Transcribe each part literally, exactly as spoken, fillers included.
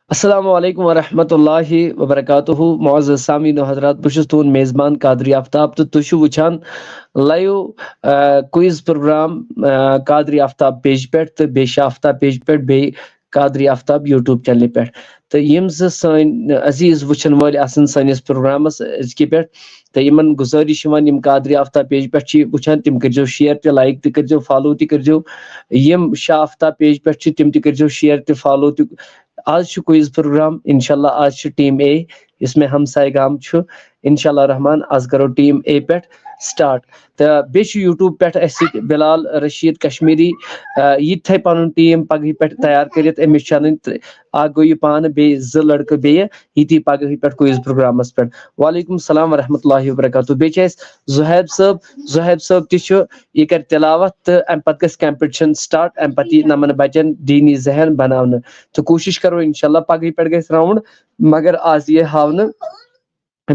السلام علیکم ورحمۃ اللہ وبرکاتہ۔ معزز سامعین و حضرات، بہٕ چھُس تُہُنٛد میزبان قادری آفتاب تہٕ تُہۍ چھِو وٕچھان لایو کوئز پروگرام قادری آفتاب پیج پٮ۪ٹھ تہٕ بیٚیہِ چھِ آفتاب پیج پٮ۪ٹھ بیٚیہِ قادری آفتاب یوٗٹیوب چینلہِ پٮ۪ٹھ۔ تہٕ یِم زٕ سٲنۍ عزیٖز وٕچھن وٲلۍ آسن سٲنِس پروگرامس أزکہِ پٮ۪ٹھ، تہٕ یِمن گُزٲرِش چھِ یِوان، یِم قادری آفتاب پیج پٮ۪ٹھ چھِ وٕچھان، تِم کٔرۍزیو شیئر تہِ، لایک تہِ کٔرۍزیو، فالو تہِ کٔرۍزیو۔ یِم شاہ آفتاب پیج پٮ۪ٹھ چھِ، تِم تہِ کٔرۍزیو شیئر تہِ، فالو تہِ۔ آز چھُ کوئز پروگرام، انشاءاللہ آز چھُ ٹیم اے، یُس مےٚ ہمسایہِ گام چھُ۔ انشاءاللہ رحمان، آز کرو ٹیم اے پٮ۪ٹھ سٹارٹ۔ تہٕ بیٚیہِ چھُ یوٗٹیوب پٮ۪ٹھ اَسہِ سۭتۍ بلال رشید کشمیری، آ، یہِ تہِ تھایہِ پنُن ٹیم پگہٕے پٮ۪ٹھ تیار کٔرِتھ۔ أمِس چھِ اَنٕنۍ تہٕ اکھ گوٚو یہِ پانہٕ، بیٚیہِ زٕ لڑکہٕ بیٚیہِ، یہِ تہِ پگہٕے پٮ۪ٹھ کوئز پروگرامس پٮ۪ٹھ۔ وعلیکم السلام ورحمۃ اللہ وبرکاتہ۔ بیٚیہِ چھِ اَسہِ زُہیب صٲب، زُہیب صٲب تہِ چھُ، یہِ کرِ تلاوت تہٕ اَمہِ پتہٕ گژھِ کمپٹیشن سٹارٹ، اَمہِ پتہٕ یی نمن بچن دینی ذہن بناونہٕ۔ تہٕ کوٗشش کرو انشاءاللہ پگہٕے پٮ۪ٹھ گژھِ راؤنڈ، مگر آز یہِ ہاونہٕ۔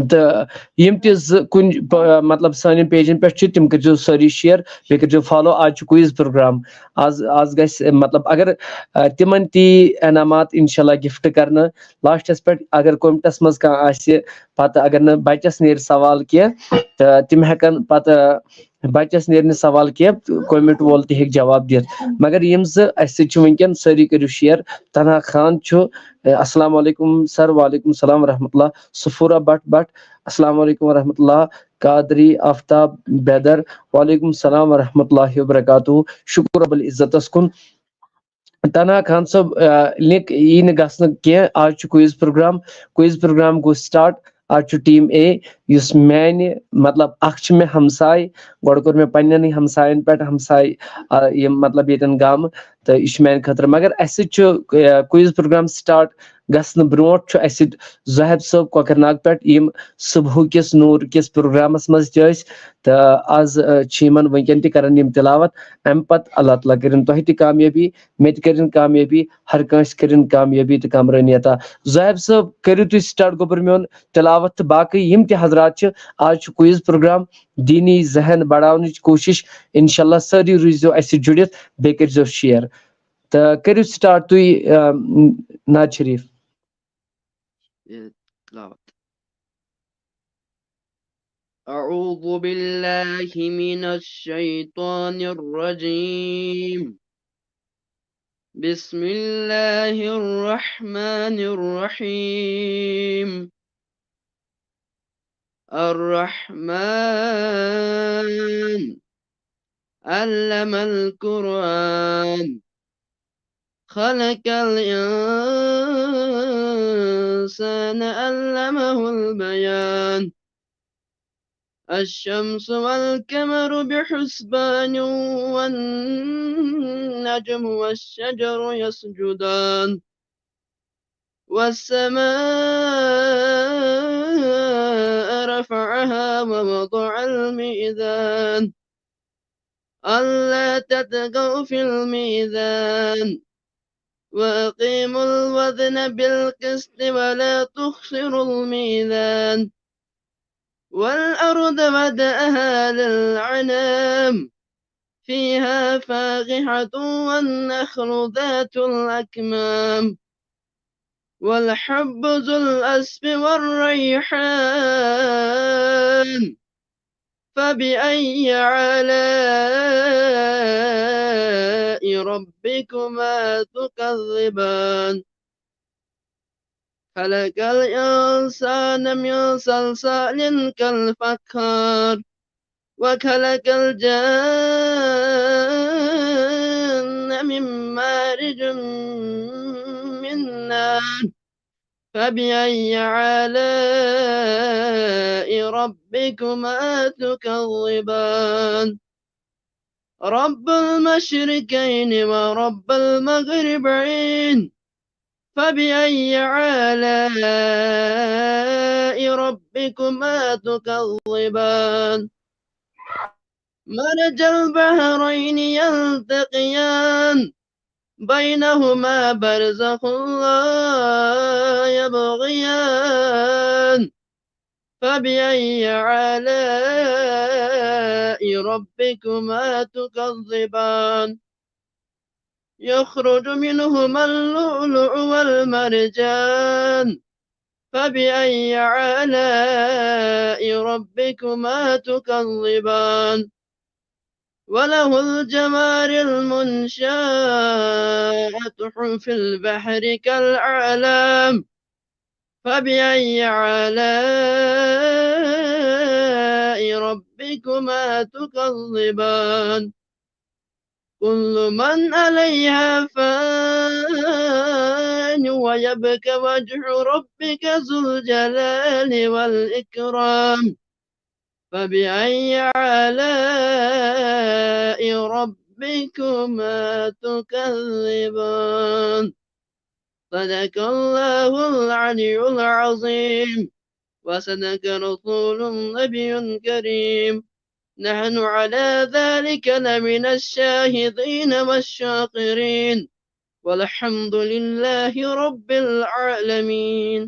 تہٕ یِم تہِ زٕ کُنہِ پ-، مطلب سانٮ۪ن پیجن پٮ۪ٹھ چھِ، تِم کٔرۍزیو سٲری شیئر، بیٚیہِ کٔرۍزیو فالو۔ آز چھُ کوئز پروگرام، آز آز گژھِ مطلب اگر آ، تِمن تہِ یی انعامات انشاءاللہ گفٹ کرنہٕ لاسٹس پٮ۪ٹھ۔ اگر کومنٹس منٛز کانٛہہ آسہِ، پتہٕ اگر نہٕ بچس نیرِ سوال کینٛہہ، تہٕ تِم ہٮ۪کن پتہٕ، بچس نیرِ نہٕ سوال کینٛہہ، کومنٹ وول تہِ ہیٚکہِ جواب دِتھ۔ مگر یِم زٕ اَسہِ سۭتۍ چھِ وٕنکیٚن، سٲری کٔرِو شیئر۔ تنہا خان چھُ، اے، السلام علیکم سر۔ وعلیکم السلام ورحمۃ اللہ۔ صفورہ بٹ بٹ، السلام علیکم ورحمۃ اللہ۔ قادری آفتاب بیدر، وعلیکم السلام ورحمۃ اللہ وبرکاتہ۔ شکر رب العزتس کُن۔ تنہا خان صٲب، آ، لِنک یی نہٕ گژھنہٕ کینٛہہ۔ آز چھُ کوئز پروگرام، کوئز پروگرام گوٚو سٹارٹ۔ آز چھُ ٹیم اے، یُس میانہِ، مطلب، اکھ چھِ مےٚ ہمساے، گۄڈٕ کوٚر مےٚ پننٮ۪نٕے ہمساین پٮ۪ٹھ ہمساے، آ، یِم، مطلب، ییٚتٮ۪ن گامہٕ، تہٕ یہِ چھُ میانہِ خٲطرٕ۔ مگر اَسہِ سۭتۍ چھُ، آ، کوئز پروگرام سٹارٹ گژھنہٕ برونٛٹھ چھُ اَسہِ سۭتۍ زاہد صٲب کۄکرناگ پٮ۪ٹھ، یِم صبحُکِس نوٗر کِس پروگرامس منٛز تہِ ٲسۍ، تہٕ آز، آ، چھِ یِمن وٕنکیٚن تہِ کران یِم تلاوت۔ اَمہِ پتہٕ اللہ تعالیٰ کٔرِن تۄہہِ تہِ کامیٲبی، مےٚ تہِ کٔرِن کامیٲبی، ہر کٲنٛسہِ کٔرِن کامیٲبی تہٕ کامرٲنی عطا۔ زاہد صٲب، کٔرِو تُہۍ سٹارٹ گوٚبُر میون تلاوت، تہٕ باقٕے یِم تہِ حضرات چھِ، آز چھُ کوئز پروگرام، دینی ذہن بڑاونٕچ کوٗشش۔ انشاءاللہ سٲری روٗزیو اَسہِ سۭتۍ جُڑِتھ، بیٚیہِ کٔرۍزیو شیئر۔ تہٕ کٔرِو سٹارٹ تُہۍ، آ، ناد شریف۔ تلاوت۔ أعوذ بالله من الشيطان الرجيم. بسم الله الرحمن الرحيم. الرحمن. علم القرآن. خلق الإنسان. علمه البيان. الشمس والقمر بحسبان. والنجم والشجر يسجدان. والسماء رفعها ووضع الميزان. ألا تطغوا في الميزان. وأقيموا الوزن بالقسط ولا تخسروا الميزان. والأرض وضعها للأنام. فيها فاكهة والنخل ذات الأكمام. والحب ذو العصف والريحان. فبأي آلاء ربكما تكذبان. خلق الإنسان من صلصال كالفخار. وخلق الجان من مارج من نار. فبأي آلاء ربكما تكذبان. رب المشرقين ورب المغربين. فبأي آلاء ربكما تكذبان. مرج البحرين يلتقيان. بينهما برزخ لا يبغيان. فبأي آلاء ربكما تكذبان. يخرج منهما اللؤلؤ والمرجان، فبأي آلاء ربكما تكذبان؟ وله الجوار المنشآت في البحر كالأعلام، فبأي آلاء ربكما تكذبان؟ كل من عليها فان ويبقى وجه ربك ذو الجلال والإكرام، فبأي آلاء ربكما تكذبان؟ صدق الله العلي العظيم، وصدق رسول النبي الكريم. نحن على ذلك لمن الشاهدين والشاكرين، والحمد لله رب العالمين.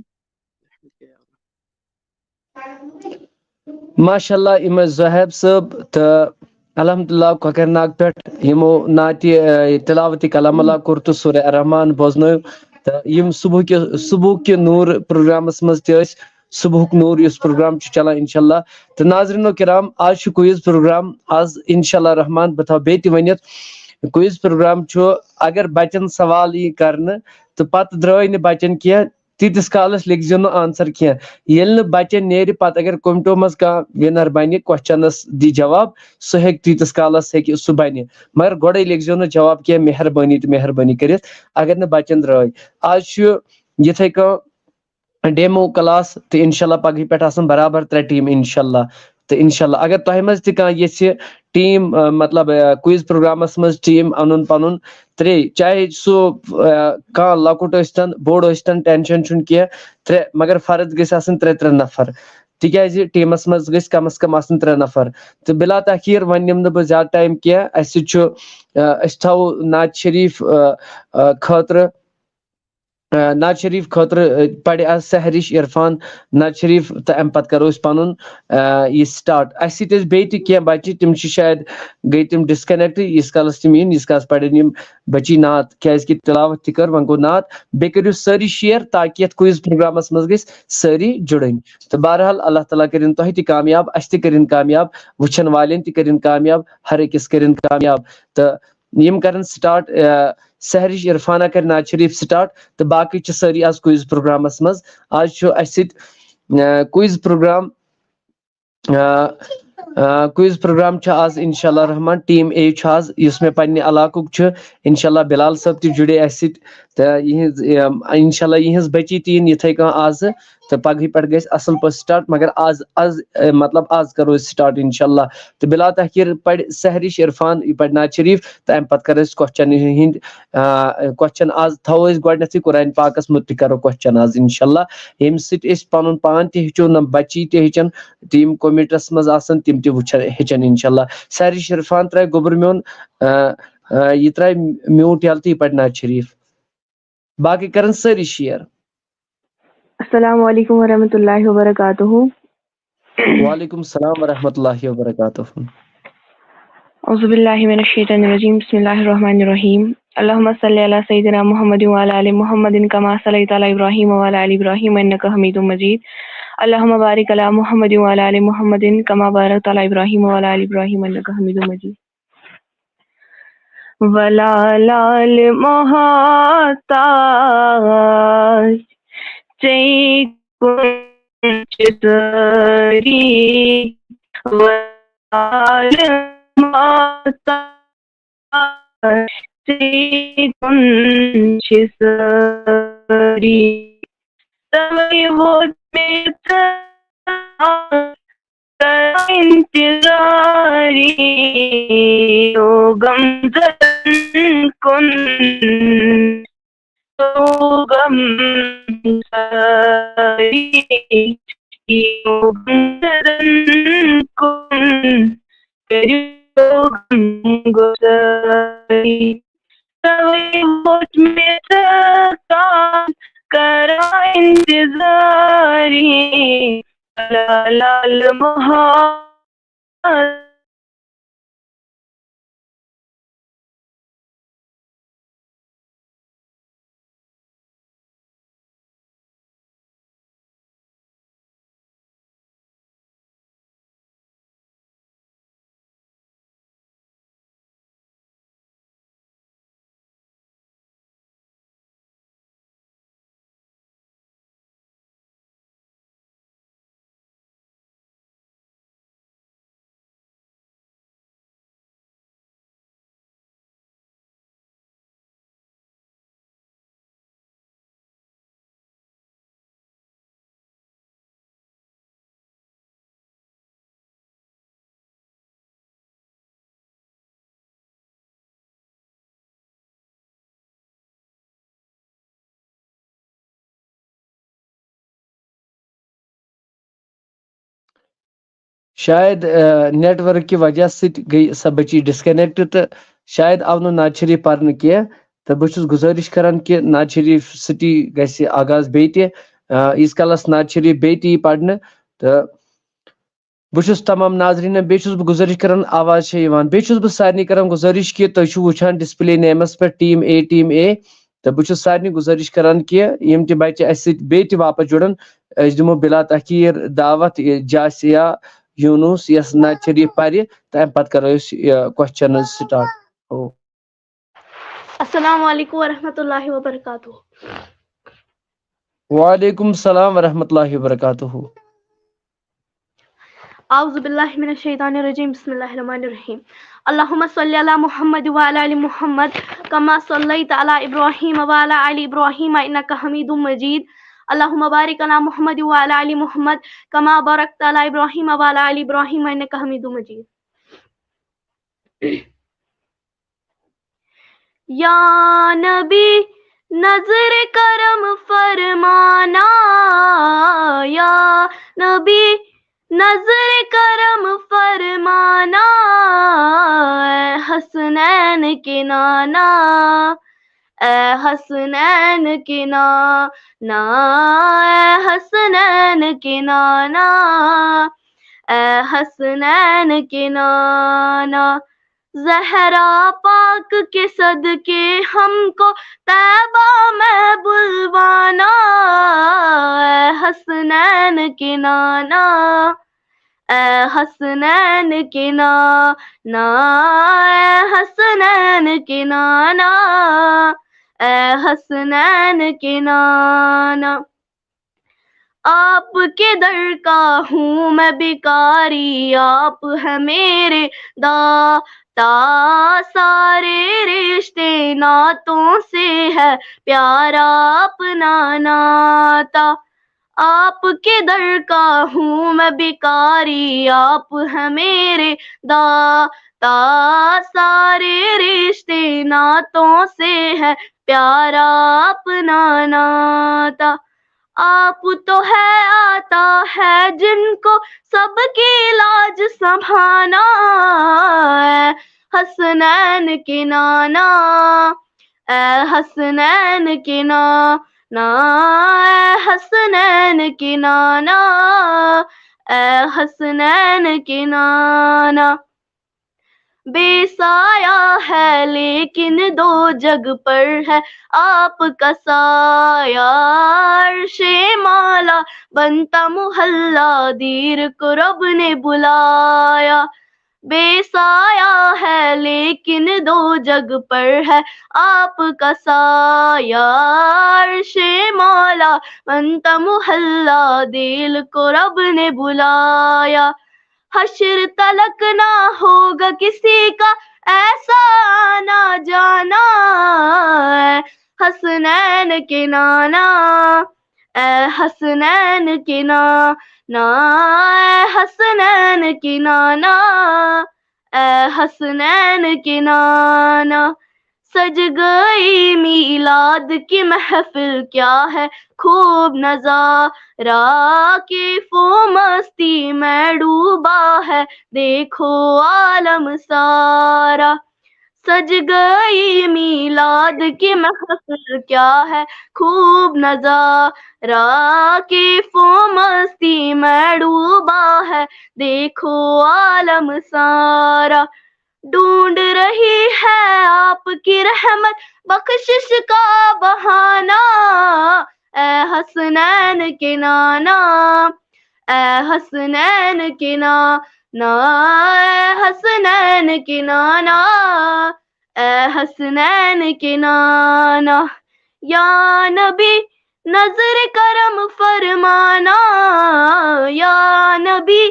ماشاء اللہ، یِم ٲسۍ زوہیب صٲب تہٕ الحمدللہ کۄکرناگ پٮ۪ٹھ، یِمو نعتِ، آ، تلاوتِ کلام اللہ کوٚر تہٕ سورہ الرحمان بوزنٲو۔ تہٕ یِم صبحُک یہِ، صبحُک یہِ نوٗر پروگرامس منٛز تہِ ٲسۍ، صبحُک نوٗر یُس پروگرام چھُ چلان انشاءاللہ۔ تہٕ ناظرینو کرام، آز چھُ کوئز پروگرام، آز انشاءاللہ رحمان بہٕ تھاوٕ بیٚیہِ تہِ ؤنِتھ، کوئز پروگرام چھُ، اگر بچن سوال یی کرنہٕ تہٕ پتہٕ درٛٲے نہٕ بچن کینٛہہ، تیٖتِس کالس لیکھزیو نہٕ آنسر کینٛہہ۔ ییٚلہِ نہٕ بچن نیرِ، پتہٕ اگر کومٹو منٛز کانٛہہ ونر بنہِ، کوسچنس دی جواب، سُہ ہیٚکہِ تیٖتِس کالس ہیٚکہِ سُہ بنہِ۔ مگر گۄڈے لیکھزیو نہٕ جواب کینٛہہ، مہربٲنی تہٕ مہربٲنی کٔرِتھ، اگر نہٕ بچن درٛٲے۔ آز چھُ یِتھے کٔنۍ ڈیمو کلاس تہٕ انشاءاللہ پگہٕے پٮ۪ٹھ آسن برابر ترٛےٚ ٹیٖم انشاءاللہ۔ تہٕ انشاءاللہ اگر تۄہہِ منٛز تہِ کانٛہہ یژھِ ٹیٖم، آ، مطلب، آ، کوئز پروگرامس منٛز ٹیٖم انُن پنُن، ترٛے، چاہے سُہ، آ، کانٛہہ لۄکُٹ ٲسۍتن، بوٚڑ ٲسۍتن، ٹینشن چھُنہٕ کینٛہہ، ترٛےٚ، مگر فرد گٔژھۍ آسٕنۍ ترٛےٚ ترٛےٚ نفر، تِکیازِ ٹیٖمس منٛز گٔژھۍ کم از کم آسٕنۍ ترٛےٚ نفر۔ تہٕ بلا تاخیر وۄنۍ نِمہٕ نہٕ بہٕ زیادٕ ٹایم کینٛہہ، اسہِ سۭتۍ چھُ، آ، أسۍ تھاوو نعت شریف، آ، آ، خٲطرٕ، آ، نعت شریف خٲطرٕ، آ، پرِ آز سحرِش عرفان نعت شریف تہٕ امہِ پتہٕ کرو أسۍ پنُن، آ، یہِ سٹارٹ۔ اسہِ سۭتۍ ٲسۍ بیٚیہِ تہِ کینٛہہ بچہِ، تِم چھِ شاید گٔے تِم ڈسکنیکٹ، ییٖتِس کالس تِم یِن، ییٖتِس کالس پرن یِم بچی نعت، کیازِ کہِ تلاوت تہِ کٔر، وۄنۍ گوٚو نعت۔ بیٚیہِ کٔرِو سٲری شیئر تاکہِ یتھ کوئز پروگرامس منٛز گٔژھۍ سٲری جُڑٕنۍ۔ تہٕ بہرحال اللہ تعالیٰ کٔرِن تۄہہِ تہِ کامیاب، اسہِ تہِ کٔرِن کامیاب، وٕچھن والٮ۪ن تہِ کٔرِن کامیاب، ہر أکِس کٔرِن کامیاب۔ تہٕ یِم کرن سٹارٹ، آ، سحرِش عرفانہ کرِ نعت شریف سٹارٹ، تہٕ باقٕے چھِ سٲری آز کوئز پروگرامس منٛز۔ آز چھُ اسہِ سۭتۍ، آ، کوئز پروگرام، آ، آ، کوئز پروگرام چھُ آز انشاءاللہ رحمان، ٹیٖم اے چھُ آز، یُس مےٚ پننہِ علاقُک چھُ، انشاءاللہ بلال صٲب تہِ جُڑے اسہِ سۭتۍ، تہٕ یِہنٛز، یِم، انشاءاللہ یِہنٛز بچی تہِ یِن یِتھے کٔنۍ آزٕ، تہٕ پگہٕے پٮ۪ٹھ گژھِ اصل پٲٹھۍ سٹارٹ، مگر آز، آز، اے، مطلب آز کرو أسۍ سٹارٹ انشاءاللہ۔ تہٕ بلا تاخیر پرِ سحرِش عرفان، یہِ پرِ نعت شریف، تہٕ امہِ پتہٕ کرو أسۍ کوسچن ہٕنٛدۍ، آ، کوسچن آز تھاوو أسۍ گۄڈٕنیتھٕے قرآن پاکس متعلق کرو کوسچن آز انشاءاللہ، ییٚمہِ سۭتۍ أسۍ پنُن پان تہِ ہیٚچھو، نہ بچی تہِ ہیٚچھن، تہٕ یِم کومنٹس منٛز آسن تِم تہِ وٕچھن ہیٚچھن انشاءاللہ۔ سحرِش عرفان ترٛایہِ گوٚبُر میون، آ، آ، یہِ ترٛایہِ میوٗٹ یلہٕ تہٕ یہِ پرِ نعت شریف۔ باقٕے کرن سٲری شیئر۔ السلام علیکم ورحمۃ اللہ وبرکاتہ۔ وعلیکم السلام ورحمۃ اللہ وبرکاتہ۔ اعوذ باللہ من الشیطان الرجیم، بسم اللہ الرحمن الرحیم۔ اللهم صل على سيدنا محمد وعلى آل محمد كما صليت على إبراهيم وعلى آل إبراهيم إنك حميد مجيد۔ اللهم بارك على محمد وعلى آل محمد كما باركت على إبراهيم وعلى آل إبراهيم إنك حميد مجيد۔ ولا لال محتاج چے کن چھ ساری، ولا لال محتاج چے کن چھ ساری۔ توے ووت مےٚ ژٕ انتظاری، او غم زدن کن، او غم زاری، او غم زدن کن، کٔرِو غم گساری۔ توے ووت مےٚ ژٕ کان کران انتظاری، لال محمد۔ شاید نیٹ ورک کہِ وجہ سۭتۍ گٔے سۄ بٔچی ڈسکنیکٹ، تہٕ شاید آو نہٕ نعت شریف پرنہٕ کینٛہہ۔ تہٕ بہٕ چھُس گُزٲرِش کران کہِ نعت شریف سۭتی گژھِ آغاز بیٚیہِ تہِ، آ، ییٖتِس کالس نعت شریف بیٚیہِ تہِ یی پرنہٕ۔ تہٕ بہٕ چھُس تمام ناظریٖنن، بیٚیہِ چھُس بہٕ گُزٲرِش کران، آواز چھےٚ یِوان؟ بیٚیہِ چھُس بہٕ سارنٕے کران گُزٲرِش کہِ تُہۍ چھِو وٕچھان ڈسپلے نیمس پٮ۪ٹھ ٹیٖم اے، ٹیٖم اے۔ تہٕ بہٕ چھُس سارنٕے گُزٲرِش کران کہِ یِم تہِ بچہِ اَسہِ سۭتۍ بیٚیہِ تہِ واپس جُڑن، أسۍ دِمو بلا تحقیر دعوت، یہِ جاسیا، یونس، یس نعت شریف پرِ، تہٕ امہِ پتہٕ کرو أسۍ یہِ questions start۔ او۔ السلام علیکم ورحمۃ اللہ وبرکاتہ۔ وعلیکم السلام ورحمۃ اللہ وبرکاتہ۔ اعوذ باللہ من الشیطان الرجیم، بسم اللہ الرحمن الرحیم۔ اللهم صل على محمد وعلى آل محمد كما صليت على إبراهيم وعلى آل إبراهيم إنك حميد مجيد۔ اللهم بارك على محمد وعلى آل محمد كما باركت على إبراهيم وعلى آل إبراهيم إنك حميد مجيد۔ یا نبی نظر کرم فرمانا، یا نبی نظر کرم فرمانا، اے حسنین کے نانا، اے حسنین کے نانا، اے حسنین کے نانا، اے حسنین کے نانا۔ زہرا پاک کے صدقے ہم کو طیبہ میں بلوانا، اے حسنین کے نانا، اے حسنین کے نانا، اے حسنین کے نانا، اے حسنین کے نانا۔ آپ کے در کا ہوں میں بھکاری، آپ ہے میرے داتا، سارے رشتے ناتوں سے ہے پیارا اپنا ناتا۔ آپ کے در کا ہوں میں بھکاری، آپ ہے میرے داتا، سارے رشتے ناتوں سے ہے پیارا اپنا ناتا۔ آپ تو ہے، عطا ہے جن کو سب کی لاج سنبھانا، اے حسنین کے نانا، اے حسنین کے نانا، اے حسنین کے نانا، اے حسنین کے نانا۔ بے سایہ ہے لیکن دو جگ پر ہے آپ کا سایہ، عرش مالا بنتا محلہ دیر کو رب نے بلایا۔ بے سایہ ہے لیکن دو جگ پر ہے آپ کا سایہ، عرش مالا بنتا محلہ دیر کو رب نے بلایا۔ حشر تلک نہ ہوگا کسی کا ایسا آنا جانا، اے حسنین کے نانا، اے حسنین کے نانا، اے حسنین کے نانا، اے حسنین کے نانا۔ سج گئی میلاد کی محفل، کیا ہے خوب نظارہ، کیف و مستی میں ڈوبا ہے دیکھو عالم سارا۔ سج گئی میلاد کی محفل، کیا ہے خوب نظارہ، کیف و مستی میں ڈوبا ہے دیکھو عالم سارا۔ ڈھونڈ رہی ہے آپ کی رحمت بخشش کا بہانہ، اے حسنین کے نانا، اے حسنین کے نانا، اے حسنین کے نانا، اے حسنین کے نانا۔ یا نبی نظر کرم فرمانا، یا نبی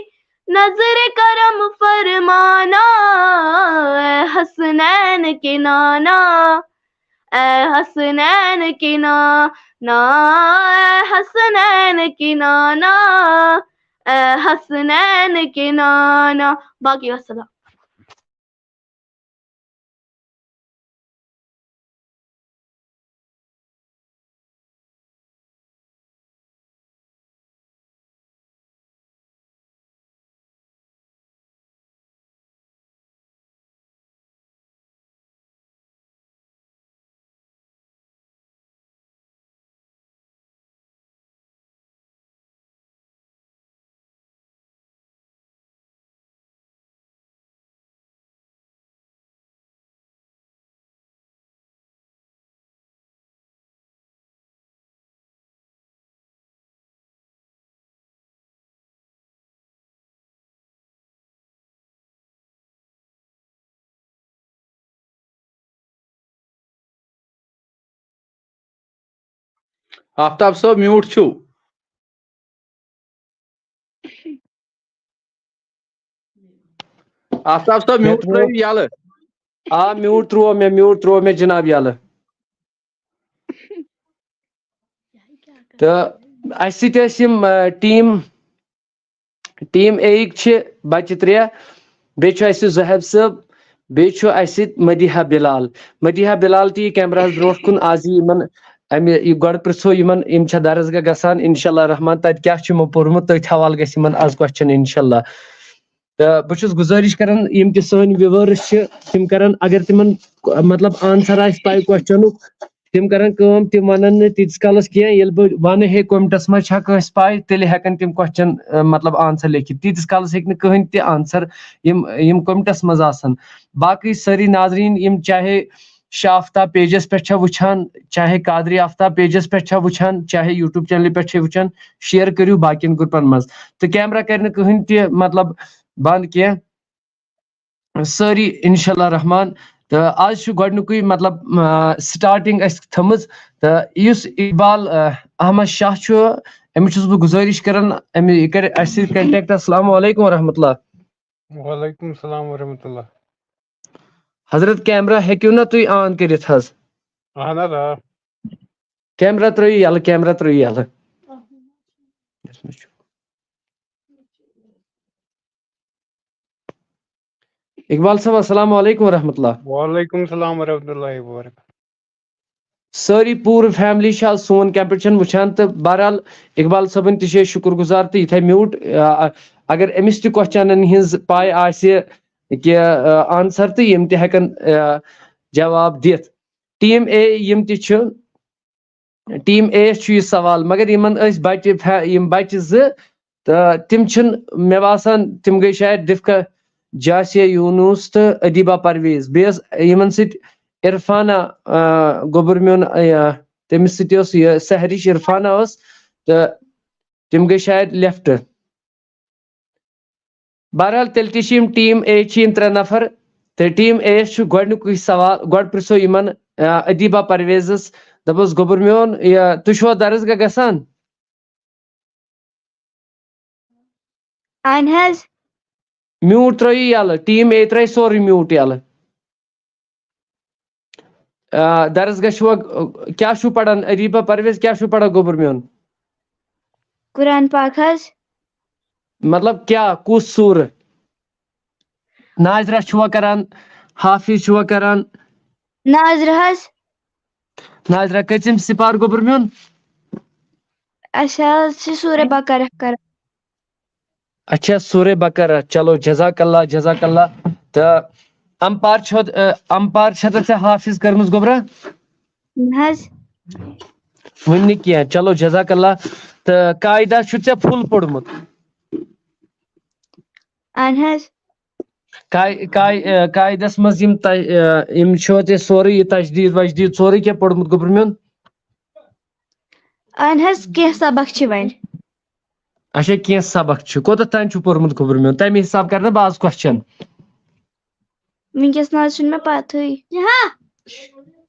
نظر کرم فرمانا، اے حسنین کے نانا، اے حسنین کے نانا، اے حسنین کے نانا، اے حسنین کے نانا۔ باقی والسلام۔ آفتاب صٲب، میوٗٹ چھُو؟ آفتاب صٲب، مےٚ میوٗٹ ترٛوو۔ ترٲیِو یَلہٕ۔ آ، میوٗٹ ترٛوو مےٚ، میوٗٹ ترٛوو مےٚ جناب یَلہٕ۔ تہٕ اَسہِ سۭتۍ ٲسۍ یِم، آ، ٹیٖم، ٹیٖم اے یِکۍ چھِ بَچہٕ ترٛےٚ، بیٚیہِ چھُ اَسہِ زُہیب صٲب، بیٚیہِ چھُ اَسہِ سۭتۍ مدیحہ بِلال۔ مدیحہ بِلال تہِ یہِ کیمراہَس برونٛٹھ کُن آز یہِ یِمَن اَمہِ، یہِ گۄڈٕ پرٛژھو یِمَن، یِم چھا درسگاہ گژھان؟ اِنشاء اللہ رحمان، تَتہِ کیٛاہ چھُ یِمو پوٚرمُت، تٔتھۍ حوالہٕ گژھِ یِمَن آز کوسچن اِنشاء اللہ۔ تہٕ بہٕ چھُس گُزٲرِش کران، یِم تہِ سٲنۍ ویوٲرٕس چھِ، تِم کرن، اگر تِمن، مطلب، آنسر آسہِ پاے کوسچنُک، تِم کرن کٲم، تِم ونن نہٕ تیٖتِس کالس کینٛہہ۔ ییٚلہِ بہٕ ونہٕ ہے کومنٹس منٛز چھا کٲنٛسہِ پاے، تیٚلہِ ہٮ۪کن تِم کوسچن، مطلب، آنسر لیکھِتھ۔ تیٖتِس کالس ہیٚکہِ نہٕ کٕہٕنۍ تہِ آنسر یِم، یِم کومنٹس منٛز آسن۔ باقٕے سٲری ناظریٖن، یِم چاہے شاہ آفتاب پیجس پٮ۪ٹھ چھا وٕچھان، چاہے قادری آفتاب پیجس پٮ۪ٹھ چھا وٕچھان، چاہے یوٗٹیوب چینلہِ پٮ۪ٹھ چھا وٕچھان، شیئر کٔرِو باقین گروپن منٛز۔ تہٕ کیمرہ کرِ نہٕ کٕہٕنۍ تہِ، مطلب، بنٛد کینٛہہ۔ سٲری انشاء اللہ رحمان۔ تہٕ آز چھُ گۄڈٕنیُکُے، مطلب، آ، سٹارٹنگ اَسہِ تھٲمٕژ۔ تہٕ یُس اقبال، آ، احمد شاہ چھُ، أمِس چھُس بہٕ گُزٲرِش کران، أمِس، یہِ کرِ اَسہِ سۭتۍ کنٹیکٹ۔ السلام علیکم ورحمۃ اللہ۔ وعلیکم السلام ورحمۃ اللہ۔ حضرت، کیمرہ ہیٚکِو نا تُہۍ آن کٔرِتھ حظ؟ اہن حظ، آ۔ کیمرہ ترٲیِو یَلہٕ، کیمرہ ترٲیِو یَلہٕ۔ اقبال صٲب، السلام علیکم ورحمۃ اللہ۔ وعلیکم السلام ورحمۃ اللہ وبرکاتہ۔ سٲری پوٗرٕ فیملی چھِ آز سون کمپٹیشن وٕچھان، تہٕ بہرحال اقبال صٲبٕنۍ تہِ چھِ أسۍ شُکُر گُزار۔ تہٕ یِتھے میوٗٹ، آ، اگر أمِس تہِ کوسچنن ہٕنٛز پاے آسہِ کہِ، آ، آنسر، تہٕ یِم تہِ ہٮ۪کن، آ، جواب دِتھ۔ ٹیٖم اے یِم تہِ چھِ، ٹیٖم اے یَس چھُ یہِ سوال، مگر یِمن ٲسۍ بچہِ فے-، یِم بچہِ زٕ، تہٕ تِم چھِنہٕ مےٚ باسان، تِم گٔے شاید دِفکہ جاسیہ یوٗنوٗس تہٕ ادیبہ پرویز۔ بیٚیہِ ٲس یِمن سۭتۍ عرفانہ، آ، گوٚبُر میون، آ، تٔمِس سۭتۍ اوس یہِ سحرِش عرفانہ ٲس، تہٕ تِم گٔے شاید لیفٹ۔ بہرحال، تیٚلہِ تہِ چھِ یِم ٹیٖم اے چھِ یِم ترٛےٚ نفر، تہٕ ٹیٖم اے یَس چھُ گۄڈٕنیُکُے سوال، گۄڈٕ پرٛژھو یِمن، آ، ادیبہ پرویزس، دپوس، گوٚبُر میون، یہِ، تُہۍ چھُوا درسگاہ گژھان؟ اہن حظ۔ میوٗٹ ترٲیِو یَلہٕ، ٹیٖم اے ترٛایہِ سورُے میوٗٹ یَلہٕ۔ آ، درسگاہ چھُوا، کیٛاہ چھُو پران؟ ادیبہ پرویز، کیٛاہ چھُو پران، گوٚبُر میون؟ قرآن پاک حظ۔ مطلب کیٛاہ، کُس سوٗرٕ؟ ناظرہ چھُوا کران؟ حافظ چھُوا کران؟ ناظرہ حظ۔ ناظرہ، کٔژِم سِپار، گوٚبُر میون؟ اَسہِ حظ چھِ سورہ بقرہ کران۔ اچھا، سورہ بقرہ۔ چلو، جزاک اللہ، جزاک اللہ۔ تہٕ امپار چھو، امپار چھا ژےٚ حافظ کٔرمٕژ، گوٚبرا؟ نہ حظ۔ وُنہِ نہٕ کینٛہہ۔ چلو، جزاک اللہ۔ تہٕ قاعدہ چھُ ژےٚ فُل پوٚرمُت؟ اہن حظ۔ قاع-، قاع-، اے، قاعدس منٛز یِم تج-، اے، یِم چھِوا ژےٚ سورُے یہِ تجدیٖد وجدیٖد سورُے کینٛہہ پوٚرمُت، گوٚبُر میون؟ اہن حظ، کینٛہہ سبق چھِ وۄنۍ۔ اچھا، کینٛہہ سبق چھُ۔ کوٚتتھ تام چھُ پوٚرمُت، گوٚبُر میون؟ تمے حساب کرٕ نا بہٕ آز کوسچن۔ وٕنکیٚس نہ حظ چھُنہٕ مےٚ پَتہٕے۔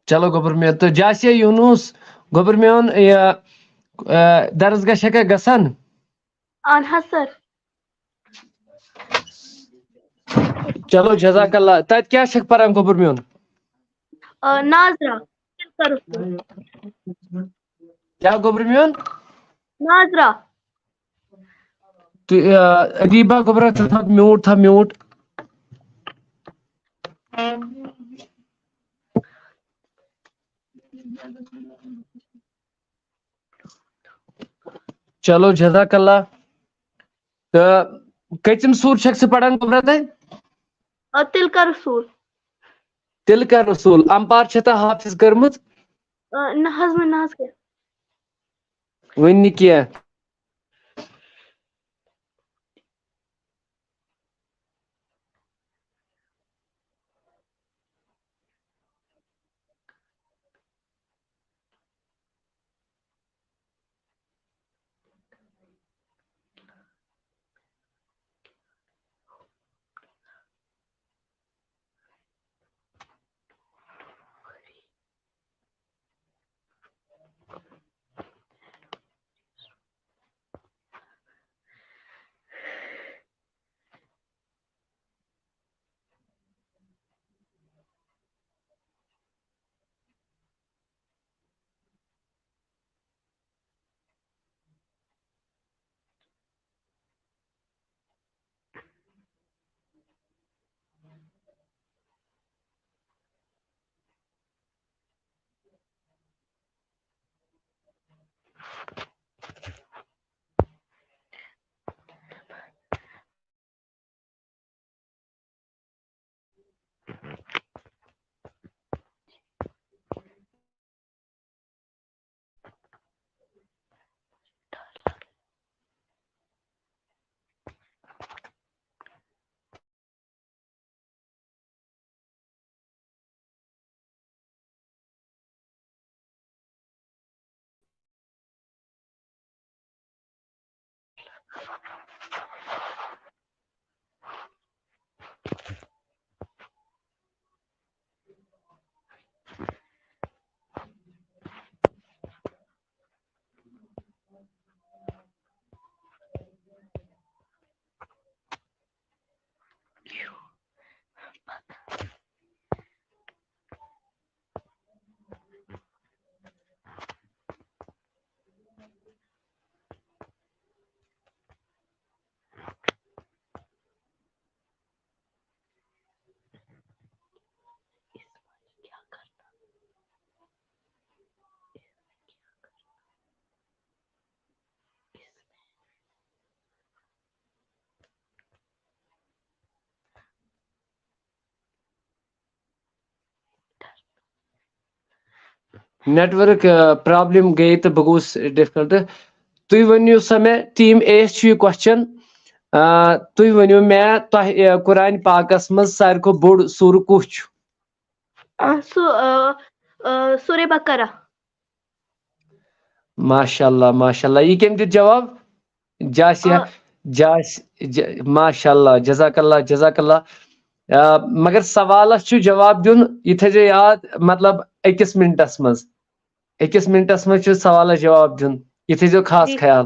چلو، گوٚبُر میون۔ تہٕ جاسیہ یوٗنوٗس، گوٚبُر میون، یہِ، اے، درسگاہ چھکھا گژھان؟ اہن حظ سر۔ چلو، جزاک اللہ۔ تتہِ کیٛاہ چھکھ پران، گوٚبُر میون؟ آ، ناظرہ۔ تیٚلہِ کَرُس۔ کیٛاہ، گوٚبُر میون؟ ناظرہ۔ تہٕ، آ، ادیبہ، گوٚبرا، ژٕ تھاو میوٗٹ، تھاو میوٗٹ۔ چلو، جزاک اللہ۔ تہٕ کٔژِم سوٗر چھکھ ژٕ پران، گوٚبرا، تۄہہِ؟ آ، تیٚلہِ کَرُس سوٗر۔ تیٚلہِ کر رسول، امپار چھےٚ تۄہہِ حافظ کٔرمٕژ؟ آ، نہ حظ، وۄنۍ نہ حظ کینٛہہ۔ وُنہِ نہٕ کینٛہہ۔ نیٹورک پرابلم گٔے تہٕ بہٕ گوٚوُس ڈفکلٹ۔ تُہۍ ؤنِو سا مےٚ، ٹیٖم اے یَس چھُ یہِ کوسچن، تُہۍ ؤنِو مےٚ، تۄہہِ آ، قرآن پاکس منٛز ساروی کھۄتہٕ بوٚڑ سوٗرٕ کُس چھُ؟ آ، سُہ آ، آ، سورہ بقرہ۔ ماشاء اللہ، ماشاء اللہ۔ یہِ کٔمۍ دیُت جواب؟ جاسیا، آ۔ جاس، ج-، ماشاء اللہ، جزاک اللہ، جزاک اللہ۔ آ، مگر سوالس چھُ جواب دیُن، یہِ تھٲیزیو یاد، مطلب، أکِس منٹس منٛز۔ أکِس منٹس منٛز چھُ سوالس جواب دیُن، یہِ تھٲیزیو خاص جی۔ خیال۔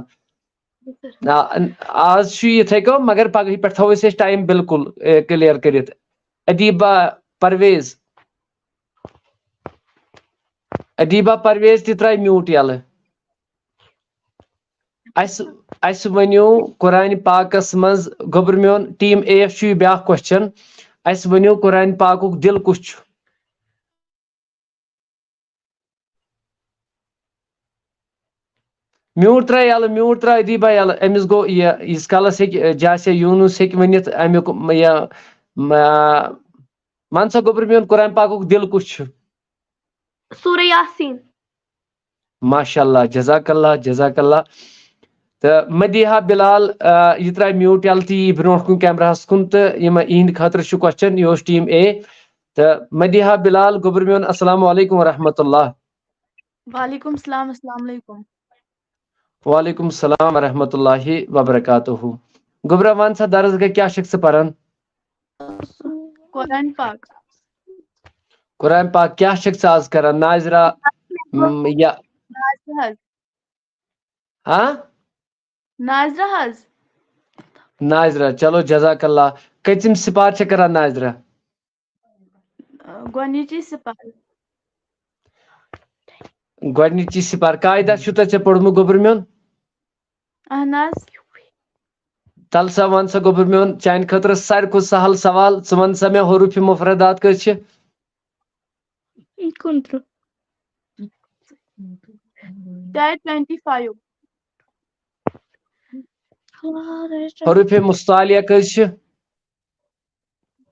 جی سر۔ آ، آز چھُ یِتھے کٔنۍ، مگر پگہٕے پٮ۪ٹھ تھاوو أسۍ أسۍ ٹایم بالکل، اے، کلیئر کٔرِتھ۔ ادیبہ پرویز، ادیبہ پرویز تہِ ترٛایہِ میوٗٹ یَلہٕ۔ اَسہِ، اَسہِ ؤنِو قرآن پاکس منٛز، گوٚبُر میون، ٹیٖم اے یَس چھُ یہِ بیٛاکھ کوسچن، اَسہِ ؤنِو قرآن پاکُک دِل کُس چھُ؟ میوٗٹ ترٛاو یَلہٕ، میوٗٹ ترٛاو ادیبہ یَلہٕ۔ أمِس گوٚو یہِ، ییٖتِس کالس ہیٚکہِ، جاسیا یوٗنُس ہیٚکہِ ؤنِتھ اَمیُک، م-، یہِ، م-، وَن سا گوٚبُر میون، قرآن پاکُک دِل کُس چھُ؟ سورہ یاسین۔ ماشاء اللہ، جزاک اللہ، جزاک اللہ۔ تہٕ مدیحہ بلال، آ، یہِ ترٛایہِ میوٗٹ یَلہٕ تہٕ یی برونٛٹھ کُن کیمراہَس کُن، تہٕ یِم، یِہِنٛدِ خٲطرٕ چھُ کوسچن، یہِ اوس ٹیٖم اے۔ تہٕ مدیحہ بلال، گوٚبُر میون، السلام علیکم ورحمۃ اللہ۔ وعلیکم السلام، السلام علیکم۔ وعلیکم السلام ورحمۃ اللہ وبرکاتہ۔ گوٚبرا، وَن سا، درس گاہ کیٛاہ چھَکھ ژٕ پَران؟ قرآن پاک۔ قرآن پاک کیٛاہ چھَکھ ژٕ آز کران؟ ناظرہ، م، یا، ناظرہ حظ۔ ہاں؟ ناظرہ حظ۔ ناظرہ، چلو، جزاک اللہ۔ کٔژِم سِپار چھےٚ کران ناظرہ؟ گۄڈٕنِچی سِپار۔ گۄڈٕنِچی سِپار۔ قاعدہ چھُ تۄہہِ ژےٚ پوٚرمُت، گوٚبُر میون؟ اہن حظ۔ تَلہٕ سا، وَن سا، گوٚبُر میون، چانہِ خٲطرٕ ساروی کھۄتہٕ سہل سوال۔ ژٕ وَن سا مےٚ، حروف مفردات کٔژ چھِ؟ کُنترٕہ۔ Twenty five. حروف مستعلیہ کٔژ چھِ؟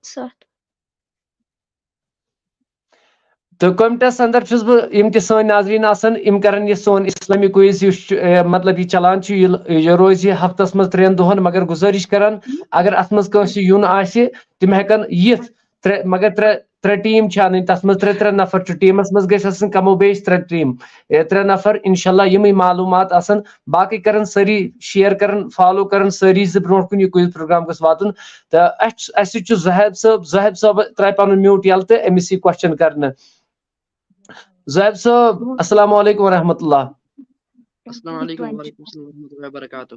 ستھ۔ تہٕ کومنٹس اندر چھُس بہٕ، یِم تہِ سٲنۍ ناظریٖن آسن، یِم کرن یہِ سون اسلامی کوئز یُس چھُ، اے، مطلب، یہِ چلان چھُ، یہِ، یہِ روزِ ہفتس منٛز ترٛٮ۪ن دۄہن، مگر گُزٲرِش کران، اگر اتھ منٛز کٲنٛسہِ یُن آسہِ، تِم ہٮ۪کن یِتھ۔ ترٛےٚ، مگر ترٛےٚ، ترٛےٚ ٹیٖم چھِ انٕنۍ، تتھ منٛز ترٛےٚ، ترٛےٚ نفر چھُ، ٹیٖمس منٛز گژھِ آسٕنۍ کم و بیش ترٛےٚ ٹیٖم، اے، ترٛےٚ نفر، انشاءاللہ، یِمٕے معلوٗمات آسن۔ باقٕے کرن سٲری شیئر کرن، فالو کرن سٲری، زِ برونٛٹھ کُن یہِ کوئز پروگرام گژھِ واتُن۔ تہٕ اَسہِ چھُ، اَسہِ سۭتۍ چھُ زُہیب صٲب۔ زُہیب صٲب ترٛایہِ پَنُن میوٗٹ یَلہٕ تہٕ أمِس یی کوسچن کرنہٕ۔ زُہیب صٲب، السلام علیکم ورحمۃ اللہ۔ السلام علیکم، وعلیکم السلام ورحمۃ اللہ وبرکاتہ۔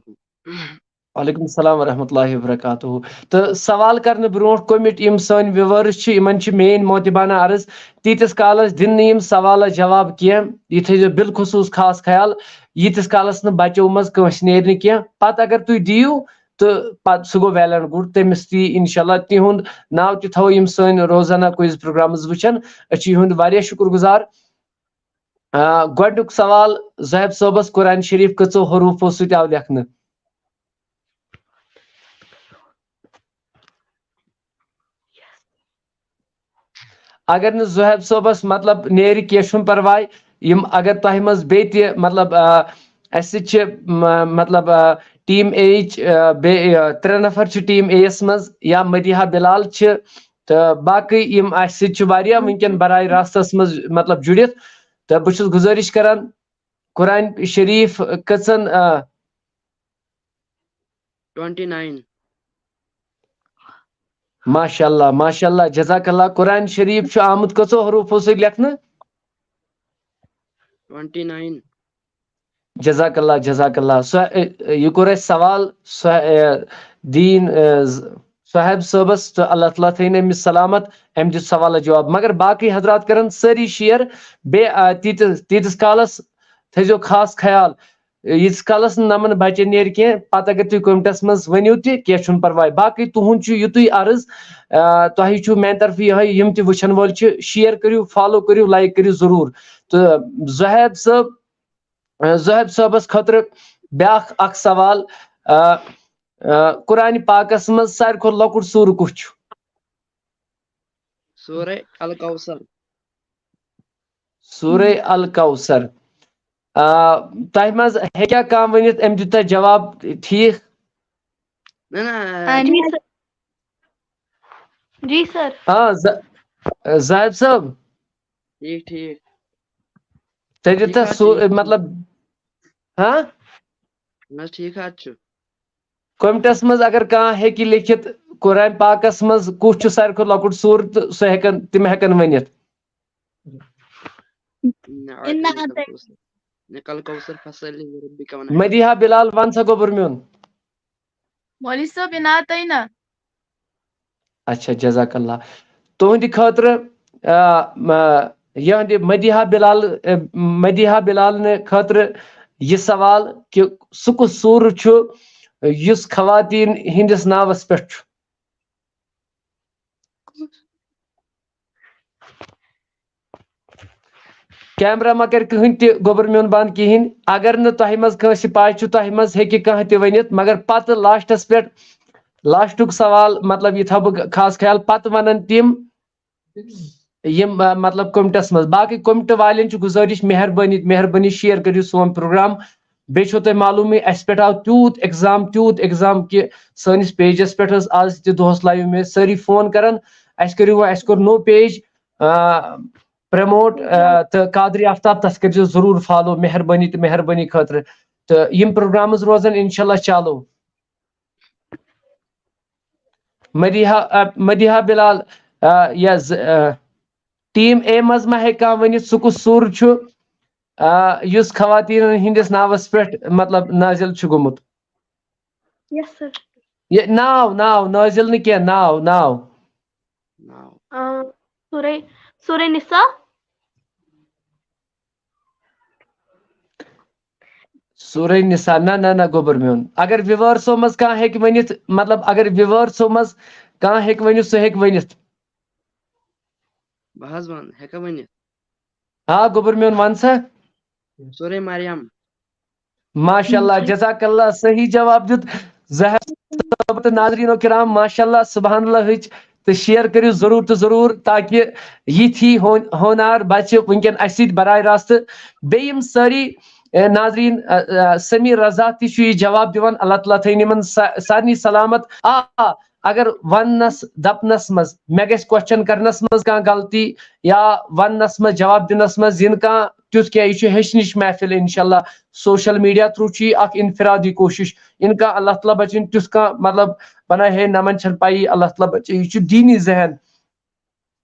وعلیکم السلام ورحمۃ اللہ وبرکاتہ۔ تہٕ سوال کرنہٕ برونٛٹھ کوٚمِٹ یِم سٲنۍ ویورز چھِ، یِمن چھِ میٲنۍ معتبانہ عرض، تیٖتِس کالس دِن نہٕ یِم سوالس جواب کینٛہہ، یہِ تھٲیزیو بالخصوٗص خاص خیال، ییٖتِس کالس نہٕ بچو منٛز کٲنٛسہِ نیرِ نہٕ کینٛہہ۔ پتہٕ اگر تُہۍ دِیِو، تہٕ پتہٕ سُہ گوٚو ویل اینڈ گُڈ، تٔمِس تہِ یی انشاءاللہ تِہُنٛد ناو تہِ تھاوو یِم سٲنۍ روزانہ کوئز پروگرامز وٕچھن۔ أسۍ چھِ یِہُنٛد واریاہ شُکُر گُزار۔ آ، گۄڈٕنیُک سوال زُہیب صٲبس، قرآن شریف کٔژو حروٗفو سۭتۍ آو لیکھنہٕ؟ اگر نہٕ زُہیب صٲبس، مطلب، نیرِ، کینٛہہ چھُنہٕ پرواے۔ یِم اگر تۄہہِ منٛز بیٚیہِ تہِ، مطلب، آ، اَسہِ سۭتۍ چھِ، م-، مطلب، آ، ٹیٖم اے یِچ، آ، بیٚیہِ، آ، ترٛےٚ نفر چھِ ٹیٖم اے یَس منٛز، یا مدیحہ بلال چھِ، تہٕ باقٕے یِم اَسہِ سۭتۍ چھِ واریاہ وٕنکیٚن براہ راستس منٛز، مطلب، جُڑِتھ۔ تہٕ بہٕ چھُس گُزٲرِش کران، قرآن شریف کٔژن، آ، ٹوینٹی ناین۔ ماشاء اللہ، ماشاء اللہ، جزاک اللہ۔ قرآن شریف چھُ آمُت کٔژو حروٗفو سۭتۍ لیکھنہٕ؟ Twenty nine. جزاک اللہ، جزاک اللہ۔ سُہ، اے، اے، یہِ کوٚر اَسہِ سوال، سُہ، اے، دیٖن، اے، ز-، صاحب صٲبس، تہٕ اللہ تعالیٰ تھٲیِن أمِس سلامت، أمۍ دیُت سوالس جواب۔ مگر باقٕے حضرات کرن سٲری شیئر، بیٚیہِ، آ، تیٖتِس، تیٖتِس کالس تھٲیزیو خاص خیال، ییٖتِس کالس نہٕ نمن بچن نیرِ کینٛہہ، پتہٕ اگر تُہۍ کومنٹس منٛز ؤنِو تہِ، کینٛہہ چھُنہٕ پرواے۔ باقٕے تُہُنٛد چھُ یِتُے عرض، آ، تۄہہِ چھُ میانہِ طرفہٕ یِہوٚے، یِم تہِ وٕچھن وٲلۍ چھِ، شیئر کٔرِو، فالو کٔرِو، لایک کٔرِو ضروٗر۔ تہٕ زُہیب صٲب، آ، زُہیب صٲبس خٲطرٕ بیٛاکھ اکھ سوال، آ، آ، قرآن پاکس منٛز ساروی کھۄتہٕ لۄکُٹ سوٗرٕ کُس چھُ؟ سورہ الکوثر۔ سورہ الکوثر۔ آ، تۄہہِ منٛز ہیٚکیٛاہ کانٛہہ ؤنِتھ، أمۍ دیُت تۄہہِ جواب ٹھیٖک؟ نہ نہ آ، جی سر۔ جی سر۔ آ ز- زاہد صٲب، ٹھیٖک ٹھیٖک تۄہہِ دیُت ٹھیٖک تۄہہِ حظ، سو ٹھیٖک۔ مطلب، ہاں؟ نہ ٹھیٖک حظ چھُ۔ کومٹس منٛز اگر کانٛہہ ہیٚکہِ لیکھِتھ، قرآن پاکس منٛز کُس چھُ ساروی کھۄتہٕ لۄکُٹ سوٗرٕ، تہٕ سُہ ہٮ۪کن، تِم ہٮ۪کن ؤنِتھ۔ نہ اِنا نہ تہٕ- کوثر۔ نہ کل کوثر فصل ربک ونحر۔ مدیحہ بلال، ون سا گوٚبُر میون۔ مولوی صٲب، اِنا تہٕ اِنا۔ اچھا، جزاک اللہ۔ تُہنٛدِ خٲطرٕ، آ، م-، یِہنٛدِ مدیحہ بلال، آ، مدیحہ بلال نہِ خٲطرٕ یہِ سوال کہِ سُہ کُس سوٗرٕ چھُ یُس خواتین ہٕنٛدِس ناوس پٮ۪ٹھ چھُ؟ کیمرہ مہ کَرِ کٕہٕنۍ تہِ گوٚبُر میون بنٛد کِہیٖنۍ۔ اگر نہٕ تۄہہِ منٛز کٲنٛسہِ پَے چھُ، تۄہہِ منٛز ہیٚکہِ کانٛہہ تہِ ؤنِتھ، مگر پَتہٕ لاسٹَس پٮ۪ٹھ، لاسٹُک سوال، مطلب، یہِ تھاوٕ بہٕ خاص خیال، پَتہٕ وَنَن تِم، یِم، آ، مطلب، کومٹَس منٛز۔ باقٕے کومٹہٕ والٮ۪ن چھُ گُزٲرِش، مہربٲنی، مہربٲنی شیئر کٔرِو سون پروگرام۔ بیٚیہِ چھو تۄہہِ معلومٕے، اَسہِ پٮ۪ٹھ آو تیوٗت ایگزام، تیوٗت ایگزام کہِ سٲنِس پیجَس پٮ۪ٹھ ٲس آز تہِ دۄہَس لایِو مےٚ سٲری فون کَران، اَسہِ کٔرِو وۄنۍ، اَسہِ کوٚر نوٚو پیج، آ، پرموٹ، آ، تہٕ قادری آفتاب، تَتھ کٔرۍزیو ضروٗر فالو، مہربٲنی تہٕ مہربٲنی خٲطرٕ۔ تہٕ یِم پروگرامٕز روزَن اِنشاءاللہ چالو۔ مدیحہ، آ، مدیحہ بلال، آ، یَس، آ، ٹیٖم اے منٛز ما ہیٚکہِ کانٛہہ ؤنِتھ، سُہ کُس سوٗرٕ چھُ، آ، یُس خواتیٖنَن ہٕنٛدِس ناوَس پٮ۪ٹھ، مطلب، نازِل چھُ گوٚمُت؟ یَس سَر۔ یہِ ناو، ناو، نازِل نہٕ کینٛہہ، ناو، ناو۔ ناو آ، سورہ، سورہ نساء۔ سورہ نساء، نہ، نہ، نہ، گوٚبُر میون۔ اگر ویورسو منٛز کانٛہہ ہیٚکہِ ؤنِتھ، مطلب، اگر ویورسو منٛز کانٛہہ ہیٚکہِ ؤنِتھ، سُہ ہیٚکہِ ؤنِتھ۔ بہٕ حظ وَنہٕ، ہٮ۪کا ؤنِتھ؟ آ، گوٚبُر میون، وَن سا۔ سورہ مریم۔ ماشاء اللہ، جزاک اللہ، صحیح جواب دیُت زہر صٲب۔ تہٕ ناظریٖنو کرام، ماشاء اللہ، سبحان اللہ ہٕچ تہٕ شیئر کٔرِو ضروٗر تہٕ ضروٗر، تاکہِ یِتھۍ ہی ہون-، ہونار بچہِ وٕنکٮ۪ن اَسہِ سۭتۍ براہ راست۔ بیٚیہِ یِم سٲری، اے، ناظریٖن، ا، ا، سمیٖر رضا تہِ چھُ یہِ جواب دِوان، اللہ تعالیٰ تھٲیِن یِمن سا-، سارنٕے سلامت۔ آ، آ، اگر وننس دپنس منٛز مےٚ گژھِ کوسچن کرنس منٛز کانٛہہ غلطی یا وننس منٛز جواب دِنس منٛز یِن کانٛہہ تیُتھ کینٛہہ، یہِ چھُ ہیٚچھنٕچ محفل انشاءاللہ۔ سوشل میڈیا تھرو چھُ یہِ اکھ انفرادی کوٗشش۔ یِن کانٛہہ، اللہ تعالیٰ بچٲیِن تیُتھ کانٛہہ، مطلب، ونان ہے نمن چھنہٕ پَیی، اللہ تعالیٰ بچٲیِن، یہِ چھُ دیٖنی ذہن۔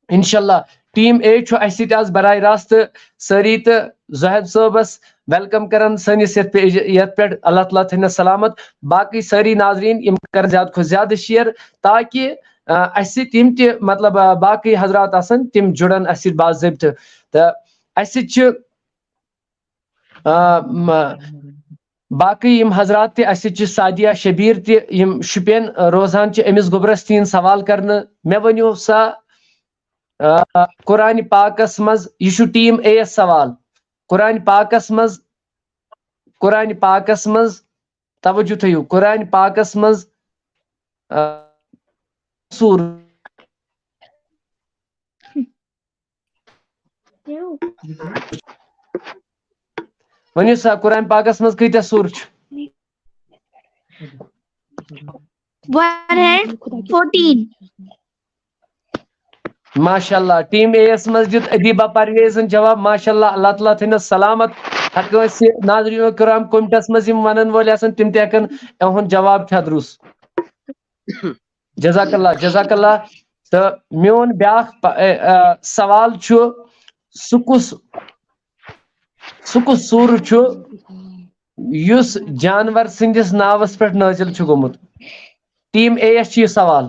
انشاءاللہ ٹیٖم اے چھُ اَسہِ سۭتۍ آز براہ راست سٲری تہٕ زاہد صٲبس ویلکم کران سٲنِس یتھ پیج، یتھ پٮ۪ٹھ، اللہ تعالیٰ تھٲینس سلامت۔ باقٕے سٲری ناظریٖن یِم کرن زیادٕ کھۄتہٕ زیادٕ شیئر، تاکہِ، آ، اَسہِ سۭتۍ یِم تہِ، مطلب، آ، باقٕے حضرات آسن، تِم جُڑن اَسہِ سۭتۍ باضٲبطہٕ۔ تہٕ اَسہِ سۭتۍ چھِ، آ، م-، باقٕے یِم حضرات تہِ، اَسہِ سۭتۍ چھِ سعدیہ شبیر تہِ، یِم شُپین، آ، روزان چھِ۔ أمِس گوٚبرس تہِ یِن سوال کرنہٕ۔ مےٚ ؤنِو سا، آ، قرآنِ پاکس منٛز، یہِ چھُ ٹیٖم اے یس سوال۔ قرآنِ پاکس منٛز، قرآنِ پاکس منٛز، توجہ تھٲیِو، قرآنِ پاکس منٛز، آ، سوٗر۔ ؤنِو سا، قرآنِ پاکس منٛز کۭتیٛاہ سوٗر چھِ؟ One hundred fourteen. ماشاء اللہ، ٹیٖم اے یس منٛز دیُت ادیبہ پرویزن جواب۔ ماشاء اللہ، اللہ تعالیٰ تھٲینس سلامت۔ ہر کٲنٛسہِ ناظریٖنو کرام کومنٹس منٛز یِم ونن وٲلۍ آسن، تِم تہِ ہٮ۪کن اِہُنٛد جواب کھٮ۪تھ روٚس۔ جزاک اللہ، جزاک اللہ۔ تہٕ میون بیٛاکھ پ-، اے، آ، سوال چھُ، سُہ کُس، سُہ کُس سوٗرٕ چھُ یُس جانور سٕنٛدِس ناوس پٮ۪ٹھ نٲزِل چھُ گوٚمُت؟ ٹیٖم اے یس چھُ یہِ سوال۔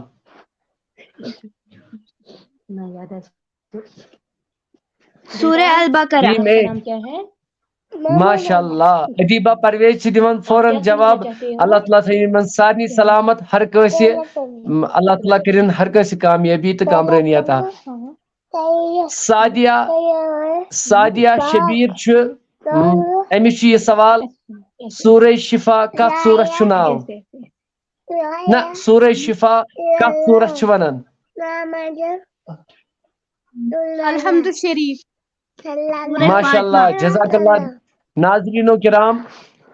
سورہ البقرہ۔ Team A. ماشاء اللہ، ادیبہ پرویز چھِ دِوان فوراً جواب۔ اللہ تعالیٰ تھٲیِن یِمن سارنٕے سلامت، ہر کٲنٛسہِ، م، اللہ تعالیٰ کٔرِن ہر کٲنٛسہِ کامیٲبی تہٕ کامرٲنی عطا۔ سعدیہ، سعدیہ شبیر چھُ، م، أمِس چھُ یہِ سوال، سورہ شفا کتھ سورس چھُ ناو؟ نہ، سورہ شفا کتھ سورس چھِ ونان؟ الحمد شریف۔ ماشاء اللہ، جزاک اللہ۔ ناظرینو کرام،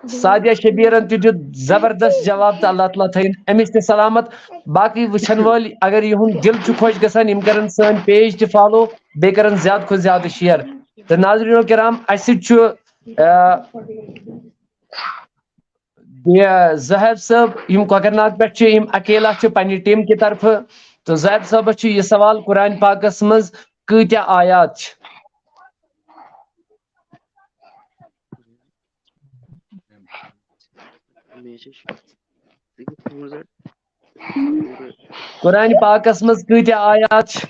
سعدیہ شبیرن تہِ دیُت زبردست جواب، تہٕ اللہ تعالیٰ تھٲیِن أمِس تہِ سلامت۔ باقٕے وٕچھن وٲلۍ، اگر یِہُنٛد دِل چھُ خۄش گژھان، یِم کرن سٲنۍ پیج تہِ فالو، بیٚیہِ کرن زیادٕ کھۄتہٕ زیادٕ شیئر۔ تہٕ ناظرینو کرام، اَسہِ سۭتۍ چھُ، آ، یہِ زٲہد صٲب، یِم کۄکرناگ پٮ۪ٹھ چھِ، یِم اکیلا چھِ پننہِ ٹیم کہِ طرفہٕ۔ تہٕ زٲہد صٲبس چھُ یہِ سوال، قرآن پاکس منٛز کۭتیاہ آیات چھِ؟ قرآن پاکس منٛز کۭتیاہ آیات چھِ؟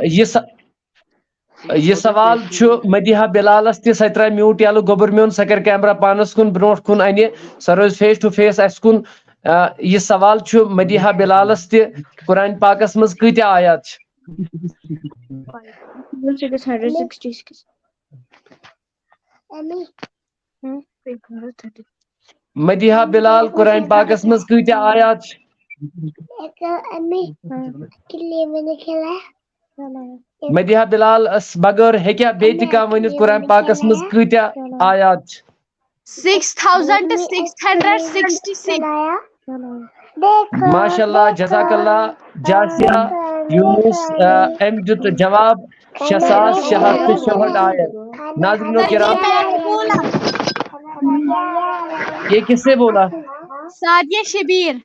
یہِ س-، یہِ سوال چھُ مدیحہ بلالس تہِ، سۄ ترٛایہِ میوٗٹ یَلہٕ، گوٚبُر میون، سۄ کَرِ کیمرہ پانس کُن برونٛٹھ کُن اَنہِ، سۄ روزِ فیس ٹو فیس اَسہِ کُن۔ آ، یہِ سوال چھُ مدیحہ بلالس تہِ، قرآن پاکس منٛز کۭتیاہ آیات چھِ؟ Six hundred sixty six. Madiha بلال، قرآن پاکس منٛز کۭتیاہ آیات چھِ؟ مدیحہ بلال اس بغٲر ہیٚکیٛاہ بیٚیہِ تہِ کانٛہہ ؤنِتھ، قرآن پاکس منٛز کۭتیاہ آیات چھِ؟ Six thousand six hundred sixty six. ماشاء اللہ، جزاک اللہ۔ جاسیہ یونس، آ، أمۍ دیُت جواب، شےٚ ساس شےٚ ہتھ تہٕ شُہٲٹھ آیت۔ ناظرینو کرام، یہ کس سے بولا؟ سعدیہ شبیر۔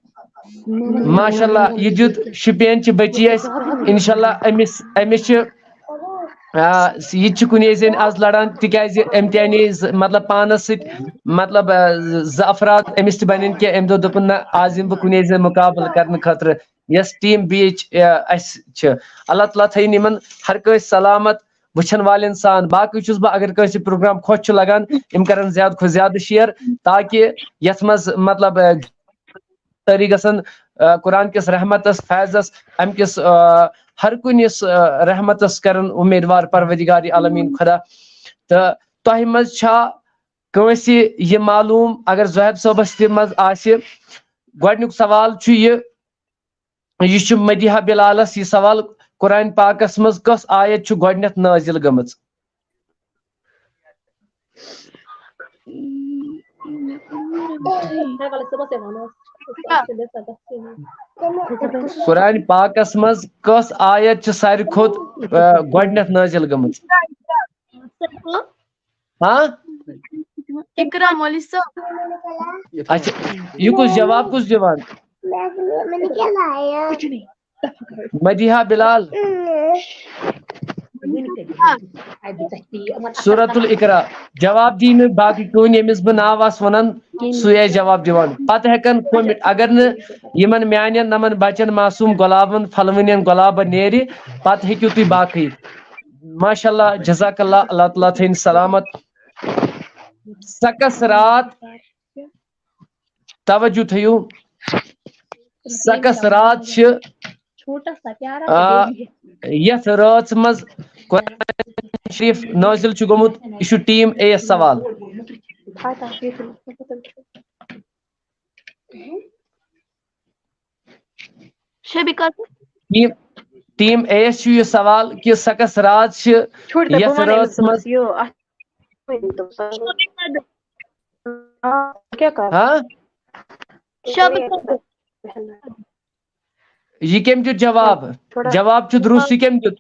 ماشاء اللہ، یہِ دیُت شُپین چہِ بچی اَسہِ۔ انشاء اللہ أمِس، أمِس چھِ، آ، یہِ تہِ چھِ کُنے زٔنۍ آز لڑان، تِکیازِ أمۍ تہِ اَنے زٕ، مطلب، پانس سۭتۍ، مطلب، آ، زٕ افراد أمِس تہِ بنن کینٛہہ۔ أمۍ دوٚپ، دوٚپُن، نہ، آز یِمہٕ بہٕ کُنے زٔنۍ مقابلہٕ کرنہٕ خٲطرٕ۔ یۄس ٹیم بی ایچ، آ، اَسہِ چھِ، اللہ تعالیٰ تھٲیِن یِمن ہر کٲنٛسہِ سلامت، وٕچھن والٮ۪ن سان۔ باقٕے چھُس بہٕ، اگر کٲنٛسہِ پروگرام خۄش چھُ لگان، یِم کرن زیادٕ کھۄتہٕ زیادٕ شیئر، تاکہِ یتھ منٛز، مطلب، آ، سٲری گژھن، آ، قرآن کِس رحمتس، فیضس، امہِ کِس، آ، ہر کُنہِ یُس، آ، رحمتس کرن امیدوار پروردگار عالمین خدا۔ تہٕ تۄہہِ منٛز چھا کٲنٛسہِ یہِ معلوم، اگر زہیب صٲبس تہِ منٛز آسہِ؟ گۄڈنیُک سوال چھُ یہِ، یہِ چھُ مدیحہ بلالس یہِ سوال، قرآن پاکس منٛز کۄس آیت چھُ گۄڈنیتھ نازل گٔمٕژ؟ قرآن پاکس منٛز کۄس آیت چھِ ساروی کھۄتہٕ، آ، گۄڈنیتھ نازل گٔمٕژ؟ ہاں؟ اقرا مولوی صٲب۔ اچھا، یہِ کُس جواب کُس دِوان؟ مدیحہ بلال۔ سورت الاقرا۔ جواب دی نہٕ باقٕے کٕہٕنۍ، ییٚمِس بہٕ ناو آسہٕ وَنان، سُے آسہِ جواب دِوان۔ پتہٕ ہٮ۪کن کومنٹ، اگر نہٕ یِمن میانٮ۪ن نَمَن بچن، معصوم گۄلابن، پھلوٕنٮ۪ن گۄلابن نیرِ، پتہٕ ہیٚکِو تُہۍ باقٕے۔ ماشاء اللہ، جزاک اللہ، اللہ تعالیٰ تھٲیِن سلامت۔ سکس رات، توجہ تھٲیِو، سکس رات چھِ، آ، یتھ رٲژ منٛز قرآن شریف نٲزِل چھُ گوٚمُت۔ یہِ چھُ ٹیم اے یس سوال۔ شبی قاسم۔ ٹیم، ٹیم اے یس چھُ یہِ سوال کہِ سۄ کۄس رات چھِ، چھوڑ تہٕ یتھ بہٕ وَنَے رٲژ أمِس منٛز۔ یہِ، اَتھ کیٛاہ کَرٕ؟ ہاں؟ شب۔ یہِ کٔمۍ دیُت جواب؟ تھوڑا جواب چھُ درست، یہِ کٔمۍ دیُت؟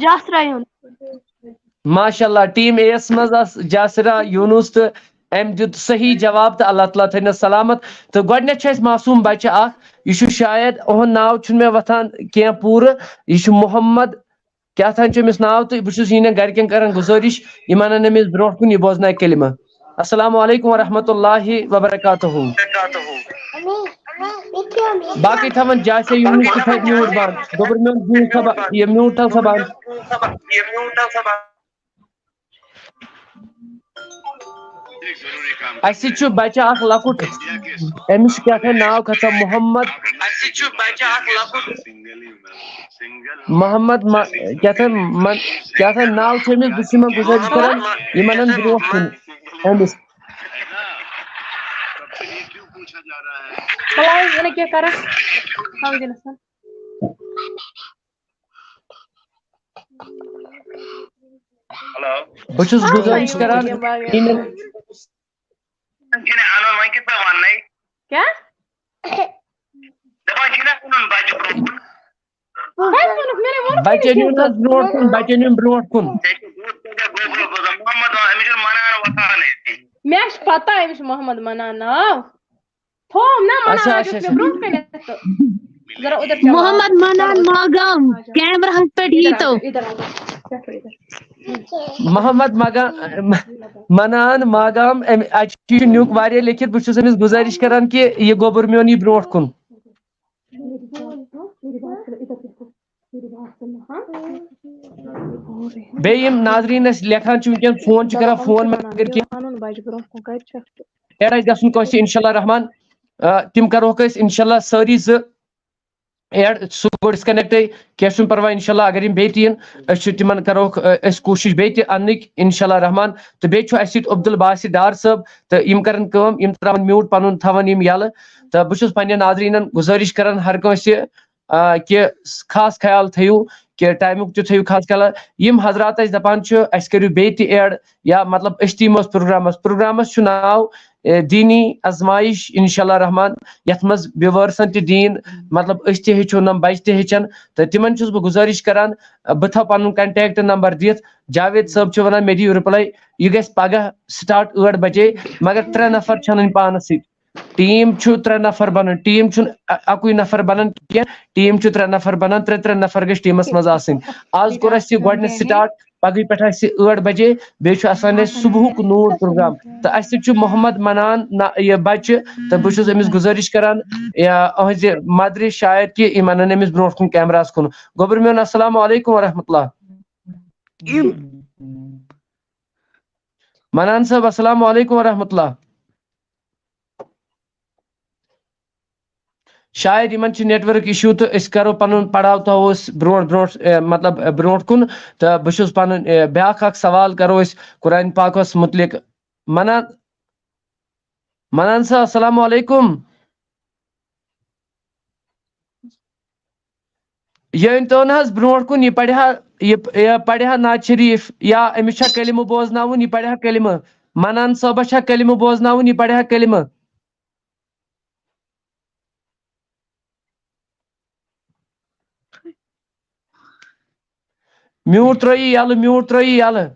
جاسرا یوٗنس۔ ماشاء اللہ، ٹیم اے یس منٛز آس جاسرا یوٗنس تہٕ أمۍ دیُت صحیح جواب تہٕ اللہ تعالیٰ تھٲینَس سلامت۔ تہٕ گۄڈٕنٮ۪تھ چھُ اَسہِ معصوم بَچہٕ اَکھ، یہِ چھُ شاید، اُہُنٛد ناو چھُنہٕ مےٚ وۄتھان کینٛہہ پوٗرٕ، یہِ چھُ محمد کیٛاہ تام چھُ أمِس ناو تہٕ بہٕ چھُس یِہِنٛدٮ۪ن گَرِکٮ۪ن کَران گُزٲرِش، یِم اَنَن أمِس برٛونٛٹھ کُن، یہِ بوزناوِ کلمہٕ۔ السلام علیکم ورحمۃ اللہ وبرکاتہ۔ باقٕے تھاوَن جاسے یوٗنس تہِ تھاوِ میوٗٹ بنٛد۔ گوٚبُر میون میوٗٹ تھاو بنٛد، یہِ میوٗٹ تھاو سا بنٛد۔ اَسہِ چھُ بَچہٕ اَکھ لۄکُٹ، أمِس چھُ کیٛاہ تام ناو کھسان محمد۔ محمد ما-، کیٛاہ تام من-، کیٛاہ تام ناو چھُ أمِس، بہٕ چھُس یِمَن گُزٲرِش کران، یِم اَنَن برٛونٛٹھ کُن أمِس۔ بلاے وۄنۍ کیٛاہ کران؟ تھاو دِنَس وۄنۍ۔ ہیلو۔ بہٕ چھُس گُزٲرِش کران، یِمن چھِنہٕ اَنُن، وۄنۍ کِتھ پٲٹھۍ وَننَے؟ کیٛاہ؟ دَپان چھِنہٕ اَنُن بَچہٕ برونٛہہ کُن۔ کَتہِ ووٚنُکھ؟ مےٚ نے ووٚنُکھ نہٕ بَچَن کینٛہہ۔ یُن حظ برونٛٹھ کُن، بَچَن یُن برونٛٹھ کُن۔ ژےٚ چھُ گوٚو، ژےٚ گوٚو، گوٚو، گوٚو، گوٚو، محمد وَنان، أمِس چھُنہٕ مَنان وۄتھانٕے۔ مےٚ چھُ پَتہ أمِس چھُ محمد مَنان ناو۔ تھوم نا مَنان اچھا، اچھا، چھُس مےٚ اچھا۔ برونٛہہ کَنٮ۪تھ تہٕ۔ ذرا اُدھر چلاو۔ محمد مَنان ماگام، کیمراہَس پٮ۪ٹھ اِدھر آ ییٖتو۔ جا، اِدھر آ جا۔ پٮ۪ٹھٕ اِدھر۔ محمد مگا-، مَنان ماگام، أمۍ، اَتہِ چھُ نیُک واریاہ لیکھِتھ، بہٕ چھُس أمِس گُزٲرِش کران کہِ یہِ گوٚبُر میون یی برونٛٹھ کُن۔ بیٚیہِ یِم ناظریٖن اَسہِ لیکھان چھِ وٕنکیٚن، فون چھِ کران، فون مگر کینٛہہ۔ اَنُن بَچہٕ برونٛہہ کُن کَتہِ چھُ؟ ایڈ آسہِ گژھُن کٲنٛسہِ، اِنشاء اللہ رحمان، آ، تِم کَرہوکھ أسۍ اِنشاء اللہ سٲری زٕ ایڈ، سُہ گوٚو ڈِسکَنیکٹٕے، کینٛہہ چھُنہٕ پَرواے، اِنشاء اللہ اگر یِم بیٚیہِ تہِ یِن، أسۍ چھِ تِمَن کَرہوکھ، آ، أسۍ کوٗشِش بیٚیہِ تہِ اَننٕکۍ، اِنشاء اللہ رحمان۔ تہٕ بیٚیہِ چھُ اَسہِ ییٚتہِ عبدالباسط ڈار صٲب، تہٕ یِم کَرَن کٲم، یِم ترٛاوَن میوٗٹ پَنُن، تھاوَن یِم یَلہٕ۔ تہٕ بہٕ چھُس پنٛنٮ۪ن ناظریٖنَن گُزٲرِش کَران ہر کٲنٛسہِ، آ، کہِ خاص خیال تھٲیِو، کہِ ٹایمُک تہِ تھٲیِو خاص خیال۔ یِم حضرات اَسہِ دَپان چھِ، اَسہِ کٔرِو بیٚیہِ تہِ ایڈ، یا مطلب أسۍ تہِ یِمو اَتھ پروگرامَس۔ پروگرامَس چھُ ناو، اے، دیٖنی آزمائش، اِنشاء اللہ رحمان، یَتھ منٛز ویوٲرسَن تہِ دیٖن، مطلب أسۍ تہِ ہیٚچھو، نَم بَچہِ تہِ ہیٚچھَن۔ تہٕ تِمَن چھُس بہٕ گُزٲرِش کَران، بہٕ تھاوٕ پَنُن کانٹیکٹ نمبر دِتھ۔ جاوید صٲب چھُ وَنان مےٚ دِیِو رِپلاے، یہِ گژھِ پَگاہ سٹارٹ ٲٹھ بجے، مگر ترٛےٚ نفر چھَنٕنۍ پانَس سۭتۍ۔ ٹیٖم چھُ ترٛےٚ نفر بنان، ٹیٖم چھُنہٕ ا-، اَکُے نفر بنان کینٛہہ، ٹیٖم چھُ ترٛےٚ نفر بنان، ترٛےٚ ترٛےٚ نفر گژھِ ٹیٖمس منٛز آسٕنۍ۔ آز کوٚر اَسہِ یہِ گۄڈٕنیتھ سٹارٹ، پگہٕے پٮ۪ٹھ آسہِ ٲٹھ بجے، بیٚیہِ چھُ آسان اَسہِ صبحُک نوٗر پروگرام۔ تہٕ اَسہِ سۭتۍ چھُ محمد منان نا-، یہِ بچہِ، تہٕ بہٕ چھُس أمِس گُزٲرِش کران، یا أہنٛزِ مدرِ شاید کہِ یِم انن أمِس برونٛٹھ کُن کیمراہس کُن۔ گوٚبُر میون، السلام علیکم ورحمۃ اللہ۔ منان صٲب، السلام علیکم ورحمۃ اللہ۔ شاید یِمن چھُ نیٹ ورک اشو، تہٕ أسۍ کرو پنُن پڑاو تھاوو أسۍ برونٛٹھ برونٛٹھ، اے، مطلب، اے، برونٛٹھ کُن۔ تہٕ بہٕ چھُس پنُن، اے، بیاکھ اکھ سوال کرو أسۍ قرآن پاکس متعلق۔ منان، منان صٲب، السلام علیکم۔ یہِ أنۍ تو نہٕ حظ برونٛٹھ کُن، یہِ پرِ ہا، یہِ، یہِ پرِ ہا نعت شریف، یا أمِس چھا کلمہٕ بوزناوُن، یہِ پرِ ہا کلمہٕ۔ منان صٲبس چھا کلمہٕ بوزناوُن، یہِ پرِ ہا کلمہٕ۔ میوٗٹ ترٲیِو یَلہٕ، میوٗٹ ترٲیِو یَلہٕ۔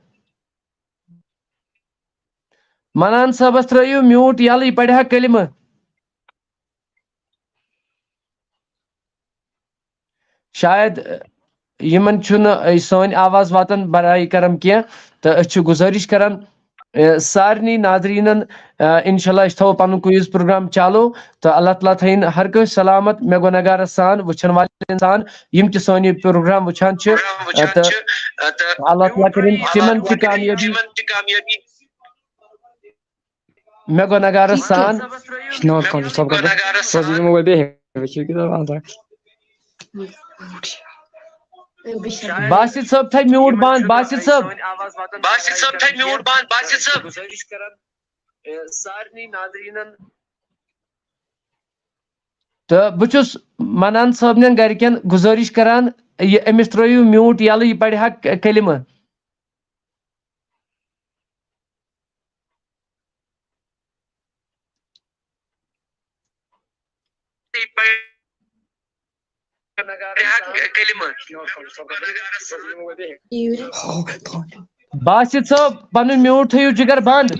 منان صٲبس ترٲیِو میوٗٹ یَلہٕ، یہِ پرِ ہا کلمہٕ۔ شاید، ٲ، یِمن چھُنہٕ، ٲ، سٲنۍ آواز واتان برائے کرم کینٛہہ، تہٕ أسۍ چھِ گُزٲرِش کران، ٲ، سارنٕے ناظریٖنن، ٲ، انشاءاللہ أسۍ تھاوو پنُن کوئز پروگرام چالو، تہٕ اللہ تعالیٰ تھٲیِن ہر کٲنٛسہِ سلامت، مےٚ گۄناہگارس سان، وٕچھن والٮ۪ن سان، یِم تہِ سٲنۍ یہِ پروگرام وٕچھان چھِ، ٲ، تہٕ اللہ تعالیٰ کٔرِن تِمن تہِ کامیٲبی۔ مےٚ گۄناہگارس سان۔ یہِ چھُ ناو خانجو صٲب کران۔ سُہ حظ یِمو وۄنۍ بیٚیہِ وٕچھِو کہِ دَپان تۄہہِ۔ باسط صٲب تھٲے میوٗٹ بنٛد، باسط صٲب۔ باسط صٲب تھٲے میوٗٹ بنٛد، باسط صٲب۔ گُزٲرِش کران، اے، سارنٕے ناظریٖنن۔ تہٕ بہٕ چھُس منان صٲبنٮ۪ن گرِکٮ۪ن گُزٲرِش کران، یہِ أمِس ترٲیِو میوٗٹ یَلہٕ، یہِ پرِ ہا ک-، کلمہٕ۔ باسط صٲب، پنُن میوٗٹ تھٲیِو جِگر بنٛد۔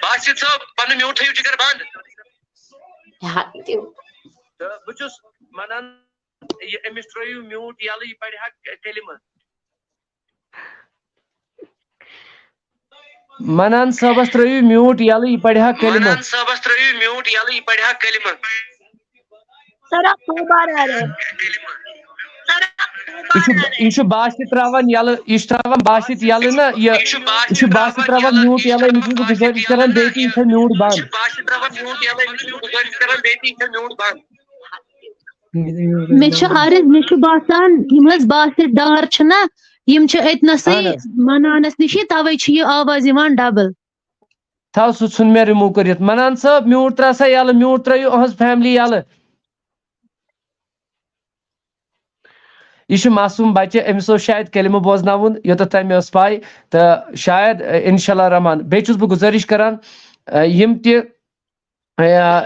باسط صٲب، پنُن میوٗٹ تھٲیِو جِگر بنٛد۔ تہٕ بہٕ چھُس ونان، یہِ أمِس ترٲیِو میوٗٹ یَلہٕ، یہِ پرِ ہا کلمہٕ۔ منان صٲبس ترٲیِو میوٗٹ یَلہٕ، یہِ پرِ ہا کلمہٕ۔ منان صٲبس ترٲیِو میوٗٹ یَلہٕ، یہِ پرِ ہا کلمہٕ۔ سر، آپ دو بار آ رہے ہیں۔ سر، آپ دو بار یہِ چھُ، آ رہے ہیں۔ یہِ چھُ باسط ترٛاوان یَلہٕ، یہِ چھُ ترٛاوان باسط یَلہٕ نا، یہِ، یہِ چھُ باسط ترٛاوان میوٗٹ یَلہٕ، أمِس چھُس بہٕ گُزٲرِش کران، بیٚیہِ تہِ یہِ تھٲے میوٗٹ بنٛد۔ مےٚ چھُ عرض، مےٚ چھُ باسان، یِم حظ باسط ڈار چھِنہ، یِم چھِ أتنَسٕے اہن حظ۔ منانَس نِشی، تَوَے چھِ یہِ آواز یِوان ڈبل۔ تھاو، سُہ ژھُن مےٚ رِموٗو کٔرِتھ۔ منان صٲب، میوٗٹ ترٛاو سا یَلہٕ، میوٗٹ ترٛٲیِو أہٕنٛز فیملی یَلہٕ۔ یہِ چھُ معصوٗم بچہِ، أمِس اوس شاید کلمہٕ بوزناوُن، یوٚتَتھ تام مےٚ ٲس پَے۔ تہٕ شاید، اِنشاء اللہ الرحمن، بیٚیہِ چھُس بہٕ گُزٲرِش کران، یِم تہِ،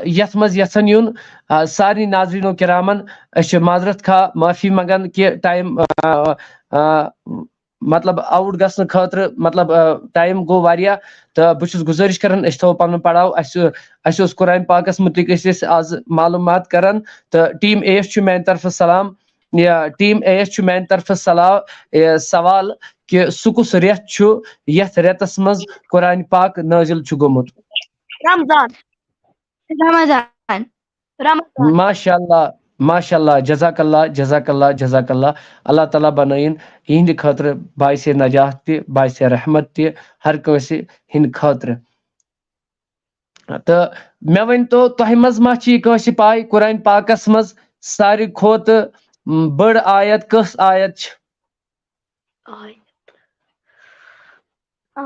یَتھ منٛز یَژھن یُن، سارنٕے ناظریٖنو کرامن، أسۍ چھِ معذرت خواہ، معٲفی منٛگان کہِ ٹایم، مطلب، آوُٹ گژھنہٕ خٲطرٕ، مطلب، ٹایم گوٚو واریاہ۔ تہٕ بہٕ چھُس گُزٲرِش کران، أسۍ تھاوو پنُن پڑاو۔ اَسہِ اَسہِ اوس قرآن پاکس مُتعلق، أسۍ ٲسۍ آز معلوٗمات کران۔ تہٕ ٹیٖم اے یَس چھُ میانہِ طرفہٕ سلام، یا ٹیٖم اے یَس چھُ میانہِ طرفہٕ صلاح، یہِ سوال کہِ سُہ کُس رٮ۪تھ چھُ یَتھ رٮ۪تَس منٛز قرآن پاک نٲزِل چھُ گوٚمُت؟ رمضان۔ رمضان۔ رمضان۔ ماشاء اللہ، ماشاء اللہ، جزاک اللہ، جزاک اللہ، جزاک اللہ۔ اللہ تعالیٰ بنٲیِن یِہِنٛدِ خٲطرٕ باعث نجات تہِ، باعث رحمت تہِ، ہر کٲنٛسہِ ہِنٛدِ خٲطرٕ۔ تہٕ مےٚ ؤنۍ تو، تۄہہِ منٛز ما چھِ یہِ کٲنٛسہِ پاے، قرآن پاکس منٛز ساروی کھۄتہٕ، م، بٔڑ آیت کٔژ آیت چھِ؟ آیت۔ آ،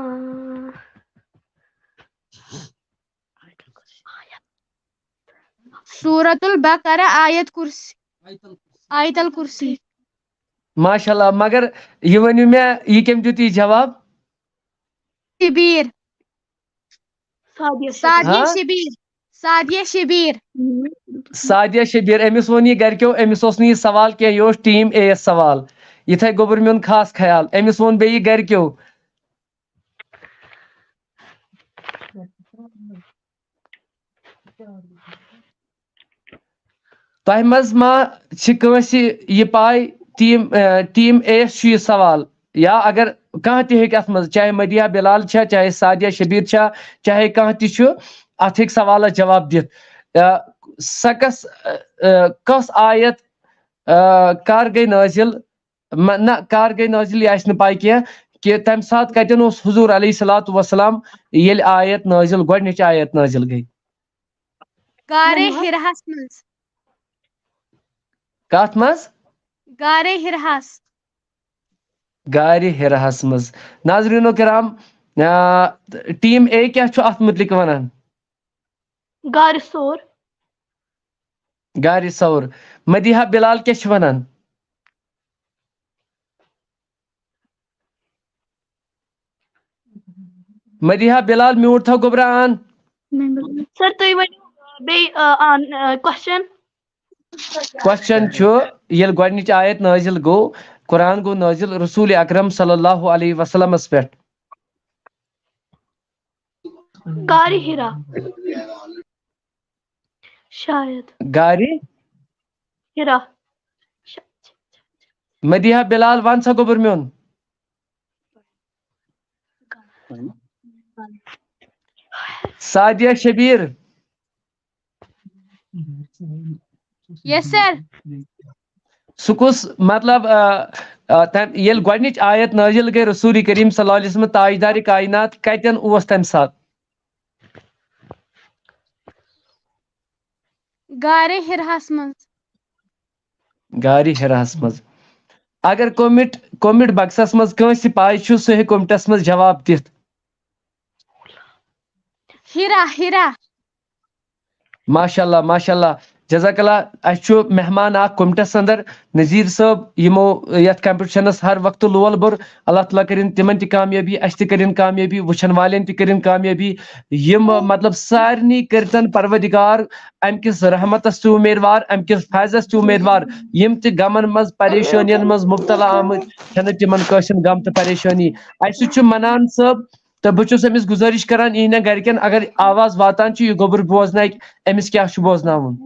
سورة البقرہ، آیت کرسی، آیت الکرسی۔ ماشاء اللہ، مگر یہِ ؤنِو مےٚ، یہِ کٔمۍ دیُت یہِ جواب؟ شبیر۔ سعدیہ سعدیہ ہاں؟ شبیر۔ سعدیہ شبیر۔ سعدیہ شبیر، أمِس ووٚن یہِ گرِکیو، أمِس اوس نہٕ یہِ سوال کینٛہہ، یہِ اوس ٹیٖم اے یَس سوال۔ یِتھَے گوٚبُر میون خاص خیال، أمِس ووٚن بیٚیہِ یہِ گرِکیو۔ تۄہہِ منٛز ما چھِ کٲنٛسہِ یہِ پاے، ٹیٖم، اہ، ٹیٖم اے یَس چھُ یہِ سوال، یا اگر کانٛہہ تہِ ہیٚکہِ اَتھ منٛز، چاہے مدیحہ بلال چھا، چاہے سعدیہ شبیر چھا، چاہے کانٛہہ تہِ چھُ، اَتھ ہیٚکہِ سوالَس جواب دِتھ۔ اہ، سۄ کۄس، اہ، اہ، کۄس آیت، اہ، کر گٔے نٲزِل؟ مہ-، نہ، کر گٔے نٲزِل، یہِ آسہِ نہٕ پاے کینٛہہ کہِ تَمہِ ساتہٕ کَتٮ۪ن اوس حضور علیہ الصلوۃ والسلام ییٚلہِ آیت نٲزِل، گۄڈٕنِچ آیت نٲزِل گٔے۔ غارے حِراہَس منٛز۔ کَتھ منٛز؟ غارے حِراہَس۔ غارِ حِراہَس منٛز۔ ناظریٖنو کرام، آ، ٹیٖم اے کیٛاہ چھُ اَتھ مُتعلِق وَنان؟ غارِ ثور۔ غارِ ثور۔ مدیحہ بلال کیٛاہ چھِ وَنان؟ مدیحہ بلال، میوٗٹ تھاو گوٚبرا آن۔ سر، تُہۍ ؤنِو بیٚیہِ، آ، آن، آ، کوسچن۔ کوسچن چھُ، ییٚلہِ گۄڈٕنِچ آیت نٲزِل گوٚو، قرآن گوٚو نٲزِل رسول اکرم صلی اللہ علیہ وسلمس پٮ۪ٹھ۔ غارِ حرا۔ شاید۔ غارِ؟ حرا۔ مدیحہ بلال، وَن سا گوٚبُر میون۔ سعدیہ شبیر۔ یس سر۔ سُہ کُس، مطلب، آ، آ، تَمہِ، ییٚلہِ گۄڈٕنِچ آیت نٲزِل گٔے رسول کریم صلی اللہ علیہ وسلم، تاجدار کائنات، کَتٮ۪ن اوس تَمہِ ساتہٕ؟ غارِ حراہس منٛز۔ غارِ حراہس منٛز۔ اگر کومنٹ، کومنٹ باکسس منٛز کٲنٛسہِ پاے چھُ، سُہ ہیٚکہِ کومنٹس منٛز جواب دِتھ۔ حرا، حرا۔ ماشاء اللہ، ماشاء اللہ، جزاک اللہ۔ اَسہِ چھُ مہمان اکھ کومنٹس اندر، نذیر صٲب، یِمو یتھ کمپٹیشنس ہر وقتہٕ لول بوٚر۔ اللہ تعالیٰ کٔرِن تِمن تہِ کامیٲبی، اَسہِ تہِ کٔرِن کامیٲبی، وٕچھن والٮ۪ن تہِ کٔرِن کامیٲبی۔ یِم، مطلب، سارنٕے کٔرتن پروردگار امہِ کِس رحمتس تہِ اُمیدوار، امہِ کِس فیضس تہِ اُمیدوار۔ یِم تہِ غمن منٛز، پریشٲنین منٛز مبتلا آمٕتۍ چھنہٕ، تِمن کٲنٛسہِ ہُنٛد غم تہٕ پریشٲنی۔ اَسہِ سۭتۍ چھُ منان صٲب، تہٕ بہٕ چھُس أمِس گُزٲرِش کران، یِہنٛدٮ۪ن گرِکٮ۪ن، اگر آواز واتان چھِ، یہِ گوٚبُر بوزناوِ، أمِس کیٛاہ چھُ بوزناوُن۔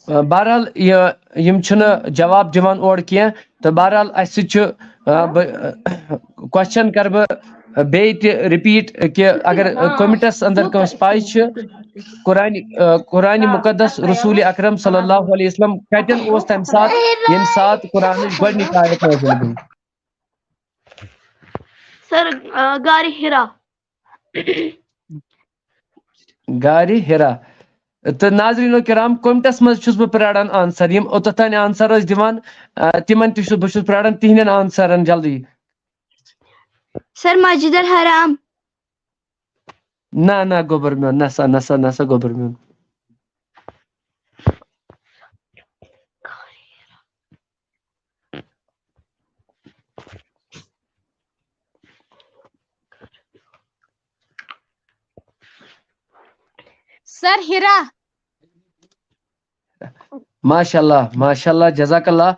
آ، بہرحال، یہِ، یِم چھِنہٕ جواب دِوان اورٕ کینٛہہ، تہٕ بہرحال، اَسہِ سۭتۍ چھُ، آ، بہٕ، آ، کوسچن کرٕ بہٕ بیٚیہِ تہِ رِپیٖٹ کہِ اگر کومنٹس اندر کٲنٛسہِ پاے چھِ، قرآن، آ، قرآن مقدس، رسول اکرم صلی اللہ علیہ وسلم کتٮ۪ن اوس تمہِ ساتہٕ، ییٚمہِ ساتہٕ قرآنٕچ گۄڈٕنِچ آیت نازل گٔے؟ سر، آ، غارِ حرا۔ غارِ حرا۔ تہٕ ناظریٖنو کرام، کومنٹس منٛز چھُس بہٕ پراران آنسر۔ یِم اوٚتتھ تام آنسر ٲسۍ دِوان، آ، تِمن تہِ چھُس بہٕ چھُس پراران تِہنٛدٮ۪ن آنسرن جلدی۔ سر، مسجد الحرام۔ نہ نہ گوٚبُر میون، نہ سا نہ سا نہ سا گوٚبُر میون۔ سر ہیرا۔ ماشاء اللہ، ماشاء اللہ، جزاک اللہ۔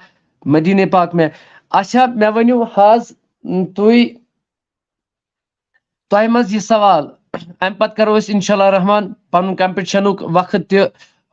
مدینے پاک میں۔ اچھا، مےٚ ؤنِو حظ، تُہۍ تۄہہِ منٛز یہِ سوال، اَمہِ پتہٕ کرو أسۍ انشاء اللہ رحمان پنُن کمپٹیشنُک وقت تہِ،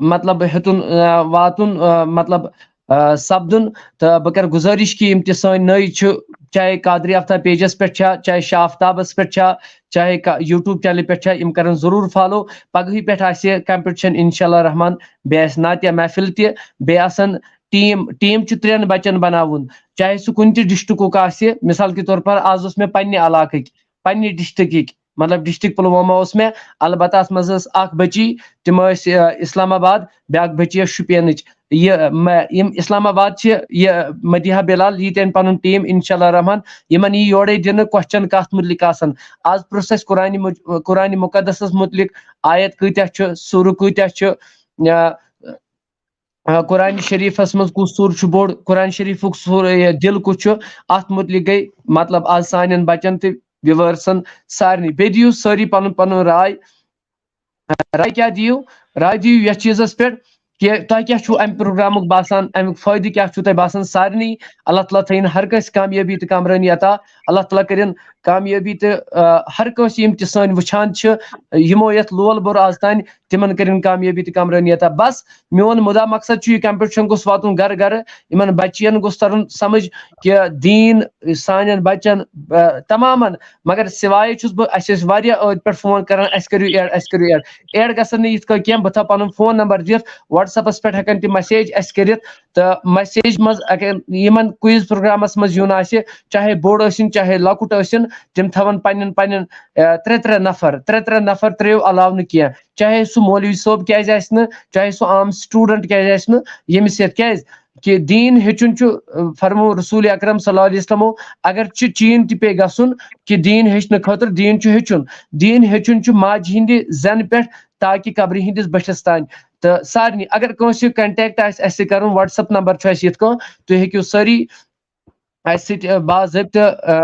مطلب، ہیوٚتُن، آ، واتُن، آ، مطلب، آ، سپدُن۔ تہٕ بہٕ کرٕ گُزٲرِش کہِ یِم تہِ سٲنۍ نٔوۍ چھِ، چاہے قادری آفتاب پیجس پٮ۪ٹھ چھا، چاہے شاہ آفتابس پٮ۪ٹھ چھا، چاہے کا-، YouTube چینلہِ پٮ۪ٹھ چھا، یِم کرن ضروٗر فالو۔ پگہٕے پٮ۪ٹھ آسہِ کمپٹیشن انشاء اللہ رحمان، بیٚیہِ آسہِ نعتیہ محفل تہِ، بیٚیہِ آسن ٹیٖم، ٹیٖم چھُ ترٛٮ۪ن بچن بناوُن، چاہے سُہ کُنہِ تہِ ڈسٹرکُک آسہِ۔ مثال کے طور پر آز اوس مےٚ پننہِ علاقٕکۍ، پننہِ ڈسٹرکٕکۍ، مطلب ڈسٹرکٹ پلوامہ اوس مےٚ، البتہ اتھ منٛز ٲس اکھ بچی، تِم ٲسۍ، آ، اسلام آباد، بیاکھ بچی ٲس شُپینٕچ۔ یہِ، مہ-، یِم اسلام آباد چھِ، یہِ مدیحہ بلال، یہِ تہِ انہِ پنُن ٹیٖم انشاء اللہ رحمان۔ یِمن یی یورے دِنہٕ کوسچن کتھ مُتعلق آسن۔ آز پرُژھ اسہِ قرآنِ مج-، قرآنِ مُقدسس مُتعلق، آیت کۭتیاہ چھُ، سورٕ کۭتیاہ چھُ، یا آ، قرآن شریفس منٛز کُس سوٗر چھُ بوٚڑ، قرآن شریفُک سوٗر، یہِ دِل کُس چھُ، اتھ مُتعلق گٔے، مطلب، آز سانٮ۪ن بچن تہٕ ویورسن سارنٕے۔ بیٚیہِ دِیِو سٲری پنُن پنُن راے۔ راے کیٛاہ دِیِو؟ راے دِیِو یتھ چیٖزس پٮ۪ٹھ کہِ تۄہہِ کیٛاہ چھُو امہِ پروگرامُک باسان، امیُک فٲیدٕ کیٛاہ چھُو تۄہہِ باسان سارنٕے؟ اللہ تعالیٰ تھٲیِن ہر کٲنٛسہِ کامیٲبی تہٕ کامرٲنی عطا۔ اللہ تعالیٰ کٔرِن کامیٲبی تہٕ، آ، ہر کٲنٛسہِ یِم تہِ سٲنۍ وٕچھان چھِ، یِمو یتھ لول بوٚر آز تام، تِمن کٔرِن کامیٲبی تہٕ کامرٲنی عطا۔ بس میون مُدا مقصد چھُ، یہِ کمپٹیشن گوٚژھ واتُن گرٕ گرٕ، یِمن بچین گوٚژھ ترُن سمجھ کہِ دیٖن سانٮ۪ن بچن، آ، تمامن، مگر سوائے چھُس بہٕ، اسہِ ٲسۍ واریاہ ٲدۍ پٮ۪ٹھ فون کران، اسہِ کٔرِو ایڈ، اسہِ کٔرِو ایڈ۔ ایڈ گژھن نہٕ یِتھ کٔنۍ کینٛہہ، بہٕ تھاوٕ پنُن فون نمبر دِتھ، WhatsApp پٮ۪ٹھ ہٮ۪کن تِم مسیج اسہِ کٔرِتھ، تہٕ مسیج منٛز اگر یِمن کوئز پروگرامس منٛز یُن آسہِ، چاہے بوٚڑ ٲسِن چاہے لۄکُٹ ٲسِن، تِم تھاون پننٮ۪ن پننٮ۪ن، آ، ترٛےٚ ترٛےٚ نفر، ترٛےٚ ترٛےٚ نفر ترٛٲیِو علاوٕ نہٕ کینٛہہ، چاہے سُہ مولوی صٲب کیازِ آسہِ نہٕ، چاہے سُہ عام سٹوڈنٹ کیازِ آسہِ نہٕ، ییٚمِس یتھ کیازِ کہِ دیٖن ہیٚچھُن چھُ، آ، فرمو رسول اکرم صلی اللہ علیہ وسلمو، اگر چھُ چین تہِ پیٚیہِ گژھُن کہِ دیٖن ہیٚچھنہٕ خٲطرٕ، دیٖن چھُ ہیٚچھُن، دیٖن ہیٚچھُن چھُ ماجہِ ہِنٛدِ زٮ۪نہٕ پٮ۪ٹھ تاکہِ قبرِ ہِنٛدِس بٔٹھِس تام۔ تہٕ سارنٕے، اگر کٲنٛسہِ کنٹیکٹ آسہِ اَسہِ سۭتۍ کرُن، WhatsApp نمبر چھُ اَسہِ یِتھ کٔنۍ، تُہۍ ہیٚکِو سٲری اَسہِ سۭتۍ، آ، باضٲبطہٕ،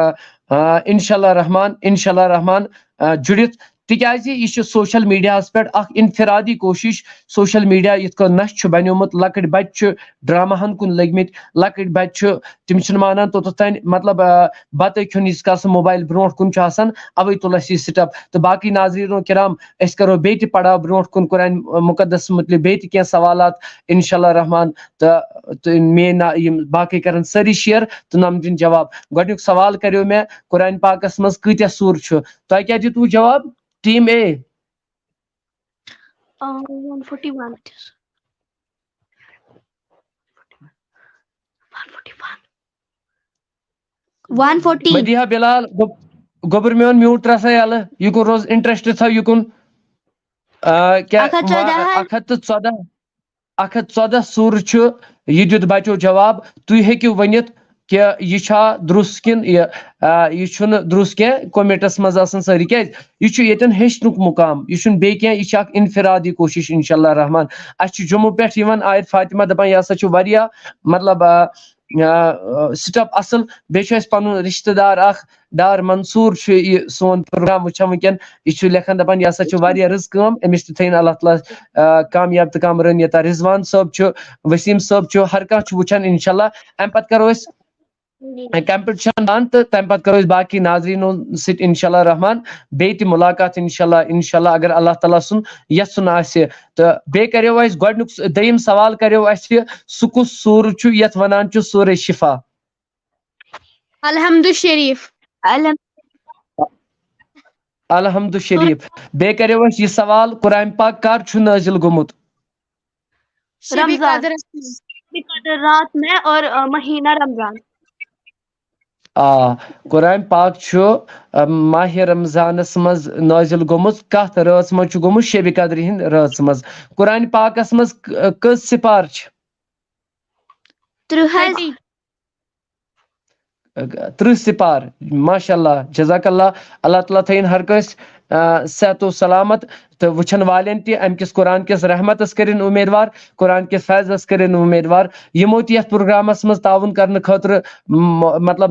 آ، آ، انشاءاللہ رحمان، انشاءاللہ رحمان، آ، جُڑِتھ، تِکیازِ یہِ چھُ سوشل میڈیاہَس پٮ۪ٹھ اکھ انفرادی کوٗشش۔ سوشل میڈیا یِتھ کٔنۍ نَش چھُ بنیومُت، لۄکٕٹۍ بچہِ چھِ ڈراماہن کُن لٔگۍ مٕتۍ، لۄکٕٹۍ بچہِ چھِ، تِم چھِنہٕ مانان توٚتتھ تام، مطلب، آ، بتہٕ کھیوٚن ییٖتِس کالَس نہٕ موبایل برونٛٹھ کُن چھُ آسان، اوے تُل اَسہِ یہِ سٹپ۔ تہٕ باقٕے ناظریٖنو کرام، أسۍ کرو بیٚیہِ تہِ پڑاو برونٛٹھ کُن قرآن مُقدس مُتعلق بیٚیہِ تہِ کینٛہہ سوالات، انشاءاللہ رحمان۔ تہٕ، تہٕ میٲنۍ نا-، یِم باقٕے کرن سٲری شیئر تہٕ نۄم دِن جواب۔ گۄڈٕنیُک سوال کریو مےٚ، قرآن پاکس منٛز کۭتیاہ سوٗر چھُ؟ تۄہہِ کیٛاہ دیُتوُ جواب؟ Team A. Uh, one forty-one it is. One forty-one. One forty. Madiha Bilal, گوٚب-، گوٚبُر میون میوٗٹ ترٛاو سا یَلہٕ، یہِ کُن روز، انٹرسٹ تھاو یہِ کُن۔ آ، کیٛاہ، اکھ ہتھ ژۄدہ وا-، حظ۔ اکھ ہتھ تہٕ ژۄدہ، اکھ ہتھ ژۄدہ سوٗرٕ چھُ، یہِ دیُت بچو جواب۔ تُہۍ ہیٚکِو ؤنِتھ کہِ یہِ چھا درُست کِنہٕ یہِ، آ، یہِ چھُنہٕ درُست کینٛہہ، کومنٹس منٛز آسن سٲری۔ کیٛازِ؟ یہِ چھُ ییٚتٮ۪ن ہیٚچھنُک مُقام، یہِ چھُنہٕ بیٚیہِ کینٛہہ، یہِ چھِ اکھ انفرادی کوٗشش، انشاءاللہ رحمان۔ اَسہِ چھُ جموں پٮ۪ٹھ یِوان آیت فاطمہ دپان، یہِ ہسا چھُ واریاہ، مطلب، آ، آ، سٹپ اصل۔ بیٚیہِ چھُ اَسہِ پنُن رشتہٕ دار اکھ، ڈار منصور چھُ یہِ سون پروگرام وٕچھان وٕنکیٚن۔ یہِ چھُ لیکھان دپان، یہِ ہسا چھُ واریاہ رٕژ کٲم، أمِس تہِ تھٲیِن اللہ تعالیٰ، آ، کامیاب تہٕ کامرٲنی عطا۔ رضوان صٲب چھُ، وسیٖم صٲب چھُ، ہر کانٛہہ چھُ وٕچھان۔ انشاءاللہ، امہِ پتہٕ کرو أسۍ کمپٹیشن ڈن تہٕ تمہِ پتہٕ کرو أسۍ باقٕے ناظریٖنو سۭتۍ انشاءاللہ رحمان بیٚیہِ تہِ مُلاقات، انشاءاللہ، انشاءاللہ، اگر اللہ تعالیٰ سُنٛد یژھُن آسہِ۔ تہٕ بیٚیہِ کریو اَسہِ گۄڈٕنیُک س-، دوٚیِم سوال کریو اَسہِ، سُہ کُس سوٗرٕ چھُ یتھ ونان چھُ سورہ شفا؟ الحمد شریف۔ الحمد الحمد شریف۔ بیٚیہِ کریو اَسہِ یہِ سوال، قرآن پاک کر چھُ نٲزِل گوٚمُت؟ شبِ رمضان۔ قدرس منٛز۔ قدر رات میں اور, آ، مہینہ رمضان۔ آ، قرآن پاک چھُ، آ، ماہِ رمضانس منٛز نٲزِل گوٚمُت۔ کتھ رٲژ منٛز چھُ گوٚمُت؟ شبِ قدرِ ہِنٛدِ رٲژ منٛز۔ قرآن پاکس منٛز ک-، کٔژ سپار چھِ؟ ترٕٛہ حظ۔ Thirty۔ ترٕٛہ سپار۔ ماشاء اللہ، جزاک اللہ۔ اللہ تعالیٰ تھٲیِن ہر کٲنٛسہِ آ، صحت و سلامت تہٕ وٕچھن والٮ۪ن تہِ امہِ کِس قرآن کِس رحمتس کٔرِن امیدوار، قرآن کِس فیضس کٔرِن امیدوار۔ یِمو تہِ یتھ پروگرامس منٛز تعاوُن کرنہٕ خٲطرٕ م-، مطلب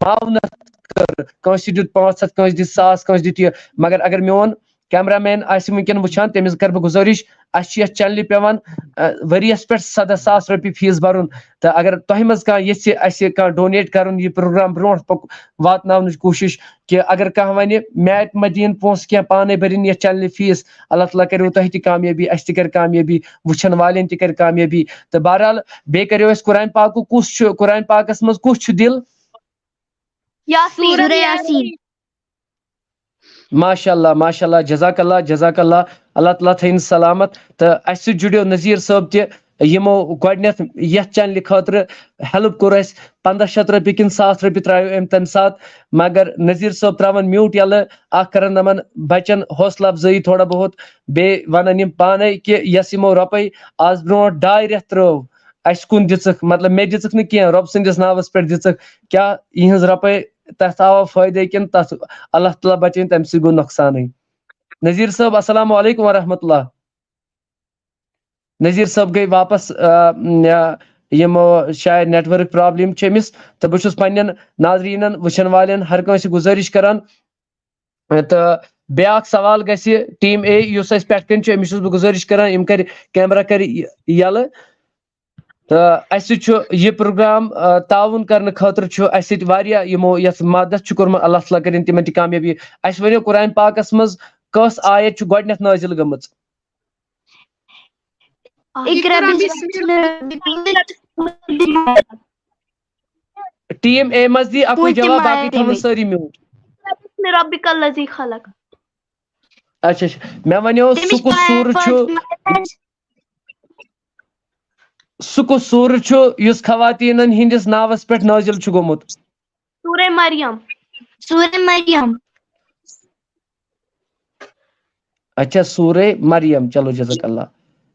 معاونت کٔر، کٲنٛسہِ دیُت پانٛژھ ہتھ، کٲنٛسہِ دِتۍ ساس، کٲنٛسہِ دیُت یہِ۔ مگر اگر میون کیمرہ مین آسہِ وٕنکیٚن وٕچھان، تٔمِس کرٕ بہٕ گُزٲرِش، اسہِ چھِ یتھ چینلہِ پٮ۪وان، آ، ؤریس پٮ۪ٹھ سدہ ساس رۄپیہِ فیس برُن۔ تہٕ اگر تۄہہِ منٛز کانٛہہ یژھِ اسہِ کانٛہہ ڈونیٹ کرُن، یہِ پروگرام برونٛٹھ پک-، واتناونٕچ کوٗشش، کہِ اگر کانٛہہ ونہِ، مےٚ مہ دِیِن پونٛسہٕ کینٛہہ، پانے بٔرِن یتھ چینلہِ فیس، اللہ تعالیٰ کریو تۄہہِ تہِ کامیٲبی، اسہِ تہِ کرِ کامیٲبی، وٕچھن والٮ۪ن تہِ کرِ کامیٲبی۔ تہٕ بہرحال، بیٚیہِ کریو اسہِ قرآن پاکُک کُس چھُ، قرآن پاکس منٛز کُس چھُ دِل؟ یاسین۔ سورہ یاسین۔ ماشاء اللہ، ماشاء اللہ، جزاک اللہ، جزاک اللہ، اللہ تعالیٰ تھٲیِن سلامت۔ تہٕ اسہِ سۭتۍ جُڑیو نذیٖر صٲب تہِ، یِمو گۄڈٕنیتھ یتھ چینلہِ خٲطرٕ ہیلپ کوٚر اسہِ، پندہ شیٚتھ رۄپیہِ کِنہٕ ساس رۄپیہِ ترٛایو أمۍ تمہِ ساتہٕ، مگر نذیٖر صٲب ترٛاوان میوٗٹ یَلہٕ، اکھ کران یِمن بچن حوصلہٕ افزٲیی تھوڑا بہت، بیٚیہِ ونان یِم پانے کہِ یۄس یِمو رۄپے آز برونٛٹھ ڈاے رٮ۪تھ ترٲو، اسہِ کُن دِژٕکھ، مطلب مےٚ دِژٕکھ نہٕ کینٛہہ، رۄب سٕنٛدِس ناوس پٮ۪ٹھ دِژٕکھ، کیٛاہ یِہٕنٛز رۄپے تتھ آوا فٲیدے کِنہٕ تتھ اللہ تعالیٰ بچٲیِن تمہِ سۭتۍ گوٚو نۄقصانٕے؟ نذیٖر صٲب، السلام علیکم ورحمۃ اللہ۔ نذیٖر صٲب گٔے واپس، آ، م، آ، یِم، آ، شاید نیٹ ورک پرابلم چھِ أمِس، تہٕ بہٕ چھُس پننٮ۪ن ناظریٖنن، وٕچھن والٮ۪ن، ہر کٲنٛسہِ گُزٲرِش کران، تہٕ بیٛاکھ سوال گژھِ ٹیٖم اے، یُس اَسہِ پٮ۪ٹھ کَنۍ چھُ، أمِس چھُس بہٕ گُزٲرِش کران، یِم کَرِ، کیمرہ کَرِ یہِ-، یَلہٕ۔ تہٕ اَسہِ چھُ یہِ پروگرام، آ، تعاوُن کرنہٕ خٲطرٕ چھُ اَسہِ سۭتۍ واریاہ یِمو یَتھ مدد چھُ کوٚرمُت، اللہ تعالیٰ کٔرِنۍ تِمن تہِ کامیٲبی۔ اَسہِ ؤنِو، قرآن پاکَس منٛز کۄس آیت چھُ گۄڈٕنیتھ نٲزِل گٔمٕژ؟ اقرا بسم ٹیٖم اے منٛز دی اَکُے جواب، باقٕے تھاوُن سٲری میوٗٹ۔ ربک الذی خلق۔ اچھا، اچھا۔ مےٚ وَنیو، سُہ کُس سوٗرٕ چھُ، سُہ کُس سوٗرٕ چھُ یُس خواتیٖنن ہٕنٛدِس ناوَس پٮ۪ٹھ نٲزِل چھُ گوٚمُت؟ سورہ مریم۔ سورہ مریم۔ اچھا، سورہ مریم۔ چلو، جزاک اللہ،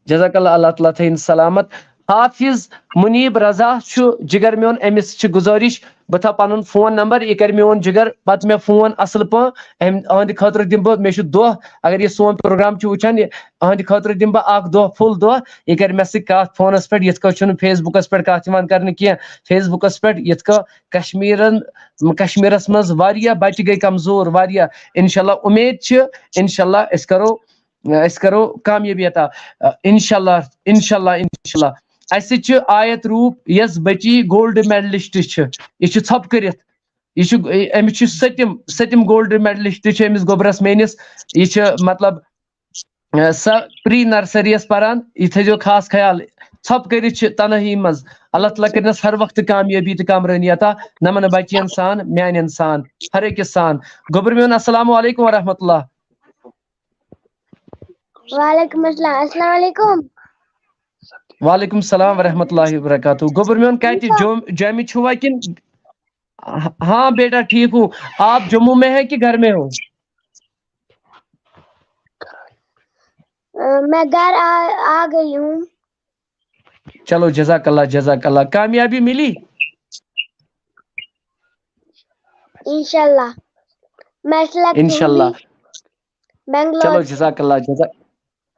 جزاک اللہ، اللہ تعالیٰ تھٲیِن سلامت۔ حافظ منیب رضا چھُ جگر میون، أمِس چھِ گُزٲرِش، بہٕ تھاوٕ پنُن فون نمبر، یہِ کرِ میون جگر پتہٕ مےٚ فون اصل پٲٹھۍ۔ أمۍ، أہنٛدِ خٲطرٕ دِمہٕ بہٕ، مےٚ چھُ دۄہ، اگر یہِ سون پروگرام چھُ وٕچھان، یہِ، أہنٛدِ خٲطرٕ دِمہٕ بہٕ اکھ دۄہ، فُل دۄہ، یہِ کرِ مےٚ سۭتۍ کتھ فونس پٮ۪ٹھ، یِتھ کٲٹھۍ چھُنہٕ فیس بُکس پٮ۪ٹھ کتھ یِوان کرنہٕ کینٛہہ۔ فیس بُکس پٮ۪ٹھ یِتھ کٲٹھۍ کشمیرن، کشمیرس منٛز واریاہ بچہِ گٔے کمزور، واریاہ۔ انشاءاللہ امید چھِ، انشاءاللہ أسۍ کرو، أسۍ کرو کامیٲبی عطا۔ انشاءاللہ، انشاءاللہ، انشاءاللہ۔ اسہِ چھِ آیت روٗپ، یۄس بچی گولڈ میڈلسٹ چھِ، یہِ چھِ ژھۄپہٕ کٔرِتھ، یہِ چھُ، أمِس چھُ سٔتِم، سٔتِم گولڈ میڈلسٹ چھُ أمِس گوٚبرس میٲنِس۔ یہِ چھِ، مطلب، اہ، سۄ پری نرسری یس پران، یہِ تھٲیزیو خاص خیال۔ ژھۄپہٕ کٔرِتھ چھِ تنہٲیی منٛز۔ اللہ تعالیٰ کٔرِنس ہر وقتہٕ کامیٲبی تہٕ کامرٲنی عطا، نمن بچین سان، میانٮ۪ن سان، ہر أکِس سان۔ گوٚبُر میون، السلام علیکم ورحمۃ اللہ۔ وعلیکم السلام۔ السلام علیکم۔ وعلیکم السلام ورحمۃ اللہ وبرکاتہ۔ گوٚبُر میون، کتہِ جوم-، جوٚمہِ چھُوا کِنہٕ؟ ہاں بیٹا، ٹھیک ہوں۔ آپ جموں میں ہیں کہ گھر میں ہو؟ میں گھر آ, آ گئی ہوں۔ چلو، جزاک اللہ، جزاک اللہ۔ کامیابی ملی؟ انشاءاللہ۔ میں سلیکٹ انشاءاللہ۔ بنگلور۔ چلو، جزاک اللہ، جزاک،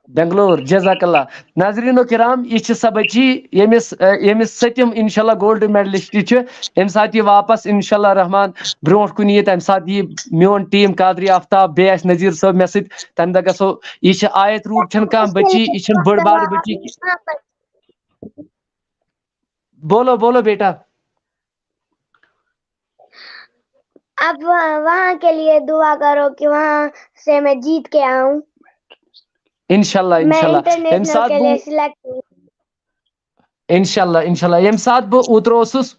بنگلور، جزاک اللہ۔ ناظرین و کرام، یہ چھ سۄ بچی، ییٚمِس، اہ، ییٚمِس سٔتِم انشاءاللہ گولڈ میڈلسٹ چھُ۔ ییٚمہِ ساتہٕ یہِ واپس انشاءاللہ رحمان برونٛٹھ کُن یی، تَمہِ ساتہٕ یی میون ٹیٖم قادری آفتاب، بیٚیہِ آسہِ نذیٖر صٲب مےٚ سۭتۍ۔ تَمہِ دۄہ گژھو، یہِ چھِ آیت روٗپ چھَنہٕ کانٛہہ بچی، یہِ چھَنہٕ بٔڑ بارٕ بچی۔ بولو، بولو بیٹا۔ اب وہاں، وہاں کے لیے دعا کرو کہ وہاں سے میں جیت کے آؤں۔ انشاءاللہ، میں انشاءاللہ۔ انٹرنیشنل ییٚمہِ ساتہٕ کے لیے بہٕ، سلیکٹ ہوں۔ انشاءاللہ، انشاءاللہ۔ ییٚمہِ ساتہٕ بہٕ اوترٕ اوسُس،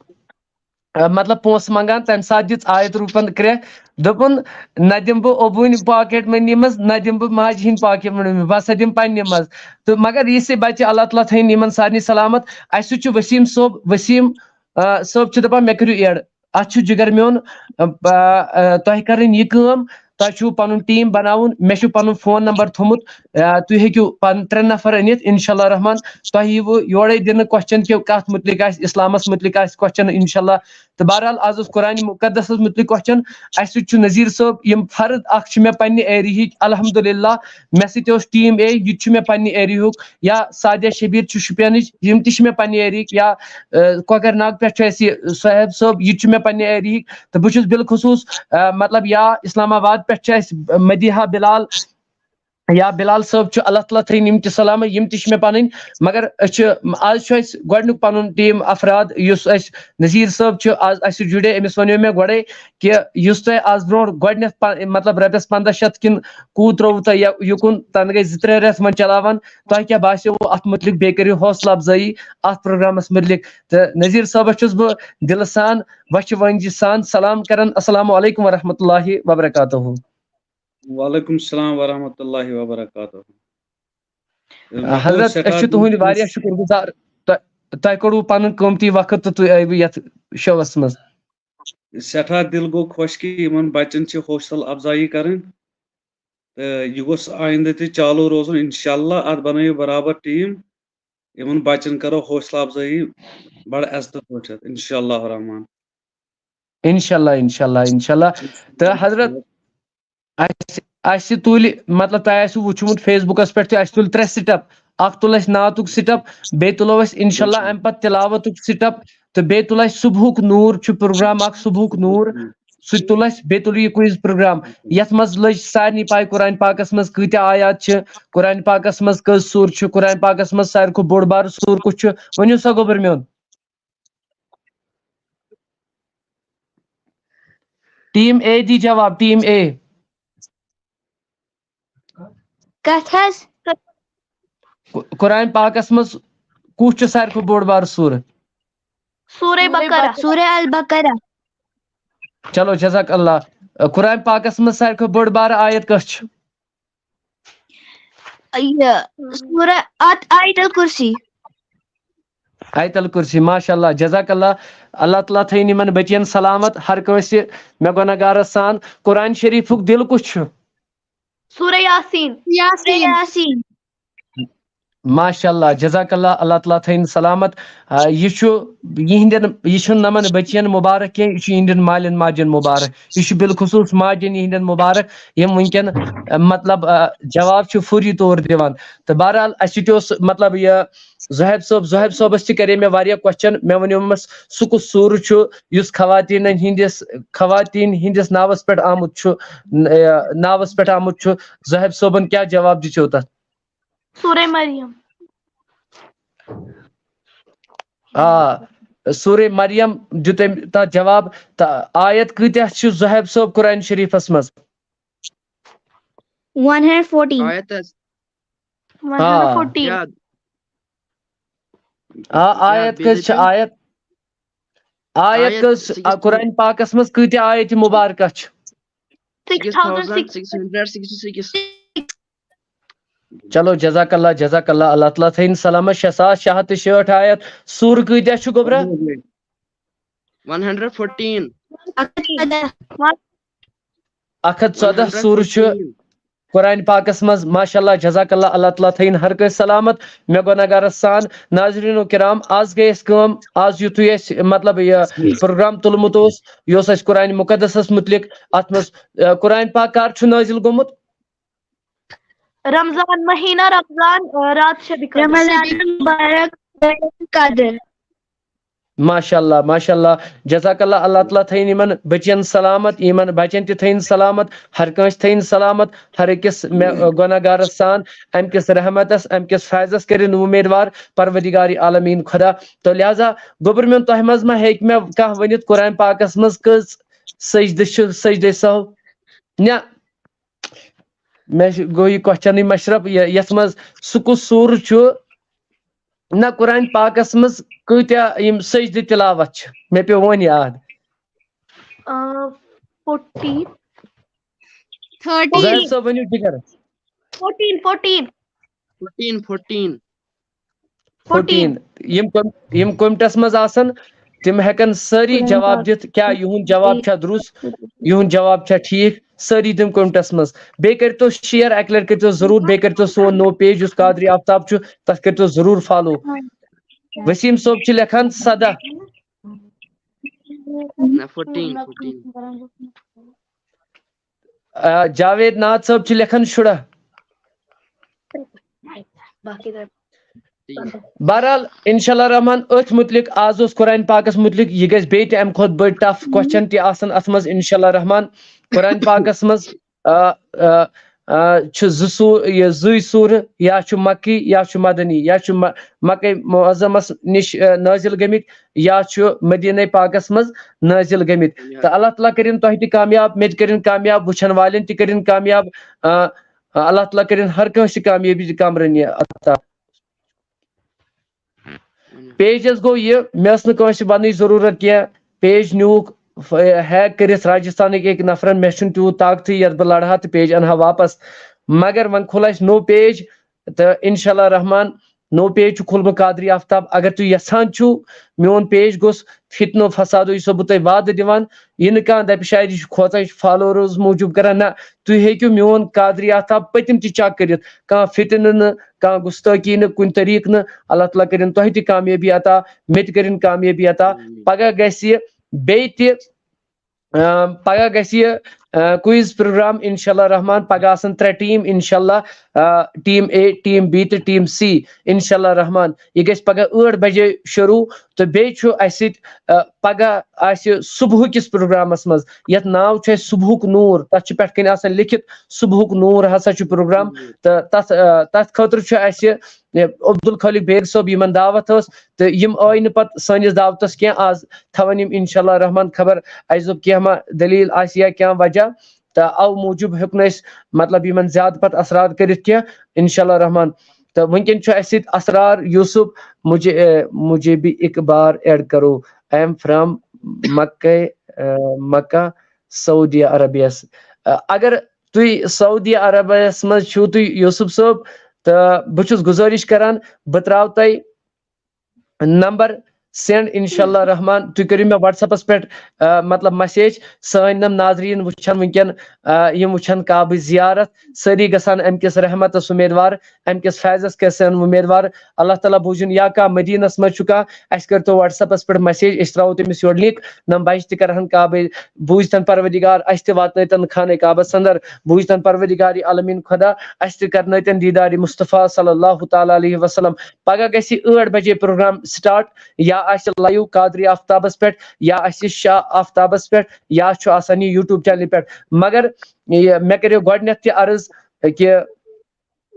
اہ، مطلب، پونٛسہٕ منٛگان، تَمہِ ساتہٕ دِژ آیت روٗپن کرٛٮ۪کھ، دوٚپُن، "نہ دِمہٕ بہٕ اوبوٗنۍ پاکیٹ مٔنی منٛز، نہ دِمہٕ بہٕ ماجہِ ہِنٛدۍ پاکیٹ مٔنی منٛز، بہٕ ہسا دِمہٕ پننہِ منٛز۔" تہٕ مگر یہِ سا بچہِ، اللہ تعالیٰ تھٲیِن یِمن سارنٕے سلامت۔ اَسہِ سۭتۍ چھُ وسیٖم صٲب، وسیٖم، اہ، صٲب چھُ دَپان، مےٚ کٔرِو ایڈ۔ اَتھ چھُ جِگر میون، اہ، اہ، تۄہہِ کَرٕنۍ یہِ کٲم، تۄہہِ چھُو پَنُن ٹیٖم بَناوُن، مےٚ چھُ پَنُن فون نمبر تھوٚمُت۔ آ، تُہۍ ہیٚکِو پَنٕنۍ ترٛےٚ نفر أنِتھ، انشاءاللہ رحمان۔ تۄہہِ یِیوٕ یورَے دِنہٕ کوسچن کہِ کَتھ مُتعلِق آسہِ، اِسلامَس مُتعلِق آسہِ کوسچن، انشاءاللہ۔ تہٕ بہرحال، آز اوس قرآنِ مُقدسَس مُتعلِق کوسچن۔ اَسہِ سۭتۍ چھُ نذیٖر صٲب، یِم فرد اکھ چھِ مےٚ پننہِ ایریاہٕکۍ، الحمدللہ۔ مےٚ سۭتۍ اوس ٹیٖم اے، یہِ تہِ چھُ مےٚ پننہِ ایریاہُک، یا سعدیہ شبیر چھُ شُپینٕچ، یِم تہِ چھِ مےٚ پننہِ ایریاہٕکۍ، یا، آ، کۄکرناگ پٮ۪ٹھ چھُ اَسہِ صہیب صٲب، یہِ تہِ چھُ مےٚ پننہِ ایریاہٕکۍ۔ تہٕ بہٕ چھُس بالخصوص، آ، مطلب، یا اسلام آباد پٮ۪ٹھ چھِ اَسہِ مدیحہ بلال، یا بلال صٲب چھُ، اللہ تعالیٰ تھٲیِن یِم تہِ سلامت، یِم تہِ چھِ مےٚ پنٕنۍ۔ مگر أسۍ چھِ، آز چھُ اَسہِ گۄڈٕنیُک پنُن ٹیٖم افراد، یُس اَسہِ نذیٖر صٲب چھُ، آز اَسہِ سۭتۍ جُڑے، أمِس وَنیو مےٚ گۄڈَے کہِ یُس تۄہہِ آز برونٛٹھ گۄڈٕنیتھ پ-، مطلب، رۄپیَس پنٛداہ شیٚتھ کِنہٕ کوٗت ترٛووُ تۄہہِ یا یُکُن، تَنہٕ گٔے زٕ ترٛےٚ رٮ۪تھ وۄنۍ چلاوان، تۄہہِ کیٛاہ باسیوُ اَتھ مُتعلِق؟ بیٚیہِ کٔرِو حوصلہٕ افزٲیی اَتھ پروگرامَس مُتعلِق۔ تہٕ نذیٖر صٲبَس چھُس بہٕ دِلہٕ سان، وَچھِ وٲنٛجہِ سان سلام کران۔ السلام علیکم ورحمۃ اللہ وبرکاتہ۔ وعلیکم السلام ورحمۃ اللہ وبرکاتہ۔ حضرت، أسۍ چھِ تُہٕنٛدۍ واریاہ شُکُر گُزار۔ تۄ-، تۄہہِ کوٚڑوُ پَنُن قۭمتی وقت تہٕ تُہۍ آیوُ یَتھ شوَس منٛز۔ سٮ۪ٹھاہ دِل گوٚو خۄش کہِ یِمَن بَچَن چھِ حوصلہٕ اَفزایی کَرٕنۍ۔ تہٕ یہِ گوٚژھ آیِندٕ تہِ چالوٗ روزُن، اِنشاءاللہ۔ اَتھ بَنٲیِو برابر ٹیٖم۔ یِمَن بَچَن کَرو حوصلہٕ اَفزٲیی بَڑٕ عزتہٕ پٲٹھۍ، اِنشاءاللہ الرحمٰن۔ اِنشاءاللہ، اِنشاءاللہ، اِنشاءاللہ۔ تہٕ حضرت، اَسہِ، اَسہِ تُلہِ، مطلب، تۄہہِ آسِوُ وٕچھمُت Facebook-س پٮ۪ٹھ تہِ، اَسہِ تُلۍ ترٛےٚ سِٹٮ۪پ۔ اَکھ تُل اَسہِ نعتُک سِٹٮ۪پ، بیٚیہِ تُلو أسۍ، اِنشاءاللہ، اَمہِ پَتہٕ تِلاوتُک سِٹٮ۪پ، تہٕ بیٚیہِ تُل اَسہِ صُبحُک نوٗر چھُ پروگرام اَکھ، صُبحُک نوٗر، سُہ تہِ تُل اَسہِ، بیٚیہِ تُل یہِ quiz پروگرام۔ یَتھ منٛز لٔج سارنٕے پَے قرآن پاکَس منٛز کۭتیٛاہ آیات چھِ، قرآن پاکَس منٛز کٔژ سوٗر چھِ، قرآن پاکَس منٛز ساروی کھۄتہٕ بوٚڑ بارٕ سوٗر کُس چھُ؟ ؤنِو سا گوٚبُر میون۔ ٹیٖم اے دی جواب، ٹیٖم اے۔ کتھ حظ؟ قرآن پاکس منٛز کُس چھُ ساروی کھۄتہٕ بوٚڑ بارٕ سوٗرٕ؟ سورہ بقرہ۔ سورہ البقرہ۔ چلو، جزاک اللہ۔ قرآن پاکس منٛز ساروی کھۄتہٕ بٔڑ بارٕ آیت کۄس چھِ؟ یہِ سورہ ات آیت الکرسی۔ آیت الکرسی، ماشاء اللہ، جزاک اللہ۔ اللہ تعالیٰ تھٲیِن یِمن بٔچین سلامت، ہر کٲنٛسہِ مےٚ گۄناہ گارس سان۔ قرآن شریفُک دِل کُس چھُ؟ سورہ یاسین۔ یاسین۔ یاسین۔ ماشاء اللہ، جزاک اللہ، اللہ تعالیٰ تھٲیِن سلامت۔ آ، یہِ چھُ یِہنٛدٮ۪ن، یہِ چھُنہٕ نمن بٔچین مُبارک کینٛہہ، یہِ چھُ یِہنٛدٮ۪ن مالٮ۪ن ماجٮ۪ن مُبارک، یہِ چھُ بالخصوص ماجٮ۪ن یِہنٛدٮ۪ن مُبارک، یِم وٕنکٮ۪ن، آ، مطلب، آ، جواب چھُ فوری طور دِوان۔ تہٕ بہرحال، اَسہِ سۭتۍ اوس، مطلب، یہِ زُہیب صٲب، زُہیب صٲبس تہِ کرے مےٚ واریاہ کوسچن، مےٚ ؤنیومس سُہ کُس سوٗرٕ چھُ یُس خواتیٖنن ہٕنٛدِس، خواتیٖن ہٕنٛدِس ناوس پٮ۪ٹھ آمُت چھُ، ن-، آ، ناوس پٮ۪ٹھ آمُت چھُ؟ زُہیب صٲبن کیٛاہ جواب دِژیو تتھ؟ سورہ مریم۔ آ، سورہ مریم دیُت أمۍ تتھ جواب۔ تہٕ آیت کۭتیاہ چھِ زُہیب صٲب قرآن شریفس منٛز؟ ون ہنڈریڈ فورٹین۔ آیت حظ۔ ون ہنڈریڈ فورٹین۔ یاد۔ آ، آیت کٔژ چھِ؟ آیت، آیت آیت کٔژ؟ sixty آ، قرآن پاکس منٛز کۭتیاہ آیت مبارکہ چھِ؟ Six thousand six. Six hundred sixty six. چلو، جزاک اللہ، جزاک اللہ، اللہ تعالیٰ تھٲیِن سلامت۔ شےٚ ساس شےٚ ہتھ تہٕ شیٹھ آیت۔ سورٕ کۭتیاہ چھُ گوٚبرا؟ ون ہنڈریڈ فورٹین۔ اکھ ہتھ ژۄدہ سورٕ چھُ قرآن پاکس منٛز۔ ماشاء اللہ، جزاک اللہ، اللہ تعالیٰ تھٲیِن ہر کٲنٛسہِ سلامت۔ مےٚ گۄناہ گارس سان۔ ناظرینو کرام، آز گٔے اَسہِ کٲم، آز یُتھُے اَسہِ، مطلب، یہِ پروگرام تُلمُت اوس، یہِ اوس اَسہِ قرآن مُقدسس مُتعلق۔ اتھ منٛز، آ، قرآن پاک کر چھُ نٲزِل گوٚمُت؟ رمضان مہینہ، رمضان، آ، رات شبِ قدر۔ رمضان مبارک، قدر۔ ماشاء اللہ، ماشاء اللہ، جزاک اللہ۔ اللہ تعالیٰ تھٲیِن یِمن بٔچین سلامت، یِمن بچن تہِ تھٲیِن سلامت، ہر کٲنٛسہِ تھٲیِن سلامت، ہر أکِس مےٚ، گۄناہ گارس سان، امہِ کِس رحمتس، امہِ کِس فیضس کٔرِن اُمیدوار پروردگار عالمین خدا۔ تہٕ لہذا گوٚبُر میون، تۄہہِ منٛز ما ہیٚکہِ مےٚ کانٛہہ ؤنِتھ، قرآن پاکس منٛز کٔژ سجدٕ چھِ، سجدے سہو؟ نہ، مےٚ چھُ، گوٚو یہِ کوسچنٕے مشرف، یہِ، یَتھ منٛز سُہ کُس سوٗرٕ چھُ؟ نہ، قرآن پاکس منٛز کۭتیاہ یِم سجدٕ تلاوت چھِ؟ مےٚ پیوٚو وۄنۍ یاد۔ آ، فورٹی۔ زاہد صٲب، ؤنِو جِگر۔ Fourteen, fourteen. Fourteen, fourteen. Fourteen. یِم کم-، یِم کومٹس منٛز آسن، تِم ہٮ۪کن سٲری جواب دِتھ، کیٛاہ یِہُنٛد جواب چھا درُست، یِہُنٛد جواب چھا ٹھیٖک۔ سٲری تِم کومنٹس منٛز۔ بیٚیہِ کٔرۍتو شیئر، اَکہِ لَٹہِ کٔرۍتو ضروٗر، بیٚیہِ کٔرۍتو سون نوٚو پیج یُس قادری آفتاب چھُ، تَتھ کٔرۍتو ضروٗر فالو۔ وسیٖم صٲب چھِ لیکھان سَداہ۔ نہ، فورٹیٖن، فورٹیٖن۔ آ، جاوید ناد صٲب چھِ لیکھان شُراہ۔ باقٕے دَپ- بہرحال، انشاءاللہ رحمان، أتھۍ مُتعلِق، آز اوس قرآن پاکس مُتعلِق، یہِ گژھِ بیٚیہِ تہِ اَمہِ کھۄتہٕ بٔڑۍ ٹف کوسچن تہِ آسن اَتھ منٛز، انشاءاللہ رحمان۔ قرآن پاکس منٛز، آ، آ، آ، چھِ زٕ سوٗ-، یہِ زٕے سوٗرٕ، یا چھُ مکی، یا چھُ مدنی، یا چھُ م-، مکے معظمس نِش، آ، نٲزِل گٔمٕتۍ، یا چھُ مدینہ پاکس منٛز نٲزِل گٔمٕتۍ۔ تہٕ اللہ تعالیٰ کٔرِن تۄہہِ تہِ کامیاب، مےٚ تہِ کٔرِن کامیاب، وٕچھن والٮ۪ن تہِ کٔرِن کامیاب۔ آ، آ، اللہ تعالیٰ کٔرِن ہر کٲنٛسہِ کامیٲبی تہٕ کامرٲنی عطا۔ پیجس گوٚو یہِ، مےٚ ٲس نہٕ کٲنٛسہِ وننٕچ ضروٗرت کینٛہہ۔ پیج نیوٗکھ ف-، ہیک کٔرِتھ راجستھانٕکۍ أکۍ نفرن، مےٚ چھُنہٕ تیوٗت طاقتٕے یتھ بہٕ لڑٕ ہا تہٕ پیج انہٕ ہا واپس۔ مگر وۄنۍ کھوٚل اَسہِ نوٚو پیج، تہٕ انشاءاللہ رحمان، نوٚو پیج چھُ کھوٚلمُت قادری آفتاب۔ اگر تُہۍ یژھان چھِو میون پیج گوٚژھ فتنہٕ و فسادو، یُس بہٕ تۄہہِ وعدٕ دِوان، یہِ نہٕ کانٛہہ دپہِ شاید یہِ چھُ کھوژان، یہِ چھُ فالورز موٗجوٗب کران، نہ، تُہۍ ہیٚکِو میون قادری آفتاب پٔتِم تہِ چیک کٔرِتھ، کانٛہہ فتنہٕ نہٕ، کانٛہہ گُستٲخی نہٕ، کُنہِ طریٖقہٕ نہٕ۔ اللہ تعالیٰ کٔرِن تۄہہِ تہِ کامیٲبی عطا، مےٚ تہِ کٔرِن کامیٲبی عطا۔ پگاہ گژھِ یہِ بیٚیہِ تہِ، آ، پگاہ گژھِ یہِ، آ، کوئز پروگرام انشاءاللہ رحمان۔ پگاہ آسن ترٛےٚ ٹیٖم انشاءاللہ، آ، ٹیٖم اے، ٹیٖم بی تہٕ ٹیٖم سی، انشاءاللہ رحمان۔ یہِ گژھِ پگاہ ٲٹھ بجے شروٗع، تہٕ بیٚیہِ چھُ اَسہِ سۭتۍ، آ، پگاہ آسہِ صبحُکِس پروگرامس منٛز، یتھ ناو چھُ اَسہِ صبحُک نوٗر، تتھ چھُ پٮ۪ٹھ کنہِ آسان لیکھِتھ صبحُک نوٗر ہسا چھُ پروگرام۔ تہٕ تتھ، آ، تتھ خٲطرٕ چھُ اَسہِ، یہِ، عبدالخالق بیگ صٲب یِمن دعوت ٲس، تہٕ یِم آے نہٕ پتہٕ سٲنِس دعوتس کینٛہہ۔ آز تھاون یِم انشاءاللہ رحمان، خبر اَسہِ دوٚپ کینٛہہ ما دٔلیٖل آسہِ یا کینٛہہ وجہ، تہٕ او موٗجوٗب ہیوٚک نہٕ اَسہِ، مطلب، یِمن زیادٕ پتہٕ اثرات کٔرِتھ کینٛہہ، انشاءاللہ رحمان۔ تہٕ وٕنکیٚن چھُ اَسہِ سۭتۍ اسرار یوسف، مجھے، اے، مجھے بھی ایک بار ایڈ کرو، I am from مکہ، اے، مکہ، سعودی عربیس۔ اے، اگر تُہۍ سعودی عربیس منٛز چھِو تُہۍ یوسف صٲب، تہٕ بہٕ چھُس گُزٲرِش کران، بہٕ ترٛاوٕ تۄہہِ نمبر سینڈ انشاءاللہ رحمان۔ تُہۍ کٔرِو مےٚ WhatsApp-س پٮ۪ٹھ، آ، مطلب، مسیج۔ سٲنۍ یِم ناظریٖن وٕچھن وٕنکیٚن، آ، یِم وٕچھن کعبٕچ زیارت، سٲری گژھن امہِ کِس رحمتس امیدوار، امہِ کِس فیضس گژھن امیدوار۔ اللہ تعالیٰ بوٗزِن، یا کانٛہہ مدیٖنس منٛز چھُ کانٛہہ، اَسہِ کٔرۍتو WhatsApp-س پٮ۪ٹھ مسیج، أسۍ ترٛاوو تٔمِس یورٕ لِنک۔ نم بچہِ تہِ کرہن کعبے، بوٗزتن پروردگار، اَسہِ تہِ واتنٲیتن خانہ کعبس اندر، بوٗزتن پروردگار عالمین خدا، اَسہِ تہِ کرنٲیتن دیٖدار مصطفیٰ صلی اللہ تعالیٰ علیہ وسلم۔ پگاہ گژھِ ٲٹھ بجے پروگرام سٹارٹ، یا آسہِ لایو قادری آفتابس پٮ۪ٹھ، یا آسہِ شاہ آفتابس پٮ۪ٹھ، یا چھُ آسان یہِ YouTube چینلہِ پٮ۪ٹھ۔ مگر یہِ مےٚ کریو گۄڈٕنیتھ تہِ عرض کہِ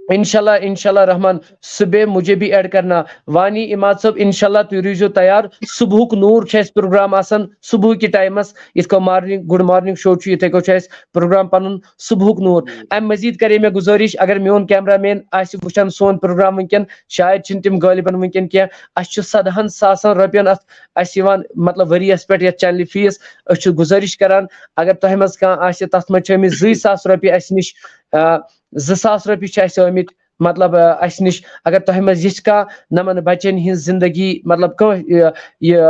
انشاءاللہ، انشاءاللہ رحمان، صبح مجھے بھی ایڈ کرنا۔ وانی عماد صٲب، انشاءاللہ تُہۍ روٗزِو تیار۔ صبحُک نوٗر چھُ اَسہِ پروگرام آسان صبحُکہِ ٹایمس، یِتھ کٔنۍ مارننگ، گڈ مارننگ شو چھُ، یِتھے کٔنۍ چھُ اَسہِ پروگرام پنُن صبحُک نوٗر۔ امہِ مزید کرے مےٚ گُزٲرِش، اگر میون کیمرہ مین آسہِ وٕچھان سون پروگرام وٕنکیٚن، شاید چھِنہٕ تِم غٲلبن وٕنکیٚن کینٛہہ۔ اَسہِ چھُ صدہن ساسن رۄپین اَتھ، اَسہِ یِوان، مطلب، ؤریس پٮ۪ٹھ یَتھ چینلہِ فیس۔ أسۍ چھِ گُزٲرِش کران، اگر تۄہہِ منٛز کانٛہہ آسہِ، تَتھ منٛز چھِ آمٕتۍ زٕے ساس رۄپیہِ اَسہِ نِش، آ، زٕ ساس رۄپیہِ چھِ اَسہِ آمٕتۍ، مطلب، آ، اَسہِ نِش۔ اگر تۄہہِ منٛز یِژھ کانٛہہ نَمَن بَچَن ہِنٛز زِندگی، مطلب، کانٛہہ، یہِ، یہِ،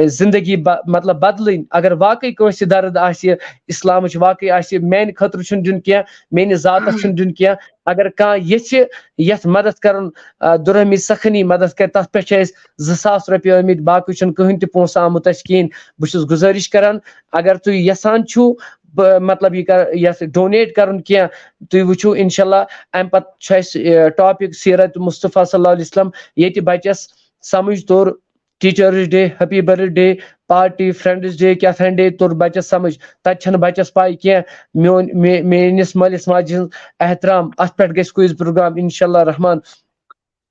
زِندگی ب-، مطلب، بدلٕنۍ، اگر واقعٕے کٲنٛسہِ درد آسہِ، اِسلامٕچ واقعٕے آسہِ، میٛانہِ خٲطرٕ چھُنہٕ دیُن کینٛہہ، میٛٲنِس ذاتَس چھُنہٕ دیُن کینٛہہ۔ اگر کانٛہہ ییٚژھِ یَتھ مدد کَرُن، آ، دُرہمی سخنی مدد کَرِ، تَتھ پٮ۪ٹھ چھِ اَسہِ زٕ ساس رۄپیہِ آمٕتۍ، باقٕے چھُنہٕ کٕہٕنۍ تہِ پونٛسہٕ آمُت اَسہِ کِہیٖنۍ۔ بہٕ چھُس گُزٲرِش کَران، اگر تُہۍ یَژھان چھُو، بہٕ، مطلب، یہِ کَر-، یَتھ ڈونیٹ کَرُن کینٛہہ، تُہۍ وٕچھِو، انشاءاللہ، اَمہِ پَتہٕ چھُ اَسہِ، یہِ، ٹاپِک سیٖرت مصطفیٰ صلی اللہ علیہ وسلم۔ ییٚتہِ بَچَس سَمٕجھ توٚر، ٹیٖچٲرٕس ڈے، ہیپی بٔرتھ ڈے، پارٹی، فرینڈٕس ڈے، کیٛاہ تھام ڈے توٚر بَچَس سَمٕجھ۔ تَتہِ چھَنہٕ بَچَس پَے کینٛہہ، میون، مے-، میٛٲنِس مٲلِس ماجہِ ہِنٛز احترام۔ اَتھ پٮ۪ٹھ گژھِ کوئز پروگرام، انشاءاللہ رحمان۔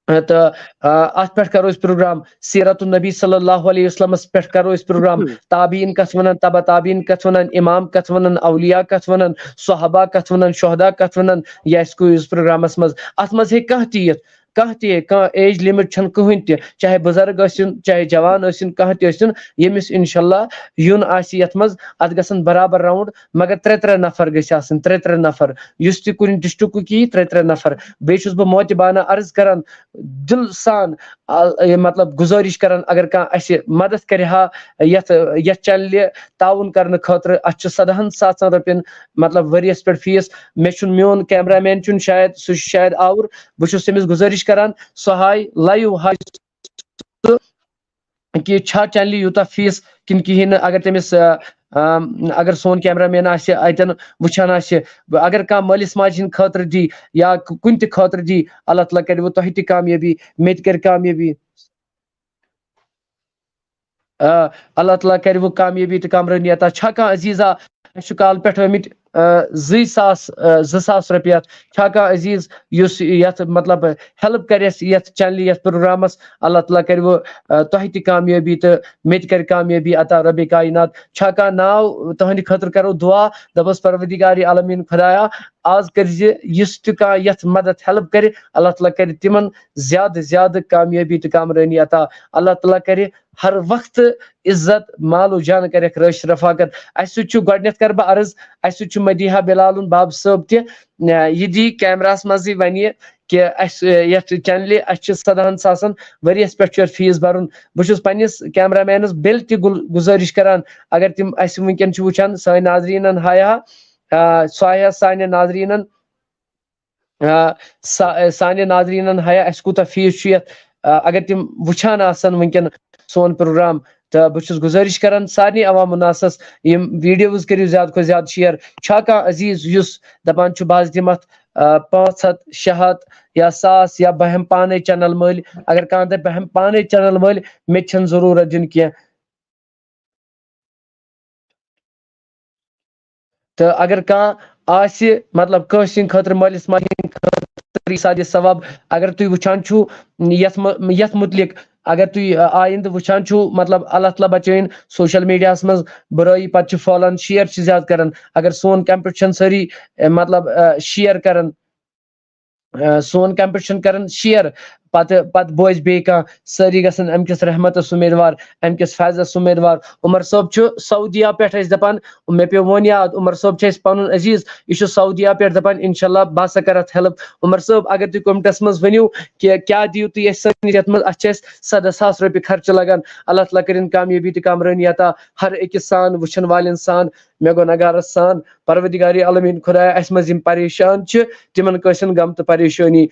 تہٕ، آ، اَتھ پٮ۪ٹھ کَرو أسۍ پروگرام، سیٖرت النبی صلی اللہ علیہ وسلمَس پٮ۪ٹھ کَرو أسۍ پروگرام۔ تابعین کَتھ وَنان، تبع تابعین کَتھ وَنان، اِمام کَتھ وَنان، اولیاء کَتھ وَنان، صحابہ کَتھ وَنان، شہداء کَتھ وَنان، یہِ آسہِ کوئز پروگرامَس منٛز۔ اَتھ منٛز ہیٚکہِ کانٛہہ تہِ یِتھ، کانٛہہ تہِ، کانٛہہ ایج لِمِٹ چھَنہٕ کٕہٕنۍ تہِ، چاہے بُزرگ ٲسِن، چاہے جوان ٲسِن، کانٛہہ تہِ ٲسِن، ییٚمِس اِنشاء اللہ یُن آسہِ یَتھ منٛز، اَتھ گژھن برابر راوُنٛڈ، مگر ترٛےٚ ترٛےٚ نفر گٔژھۍ آسٕنۍ، ترٛےٚ ترٛےٚ نفر، یُس تہِ کُنہِ ڈِسٹرکُک یی، ترٛےٚ ترٛےٚ نفر۔ بیٚیہِ چھُس بہٕ معتبانہ عرض کران، دِل سان، آ، یہِ مطلب گُزٲرِش کران، اگر کانٛہہ اَسہِ مدد کرِ ہا یَتھ، یَتھ چینلہِ تعاوُن کرنہٕ خٲطرٕ، اَتھ چھُ سَدہَن ساسَن رۄپیَن مطلب ؤریَس پٮ۪ٹھ فیٖس۔ مےٚ چھُنہٕ، میون کیمرہ مین چھُنہٕ شاید، سُہ چھُ شاید آوُر۔ بہٕ چھُس تٔمِس گُزٲرِش کران، سُہ ہاے لایِو ہاے سُہ کہِ چھا چینلہِ یوٗتاہ فیٖس کِنہٕ کِہیٖنۍ نہٕ۔ اگر تٔمِس، آ، آم، اگر سون کیمرہ مین آسہِ اَتٮ۪ن وٕچھان آسہِ، اگر کانٛہہ مٲلِس ماجہِ ہِنٛدِ خٲطرٕ دی یا کُنہِ تہِ خٲطرٕ دی، اللہ تعالیٰ کرِ وۄنۍ تۄہہِ تہِ کامیٲبی، مےٚ تہِ کرِ کامیٲبی۔ آ، اللہ تعالیٰ کرِ وۄنۍ کامیٲبی تہٕ کامرٲنی عطا۔ چھا کانٛہہ عزیزا، اَسہِ چھُ کالہٕ پٮ۪ٹھ آمٕتۍ، آ، زٕے ساس، آ، زٕ ساس رۄپیہِ اَتھ۔ چھا کانٛہہ عزیز یُس یَتھ مطلب ہیلپ کرِ اَسہِ یَتھ چینلہِ، یَتھ پروگرامَس؟ اللہ تعالیٰ کرِ وۄنۍ، آ، تۄہہِ تہِ کامیٲبی تہٕ مےٚ تہِ کرِ کامیٲبی عطا رۄبِ کاینات۔ چھا کانٛہہ ناو تُہنٛدِ خٲطرٕ کرو دُعا، دَپس پروردگار عالمیٖن خدایا، آز کٔرۍ زِ یُس تہِ کانٛہہ یَتھ مدد ہیلپ کرِ، اللہ تعالیٰ کرِ تِمن زیادٕ زیادٕ کامیٲبی تہٕ کامرٲنی عطا۔ اللہ تعالیٰ کرِ ہر وقتہٕ عزت، مال و جان کرٮ۪کھ رٲچھ رفاقت۔ اَسہِ سۭتۍ چھُ، گۄڈٕنٮ۪تھ کرٕ بہٕ عرض، اَسہِ سۭتۍ چھُ مدیحہ بلالُن باب صٲب تہِ، اَ، یہِ دی کیمراہَس منٛزٕے وَنہِ کہِ اَسہِ، اَ، یَتھ چینلہِ اَسہِ چھِ سَدہَن ساسَن ؤریَس پٮ۪ٹھ چھُ اَتھ فیٖس بَرُن۔ بہٕ چھُس پنٛنِس کیمرہ مینَس بِل تہِ گُل-، گُزٲرِش کران، اگر تِم اَسہِ وٕنکٮ۪ن چھِ وٕچھان، سٲنۍ ناظریٖنَن ہایا، آ، سُہ ہایا سانٮ۪ن ناظریٖنَن، آ، سا-، سانٮ۪ن ناظریٖنَن ہایا اَسہِ کوٗتاہ فیٖس چھُ یَتھ، آ، اگر تِم وٕچھان آسَن وٕنکٮ۪ن سون پروگرام، تہٕ بہٕ چھُس گُزٲرِش کران سارنٕے عوام الناسَس، یِم ویٖڈیوز کٔرِو زیادٕ کھۄتہٕ زیادٕ شیئر۔ چھا کانٛہہ عزیٖز یُس دَپان چھُ، بہٕ حظ دِمہٕ اَتھ، آ، پانٛژھ ہَتھ، شےٚ ہَتھ یا ساس یا بہٕ ہٮ۪مہٕ پانَے چینل مٔلۍ؟ اگر کانٛہہ دَپہِ، بہٕ ہٮ۪مہٕ پانَے چینل مٔلۍ، مےٚ تہِ چھَنہٕ ضروٗرت دیُن کینٛہہ۔ تہٕ اگر کانٛہہ آسہِ، مطلب، کٲنٛسہِ ہٕنٛدِ خٲطرٕ، مٲلِس ماجہِ ہٕنٛدِ خٲطرٕ یہِ سادِ ثواب، اگر تُہۍ وٕچھان چھُو یَتھ مُ-، یَتھ مُتعلِق، اگر تُہۍ، آ، آیِندٕ وٕچھان چھُو، مطلب، اللہ تعالیٰ بچٲیِن سوشل میڈیاہَس منٛز بُرٲیی، پَتہٕ چھِ پھٲلان، شیئر چھِ زیادٕ کران۔ اگر سون کمپیٹیشن سٲری، اے، مطلب، اے، شیئر کرن، اے، سون کمپیٹیشن کرن شیئر، پَتہٕ، پَتہٕ بوزِ بیٚیہِ کانٛہہ، سٲری گژھن اَمہِ کِس رحمتَس اُمیدوار، اَمہِ کِس فیضَس اُمیدوار۔ عمر صٲب چھُ سعودیہ پٮ۪ٹھ اَسہِ دَپان، مےٚ پیوٚو وۄنۍ یاد، عمر صٲب چھُ اَسہِ پَنُن عزیٖز، یہِ چھُ سعودیہ پٮ۪ٹھ دَپان، انشاءاللہ بہٕ ہسا کَرٕ اَتھ ہیلپ۔ عمر صٲب، اگر تُہۍ کمنٹَس منٛز ؤنِو کہِ کیٛاہ دِیِو تُہۍ اَسہِ سٲنِس یَتھ منٛز، اَتھ چھِ اَسہِ سَداہ ساس رۄپیہِ خرچہٕ لَگان۔ اللہ تعالیٰ کٔرِن کامیٲبی تہٕ کامرٲنی عطا ہر أکِس سان، وٕچھَن والٮ۪ن سان، مےٚ گۄناہگارَس سان۔ پروردگار عالمیٖن خدایا، اَسہِ منٛز یِم پریشان چھِ، تِمَن کٲنٛسہِ ہُنٛد غم تہٕ پریشٲنی۔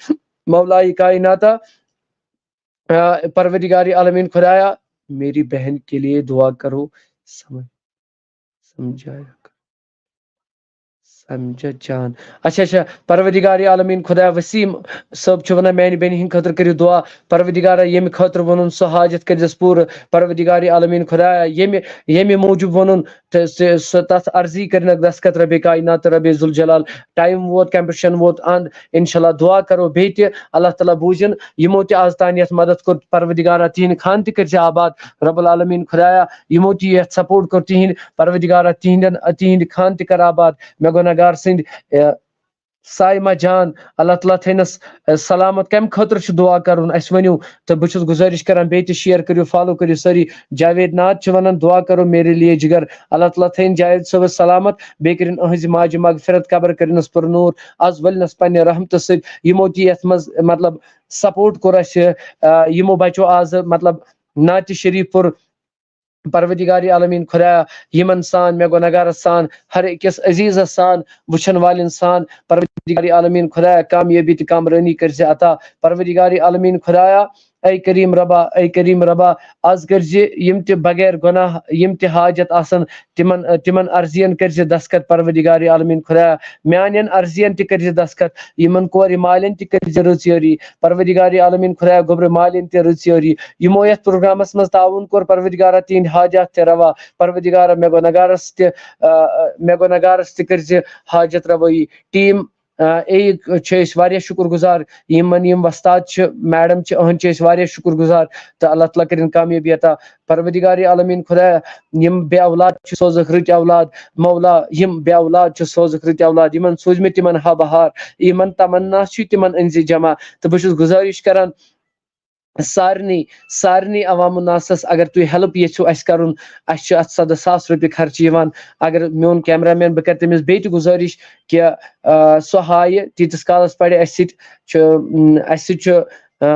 مولائے کائناتا، آ، پروردگار عالمیٖن خدایا، میری بہن کے لیے دعا کرو۔ سمجھ، سمجھایا کر۔ سمجھا جان۔ اچھا، اچھا، پروردگار عالمیٖن خدایا، وسیٖم صٲب چھُ وَنان، میٛانہِ بیٚنہِ ہٕنٛدِ خٲطرٕ کٔرِو دُعا۔ پروردگارا، ییٚمہِ خٲطرٕ ووٚنُن، سُہ حاجت کٔرۍزٮ۪س پوٗرٕ۔ پروردگار عالمیٖن خدایا، ییٚمہِ، ییٚمہِ موٗجوٗب ووٚنُن، تہٕ سُہ، سُہ تَتھ عرضی کٔرِنَکھ دستخط ربِ کائنات تہٕ ربِ ذوالجلال۔ ٹائم ووت، کمپیٹیشن ووت اند۔ انشاءاللہ دعا کرو بیٚیہِ تہِ، اللہ تعالیٰ بوٗزِن۔ یِمو تہِ آز تام یَتھ مدد کوٚر، پروردگارا، تِہِنٛدِ خان تہِ کٔرۍ زِ آباد۔ رب العالمیٖن خدایا، یِمو تہِ یَتھ سپورٹ کوٚر، تِہِنٛدِ پروردگارا، تِہِنٛدٮ۪ن، تِہِنٛدِ خان تہِ کر آباد۔ مےٚ گۄناہگار سٕنٛدِ، اے، صائمہ جان، اللہ تعالیٰ تھٲینَس، اے، سلامت۔ کَمہِ خٲطرٕ چھُ دعا کرُن، اَسہِ ؤنِو۔ تہٕ بہٕ چھُس گُزٲرِش کران، بیٚیہِ تہِ شیئر کٔرِو، فالو کٔرِو سٲری۔ جاوید ناتھ چھُ وَنان، دعا کرو میرے لیے جگر۔ اللہ تعالیٰ تھٲیِن جاوید صٲبَس سلامت، بیٚیہِ کٔرِن أہٕنٛزِ ماجہِ مغفرت، قبر کٔرِنَس پر نور۔ آز ؤلنَس پننہِ رحمتہٕ سۭتۍ۔ یِمو تہِ یَتھ منٛز، مطلب، سپورٹ کوٚر اَسہِ، آ، یِمو بچو آز، مطلب، نعتِ شریف پوٚر۔ پروردگار عالمیٖن خدایا، یِمن سان، مےٚ گۄناہگارس سان، ہر أکِس عزیزس سان، وٕچھن والٮ۪ن سان، پروردگار عالمیٖن خدایا، کامیٲبی تہٕ کامرٲنی کٔرۍ زِ عطا۔ پروردگار عالمیٖن خدایا، اے کریم ربا، اے کریم ربا، آز کٔرۍ زِ یِم تہِ بغیر گۄناہ، یِم تہِ حاجت آسن، تِمن، تِمن عرضین کٔرۍ زِ دستخط پروردگار عالمیٖن خدایا۔ میانٮ۪ن عرضین تہِ کٔرۍ زِ دستخط، یِمن کورِ مالٮ۪ن تہِ کٔرۍ زِ رٕژ یٲری۔ پروردگار عالمیٖن خدایا، گوٚبرِ مالٮ۪ن تہِ رٕژ یٲری۔ یِمو یَتھ پروگرامس منٛز تعاوُن کوٚر، پروردگارا، تِہِنٛدۍ حاجات تہِ روا۔ پروردگارا، مےٚ گۄناہگارس تہِ، آ، مےٚ گۄناہگارس تہِ کٔرۍ زِ حاجت روٲیی۔ ٹیٖم آ، اے، چھِ أسۍ واریاہ شُکُر گُزار، یِمن یِم وۄستاد چھِ، میڈم چھِ، أہنٛد چھِ أسۍ واریاہ شُکُر گُزار، تہٕ اللہ تعالیٰ کٔرِن کامیٲبی عطا۔ پروردگار عالمیٖن خۄدایا، یِم بے اولاد چھِ سوزُکھ رٕتۍ اولاد، مولا، یِم بے اولاد چھِ سوزُکھ رٕتۍ اولاد، یِمن سوٗزمٕتۍ تِمن ہا بہار، یِمن تمنا چھِ تِمن أنزِ جمع۔ تہٕ بہٕ چھُس گُزٲرِش کران سارنٕے، سارنٕے عوام الناسس، اگر تُہۍ ہیلپ یژھِو اَسہِ کرُن، اَسہِ چھُ اَتھ سَداہ ساس رۄپیہِ خرچہٕ یِوان۔ اگر میون کیمرہ مین، بہٕ کرٕ تٔمِس بیٚیہِ تہِ گُزٲرِش کہِ، آ، سُہ ہایہِ تیٖتِس کالس پرِ اَسہِ سۭتۍ چھُ، اَسہِ سۭتۍ چھُ، آ،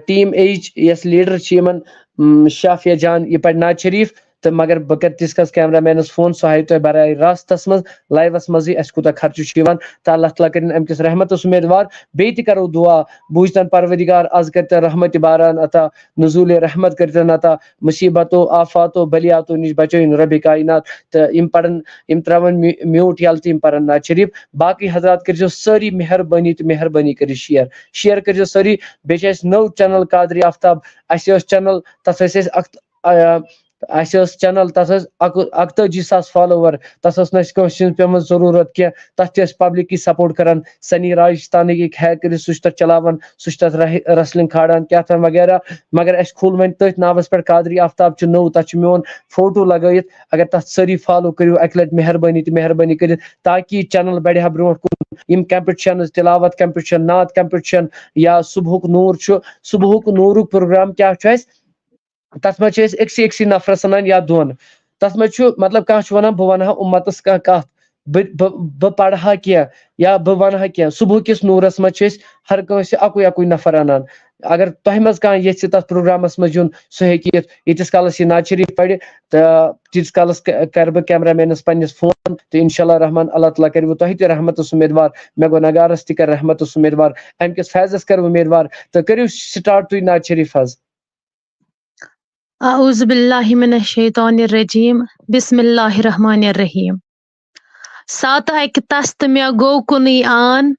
ٹیم ایچ یۄس لیڈر چھِ یِمن، شافیہ جان، یہِ پرِ نعت شریف۔ تہٕ مگر بہٕ کرٕ تیٖتِس کالس کیمرہ مینس فون، سُہ ہایہِ تۄہہِ براہ راستس منٛز، لایوس منٛزٕے اَسہِ کوٗتاہ خرچہٕ چھُ یِوان، تہٕ اللہ تعالیٰ کٔرِن اَمہِ کِس رحمتس اُمیدوار۔ بیٚیہِ تہِ کرو دُعا، بوٗزتن پروردگار، از کٔرتن رحمت باران عطا، نزول رحمت کٔرتن عطا، مصیبتو، آفاتو، بلیاتو نِش بچٲیِن رۄبِ کائنات۔ تہٕ یِم پرن، یِم تراون میو-، میوٗٹ یلہٕ تہٕ یِم پرن نعت شریف۔ باقٕے حضرات کٔرزیو سٲری مہربٲنی تہٕ مہربٲنی کٔرِتھ شیئر، شیئر کٔرزیو سٲری۔ بیٚیہِ چھِ اَسہِ نٔو چینل قادری آفتاب، اَسہِ ٲس چینل، تتھ ٲسۍ أسۍ اکھ، آ، اَسہِ ٲس چینل، تَتھ ٲسۍ اَکہٕ-، اَکتٲجی ساس فالوور، تَتھ ٲس نہٕ اَسہِ کٲنٛسہِ ہٕنٛز پیمٕژ ضروٗرت کینٛہہ، تَتھ تہِ ٲسۍ پبلِکی سپورٹ کران۔ سنی راج تانٕکۍ ہیک کٔرِتھ، سُہ چھُ تَتھ چلاوان، سُہ چھُ تَتھ رہ-، ریسلنگ کھالان، کیٛاہ تام وغیرہ۔ مگر اَسہِ کھوٗل وۄنۍ تٔتھۍ ناوَس پٮ۪ٹھ قادری آفتاب چھُ نوٚو، تَتھ چھُ میون فوٹو لگٲیِتھ۔ اگر تَتھ سٲری فالو کٔرِو اَکہِ لَٹہِ، مہربٲنی تہٕ مہربٲنی کٔرِتھ، تاکہِ یہِ چینل بڑِ ہا برونٛٹھ کُن۔ یِم کمپٹیشنز، تلاوت کمپٹیشن، نعت کمپٹیشن یا صبحُک نوٗر چھُ، صبحُک نوٗرُک پروگرام کیٛاہ چھُ اَسہِ؟ تَتھ منٛز چھِ أسۍ أکسٕے أکسٕے نفرَس اَنان یا دۄن۔ تَتھ منٛز چھُ، مطلب، کانٛہہ چھُ وَنان، بہٕ وَنہٕ ہا اُمَتَس کانٛہہ کَتھ، بہٕ، بہٕ، بہٕ پَرٕ ہا کینٛہہ یا بہٕ وَنہٕ ہا کینٛہہ۔ صُبحہٕ کِس نوٗرَس منٛز چھِ أسۍ ہر کٲنٛسہِ اَکُے اَکُے نفر اَنان۔ اگر تۄہہِ منٛز کانٛہہ یژھِ تَتھ پروگرامَس منٛز یُن، سُہ ہیٚکہِ یِتھ۔ ییٖتِس کالَس یہِ نعت شریف پَرِ، تہٕ تیٖتِس کالَس ک-، کَرٕ بہٕ کیمرہ مینَس پنٛنِس فون، تہٕ اِنشاء اللہ رحمان، اللہ تعالیٰ کَرِ وٕ تۄہہِ تہِ رحمتَس اُمیدوار، مےٚ گۄناہگارَس تہِ کَرِ رحمتَس اُمیدوار، اَمہِ کِس فیضَس کَرٕ اُمیدوار، تہٕ کٔرِو سٹارٹ تُہۍ نعت شریف حظ۔ أعوذ بالله من الشيطان الرجيم. بسم الله الرحمن الرحيم. ساتہٕ اَکہِ تَس تہٕ مےٚ گوٚو کُنُے آن،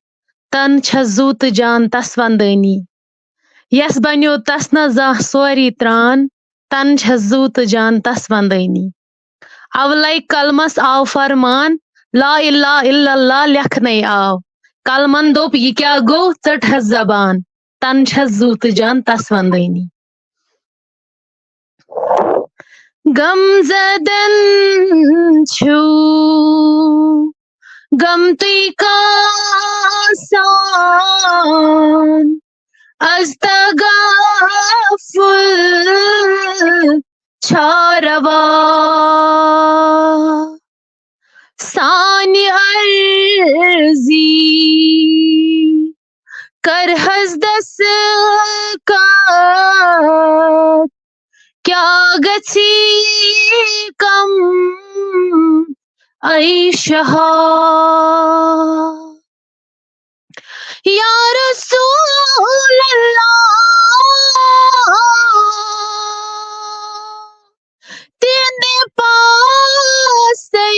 تَن چھَس زُو تہٕ جان تَس وَندٲنی۔ یَس بَنیو تَس نہ زانٛہہ سورُے ترٛان، تَن چھَس زُو تہٕ جان تَس وَندٲنی۔ اَولَے قلمَس آو فرمان، لا الہ الا اللہ لیکھنَے آو۔ قلمَن دوٚپ، یہِ کیٛاہ گوٚو، ژٔٹ حظ زبان، تَن چھَس زُو تہٕ جان تَس وَندٲنی۔ غم زدن چھُو غم تُہۍ کاسان، از تغافل چھا روا؟ سانہِ عرضی کر حض دستخط، کیٛاہ گژھی کم اے شہا۔ یا رسول اللہ، تِہنٛدِ پاسے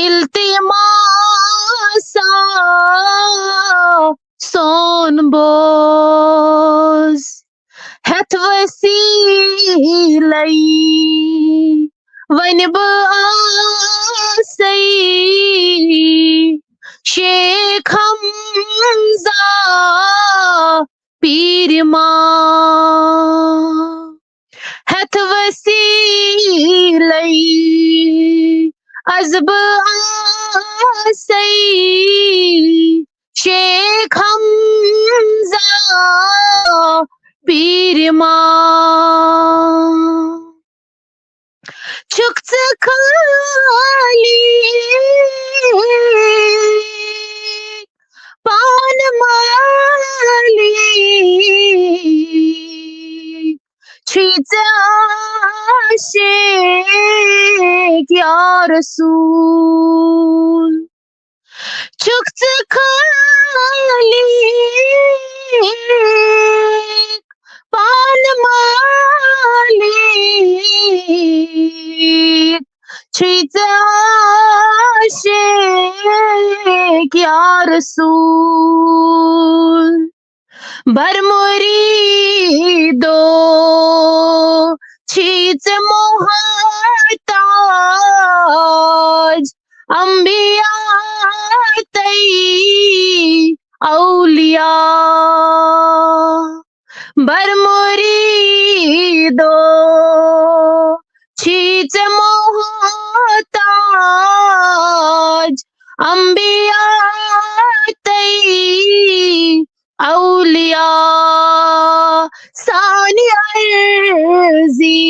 التماسا سون بوز، ہٮ۪تھ وسیٖلَے وۄنۍ بہٕ آسَے شیخ حمزہ پیٖر ما۔ ہٮ۪تھ وسیٖلَے از بہٕ آسَے شیخ حمزہ پیٖر ما۔ چھُکھ ژٕ خٲلی پانہٕ مٲلی، چھُے ژےٚ عاشق یا رسول۔ چھُکھ ژٕ خٲلی پانہٕ مٲلی، چھُے ژےٚ عاشق یا رسول۔ بر مریدو، چھُے ژےٚ محتاج انبیاء تئی اولیاء، بر مریدو چھی ژےٚ محتاج، انبیاء تئی اولیاء سانہِ عرضی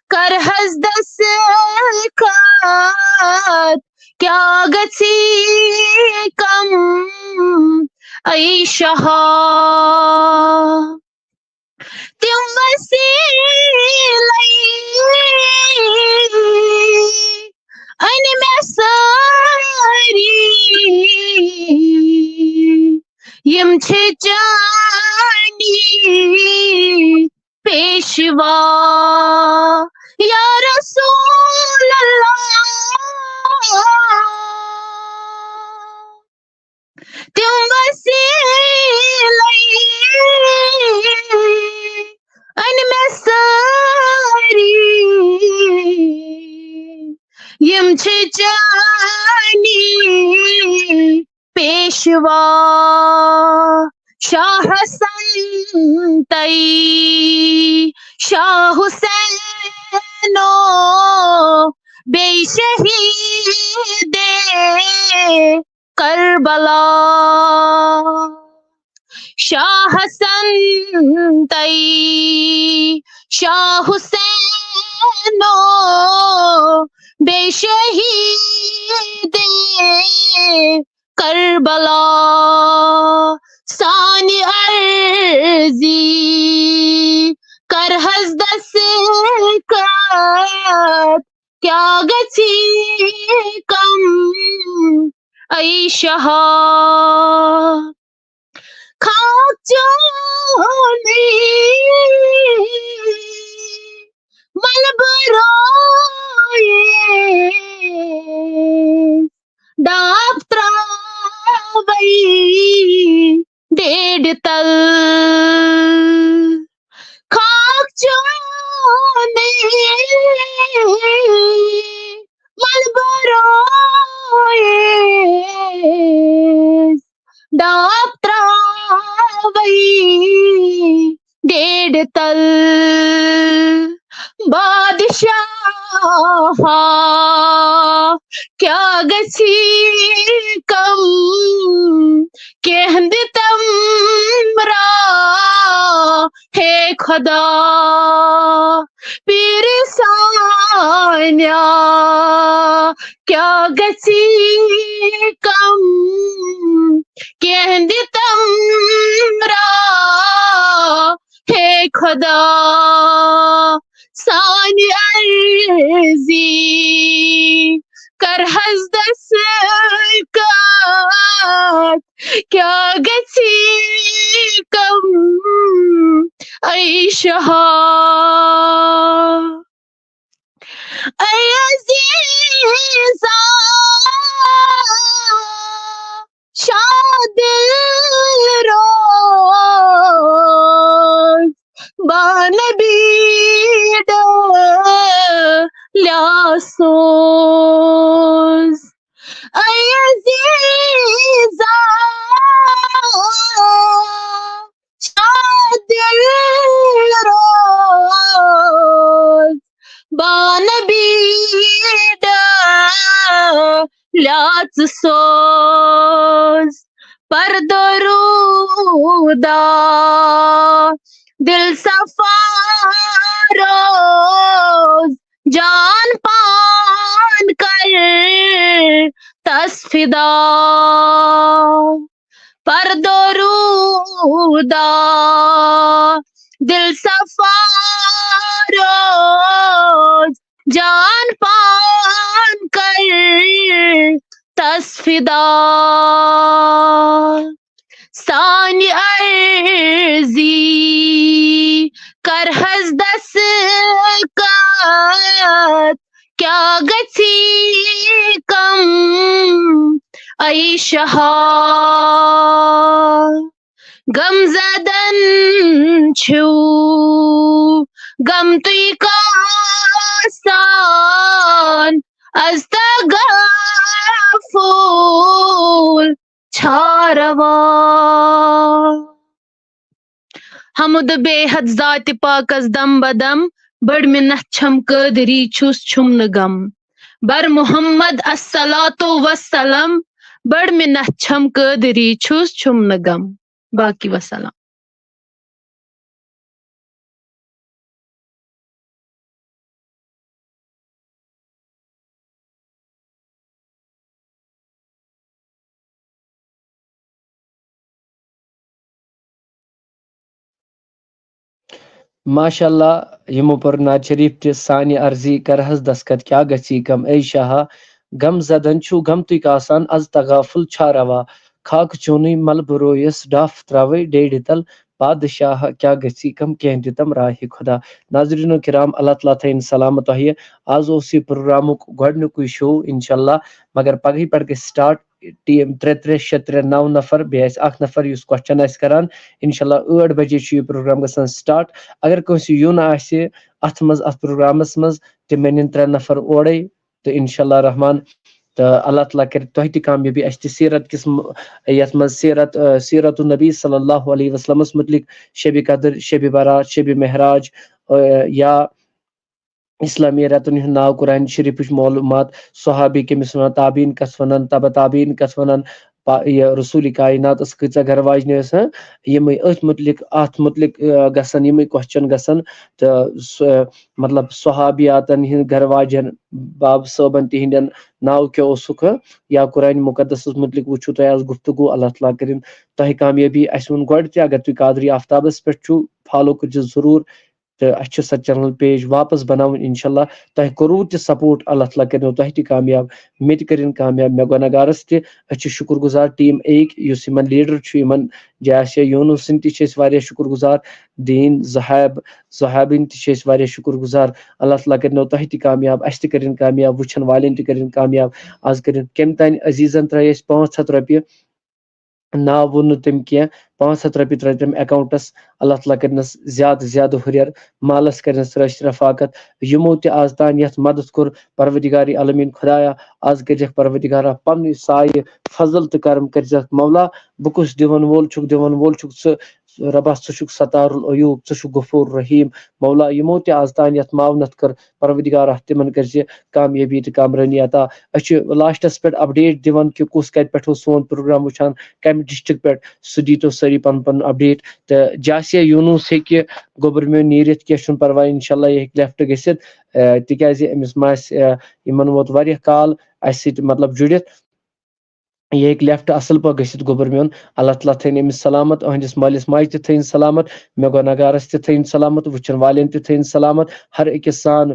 کر حض دستخط، کیٛاہ گژھی کم اے شہا۔ تِم وسیلے أنۍ مےٚ سٲری، یِم چھِ چٲنی پیشوا، یا رسول اللہ۔ تِم وسیلے أنۍ مےٚ سٲری، یِم چھِ چٲنی پیشوا۔ شاہ حسن تئی شاہ حسینو، بیٚیہِ شہیدِ کربلا۔ شاہ حسن تئی شاہ حسینو، بیٚیہِ شہیدِ کربلا۔ سانہِ عرضی کر حض دستخط، کیٛاہ گژھی کم اے شہا۔ خاک چونٕے ملبہٕ رویے، ڈاپھ ترٛاوَے ڈیڈِ تل۔ خاک چونٕے ملبہٕ رویے، ڈاپھ ترٛاوَے ڈیڈِ تل۔ بادشاہا، کیٛاہ گژھی کم، کینٛہہ دِ تم را ہے خدا۔ پیٖرِ سانیا، کیٛاہ گژھی کم، کینٛہہ دِ تم را ہے خدا۔ سانہِ عرضی کر حض دستخط، کیٛاہ گژھی کم اے شہا۔ اے عزیزا، شاد دل روز، بانبی ڈلیا سوز۔ اے عزیزا، شاد دل روز، بانبی ڈلیا سوز۔ پر درودا دل صفا روز، جان پان کر تس فدا۔ پر درودا دل صفا روز، جان پان کر تس فدا۔ سانہِ عرضی کر حض دستخط، کیٛاہ گژھی کم اے شہا۔ غم زدن چھِو غم تُہۍ کاسان، از تغافل چھا روا۔ حمد بے حد ذاتِ پاکس دم بدم، بڑ منت چھم قٲدری چھُس چھُم نہٕ غم۔ بر محمد الصلاۃ والسلام، بڑ منت چھم قٲدری چھُس چھُم نہٕ غم۔ باقی وسلام۔ ماشاء اللہ، یِمو پوٚر نعت شریف تہِ۔ سانہِ عرضی کر حظ دستخط، کیٛاہ گژھی کم؟ اے شاہا، غم زدن چھُ غمتُک آسان، از تغافل چھا روا؟ خاکہٕ چونُے ملبہٕ رویس، ڈپھ تراوے ڈیڈِ تل، بادشاہ کیٛاہ گژھی کم، کینٛہہ دِتم راہِ خدا۔ ناظرینو کرام، اللہ تعالیٰ تھٲیِن سلامت تۄہہِ۔ آز اوس یہِ پروگرامُک گۄڈٕنیُکُے شو، انشاءاللہ، مگر پگہٕے پٮ۪ٹھ گژھِ سٹارٹ۔ ٹیٖم ترٛےٚ ترٛےٚ شےٚ ترٛےٚ نَو نفر، بیٚیہِ آسہِ اکھ نفر یُس کوسچن آسہِ کران۔ انشاءاللہ ٲٹھ بجے چھُ یہِ پروگرام گژھان سٹارٹ۔ اگر کٲنٛسہِ یُن آسہِ اتھ منٛز، اتھ پروگرامس منٛز، تِم نِن ترٛےٚ نفر اورے، تہٕ انشاءاللہ رحمان، تہٕ اللہ تعالیٰ کرِ تۄہہِ تہِ کامیٲبی۔ اسہِ تہِ سیرت کِس م-، یتھ منٛز سیرت، آ، سیرت النبی صلی اللہ علیہ وسلمس متعلق، شبِ قدر، شبِ برات، شبِ معراج، آ، یا اسلامی رٮ۪تن ہُنٛد ناو، قرآن شریفٕچ معلوٗمات، صحابی کٔمِس ونان، تابعین کس ونان، تبع تابعین کس ونان، پا-، یہِ رسول کائناتس کۭژاہ گرٕ واجنہِ ٲس، ہاں؟ یِمے أتھۍ متعلق، اتھ متعلق، آ، گژھن یِمے کوسچن گژھن، تہٕ سُہ، مطلب، صحابیاتن ہٕنٛدۍ گرٕ واجٮ۪ن باب صٲبن تِہنٛدٮ۪ن ناو کیٛاہ اوسُکھ، ہاں؟ یا قرآن مقدسس متعلق وٕچھِو تۄہہِ آز گفتگو۔ اللہ تعالیٰ کٔرِن تۄہہِ کامیٲبی۔ اسہِ ووٚن گۄڈٕ تہِ، اگر تُہۍ قادری آفتابس پٮ۪ٹھ چھِو، فالو کٔرزِ ضروٗر۔ تہٕ اسہِ چھِ سۄ چینل پیج واپس بناوٕنۍ، انشاءاللہ۔ تۄہہِ کوٚروٕ تہِ سپورٹ، اللہ تعالیٰ کٔرِنو تۄہہِ تہِ کامیاب، مےٚ تہِ کٔرِن کامیاب، مےٚ گۄناہ گارس تہِ۔ أسۍ چھِ شُکر گُزار ٹیٖم اے یُک، یُس یِمن لیڈر چھُ، یِمن جاسیہ یونس سٕنٛدۍ تہِ چھِ أسۍ واریاہ شُکر گُزار، دیٖن زہاب، زہابٕنۍ تہِ چھِ أسۍ واریاہ شُکر گُزار۔ اللہ تعالیٰ کٔرِنو تۄہہِ تہِ کامیاب، اسہِ تہِ کٔرِن کامیاب، وٕچھن والٮ۪ن تہِ کٔرِن کامیاب۔ آز کٔرِن کٔمۍ تانۍ عزیزن ترٲے اسہِ پانٛژھ ہتھ رۄپیہِ۔ ناو ووٚن نہٕ تٔمۍ کینٛہہ، پانٛژھ ہتھ رۄپیہِ ترٲے تٔمۍ اکاونٹس۔ اللہ تعالیٰ کٔرنس زیادٕ زیادٕ ہُریر، مالس کٔرنس رٲچھ رفاقت۔ یِمو تہِ آز تام یتھ مدد کوٚر، پروردگار عالمین خدایا، آز کٔرزٮ۪کھ پروردگارا پننُے سایہِ، فضل تہٕ کرم کٔرزٮ۪کھ مولا۔ بہٕ کُس دِوَن وول چھُکھ، دِوَن وول چھُکھ ژٕ، ربا، ژٕ چھُکھ ستار العیوب، ژٕ چھُکھ غفور رحیم۔ مولا، یِمو تہِ آز تام یتھ معاونت کٔر، پروردگارا، تِمن کٔرزِ کامیٲبی تہٕ کامرٲنی عطا۔ أسۍ چھِ لاسٹس پٮ۪ٹھ اپڈیٹ دِوان کہِ کُس کتہِ پٮ۪ٹھ اوس سون پروگرام وٕچھان، کمہِ ڈسٹرکٹ پٮ۪ٹھ، سُہ دیٖتو سٲری پنُن پنُن اپڈیٹ۔ تہٕ جاسیہ یونس ہیٚکہِ گوٚبُر میون نیٖرِتھ، کینٛہہ چھُنہٕ پرواے، انشاءاللہ یہِ ہیٚکہِ لیفٹ گٔژھِتھ، آ، تِکیازِ أمِس ما آسہِ، آ، یِمن ووت واریاہ کال اسہِ سۭتۍ، مطلب، جُڑِتھ۔ یہِ ہیٚکہِ لیفٹ اصل پٲٹھۍ گٔژھِتھ گوٚبُر میون۔ اللہ تعالیٰ تھٲیِن أمِس سلامت، أہنٛدِس مٲلِس ماجہِ تہِ تھٲیِن سلامت، مےٚ گۄناہ گارس تہِ تھٲیِن سلامت، وٕچھن والٮ۪ن تہِ تھٲیِن سلامت، ہر أکِس سان۔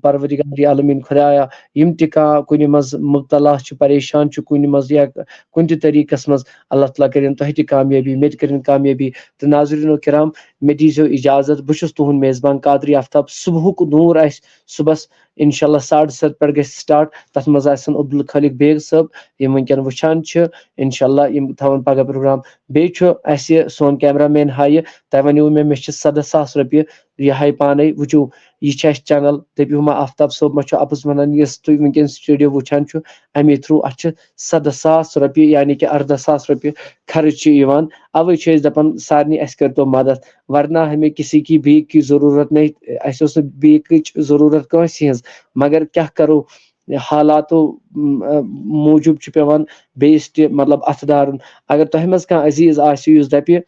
پروردگار عالمین خدایا، یِم تہِ کانٛہہ کُنہِ منٛز مبتلا چھِ، پریشان چھِ کُنہِ منٛز یا کُنہِ تہِ طریٖقس منٛز، اللہ تعالیٰ کٔرِن تۄہہِ تہِ کامیٲبی، مےٚ تہِ کٔرِن کامیٲبی۔ تہٕ ناظریٖنو کرام، مےٚ دیٖزیو اجازت، بہٕ چھُس تُہُنٛد میزبان قادری آفتاب۔ صبحُک نوٗر آسہِ صُبحس انشاءاللہ ساڑٕ ستھ پٮ۪ٹھ گژھِ سٹارٹ۔ تتھ منٛز آسن عبدالخالق بیگ صٲب، یِم وٕنکیٚن وٕچھان چھِ، انشاءاللہ یِم تھاون پگاہ پروگرام۔ بیٚیہِ چھُ اسہِ سون کیمرہ مین ہایہِ، تۄہہِ ونیو مےٚ، مےٚ چھِ سدہ ساس رۄپیہِ یہِ ہاے پانے۔ وٕچھِو، یہِ چھِ اسہِ چینل، دٔپِو ما آفتاب صٲب ما چھُ اپُز ونان، یُس تُہۍ وٕنکیٚن سٹوڈیو وٕچھان چھُ، امی تھرو اتھ چھِ سدہ ساس رۄپیہِ، یعنی کہِ اردہ ساس رۄپیہِ خرٕچ چھِ یِوان۔ اوے چھِ أسۍ دپان سارنٕے، اسہِ کٔرتو مدد، ورنہ ہمیں کسی کی بھیک کی ضرورت نہیں، اسہِ اوس نہٕ بھیکٕچ ضرورت کٲنٛسہِ ہٕنٛز، مگر کیٛاہ کرو، حالاتو، م، موٗجوٗب چھُ پٮ۪وان بیٚیِس تہِ، مطلب، اَتھٕ دارُن۔ اگر تۄہہِ منٛز کانٛہہ عزیٖز آسہِ یُس دَپہِ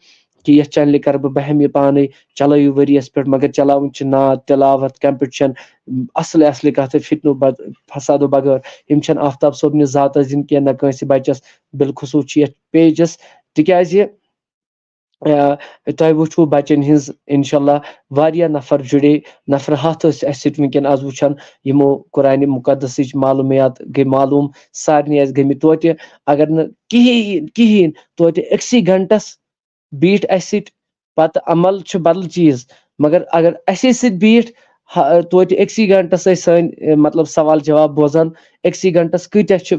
کہِ یَتھ چینلہِ کَرٕ بہٕ، بہٕ ہٮ۪مہٕ یہِ پانَے، چلٲیِو ؤریَس پٮ۪ٹھ، مگر چلاوٕنۍ چھِ نعت، تلاوت، کمپِٹشن، اَصلہِ اَصلہِ کَتھٕ، فِتنہٕ بد-، فسادو بغٲر۔ یِم چھَنہٕ آفتاب صٲبنہِ ذاتَس دِنۍ کینٛہہ، نہ کٲنٛسہِ بَچَس، بالخصوٗص چھِ یَتھ پیجَس، تِکیٛازِ آ، تۄہہِ وٕچھوٕ بچن ہٕنٛز، انشاءاللہ، واریاہ نفر جُڑے، نفر ہتھ ٲسۍ اَسہِ سۭتۍ وٕنکیٚن آز وٕچھان، یِمو قرآنِ مُقدسٕچ معلوٗمیات گٔے معلوٗم، سارنٕے آسہِ گٔمٕتۍ توتہِ، اگر نہٕ کِہیٖنۍ، کِہیٖنۍ، توتہِ أکسٕے گھنٹس بیٖٹھۍ اَسہِ سۭتۍ۔ پتہٕ عمل چھُ بدل چیٖز، مگر اگر اَسے سۭتۍ بیٖٹھۍ، ہا، توتہِ أکسٕے گھنٹس ٲسۍ سٲنۍ، اے، مطلب، سوال جواب بوزان، أکسٕے گھنٹس کۭتیاہ چھِ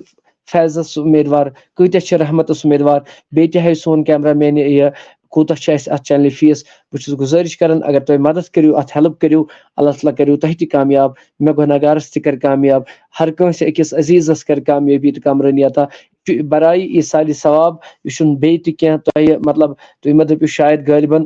فیضس امیدوار، کۭتیاہ چھِ رحمتس امیدوار۔ بیٚیہِ تہِ ہاوِ سون کیمرہ مین یہِ کوٗتاہ چھُ اَسہِ اَتھ چینلہِ فیٖس۔ بہٕ چھُس گُزٲرِش کران، اگر تُہۍ مدد کٔرِو، اَتھ ہیلپ کٔرِو، اللہ تعالیٰ کٔرِو تۄہہِ تہِ کامیاب، مےٚ گۄناہ گارَس تہِ کَرِ کامیاب، ہر کٲنٛسہِ أکِس عزیٖزَس کَرِ کامیٲبی تہٕ کامرٲنی عطا۔ یہِ چھُ برائے ایصالِ ثواب، یہِ چھُنہٕ بیٚیہِ تہِ کینٛہہ۔ تۄہہِ، مطلب، تُہۍ مہ دٔپِو شاید غٲلباً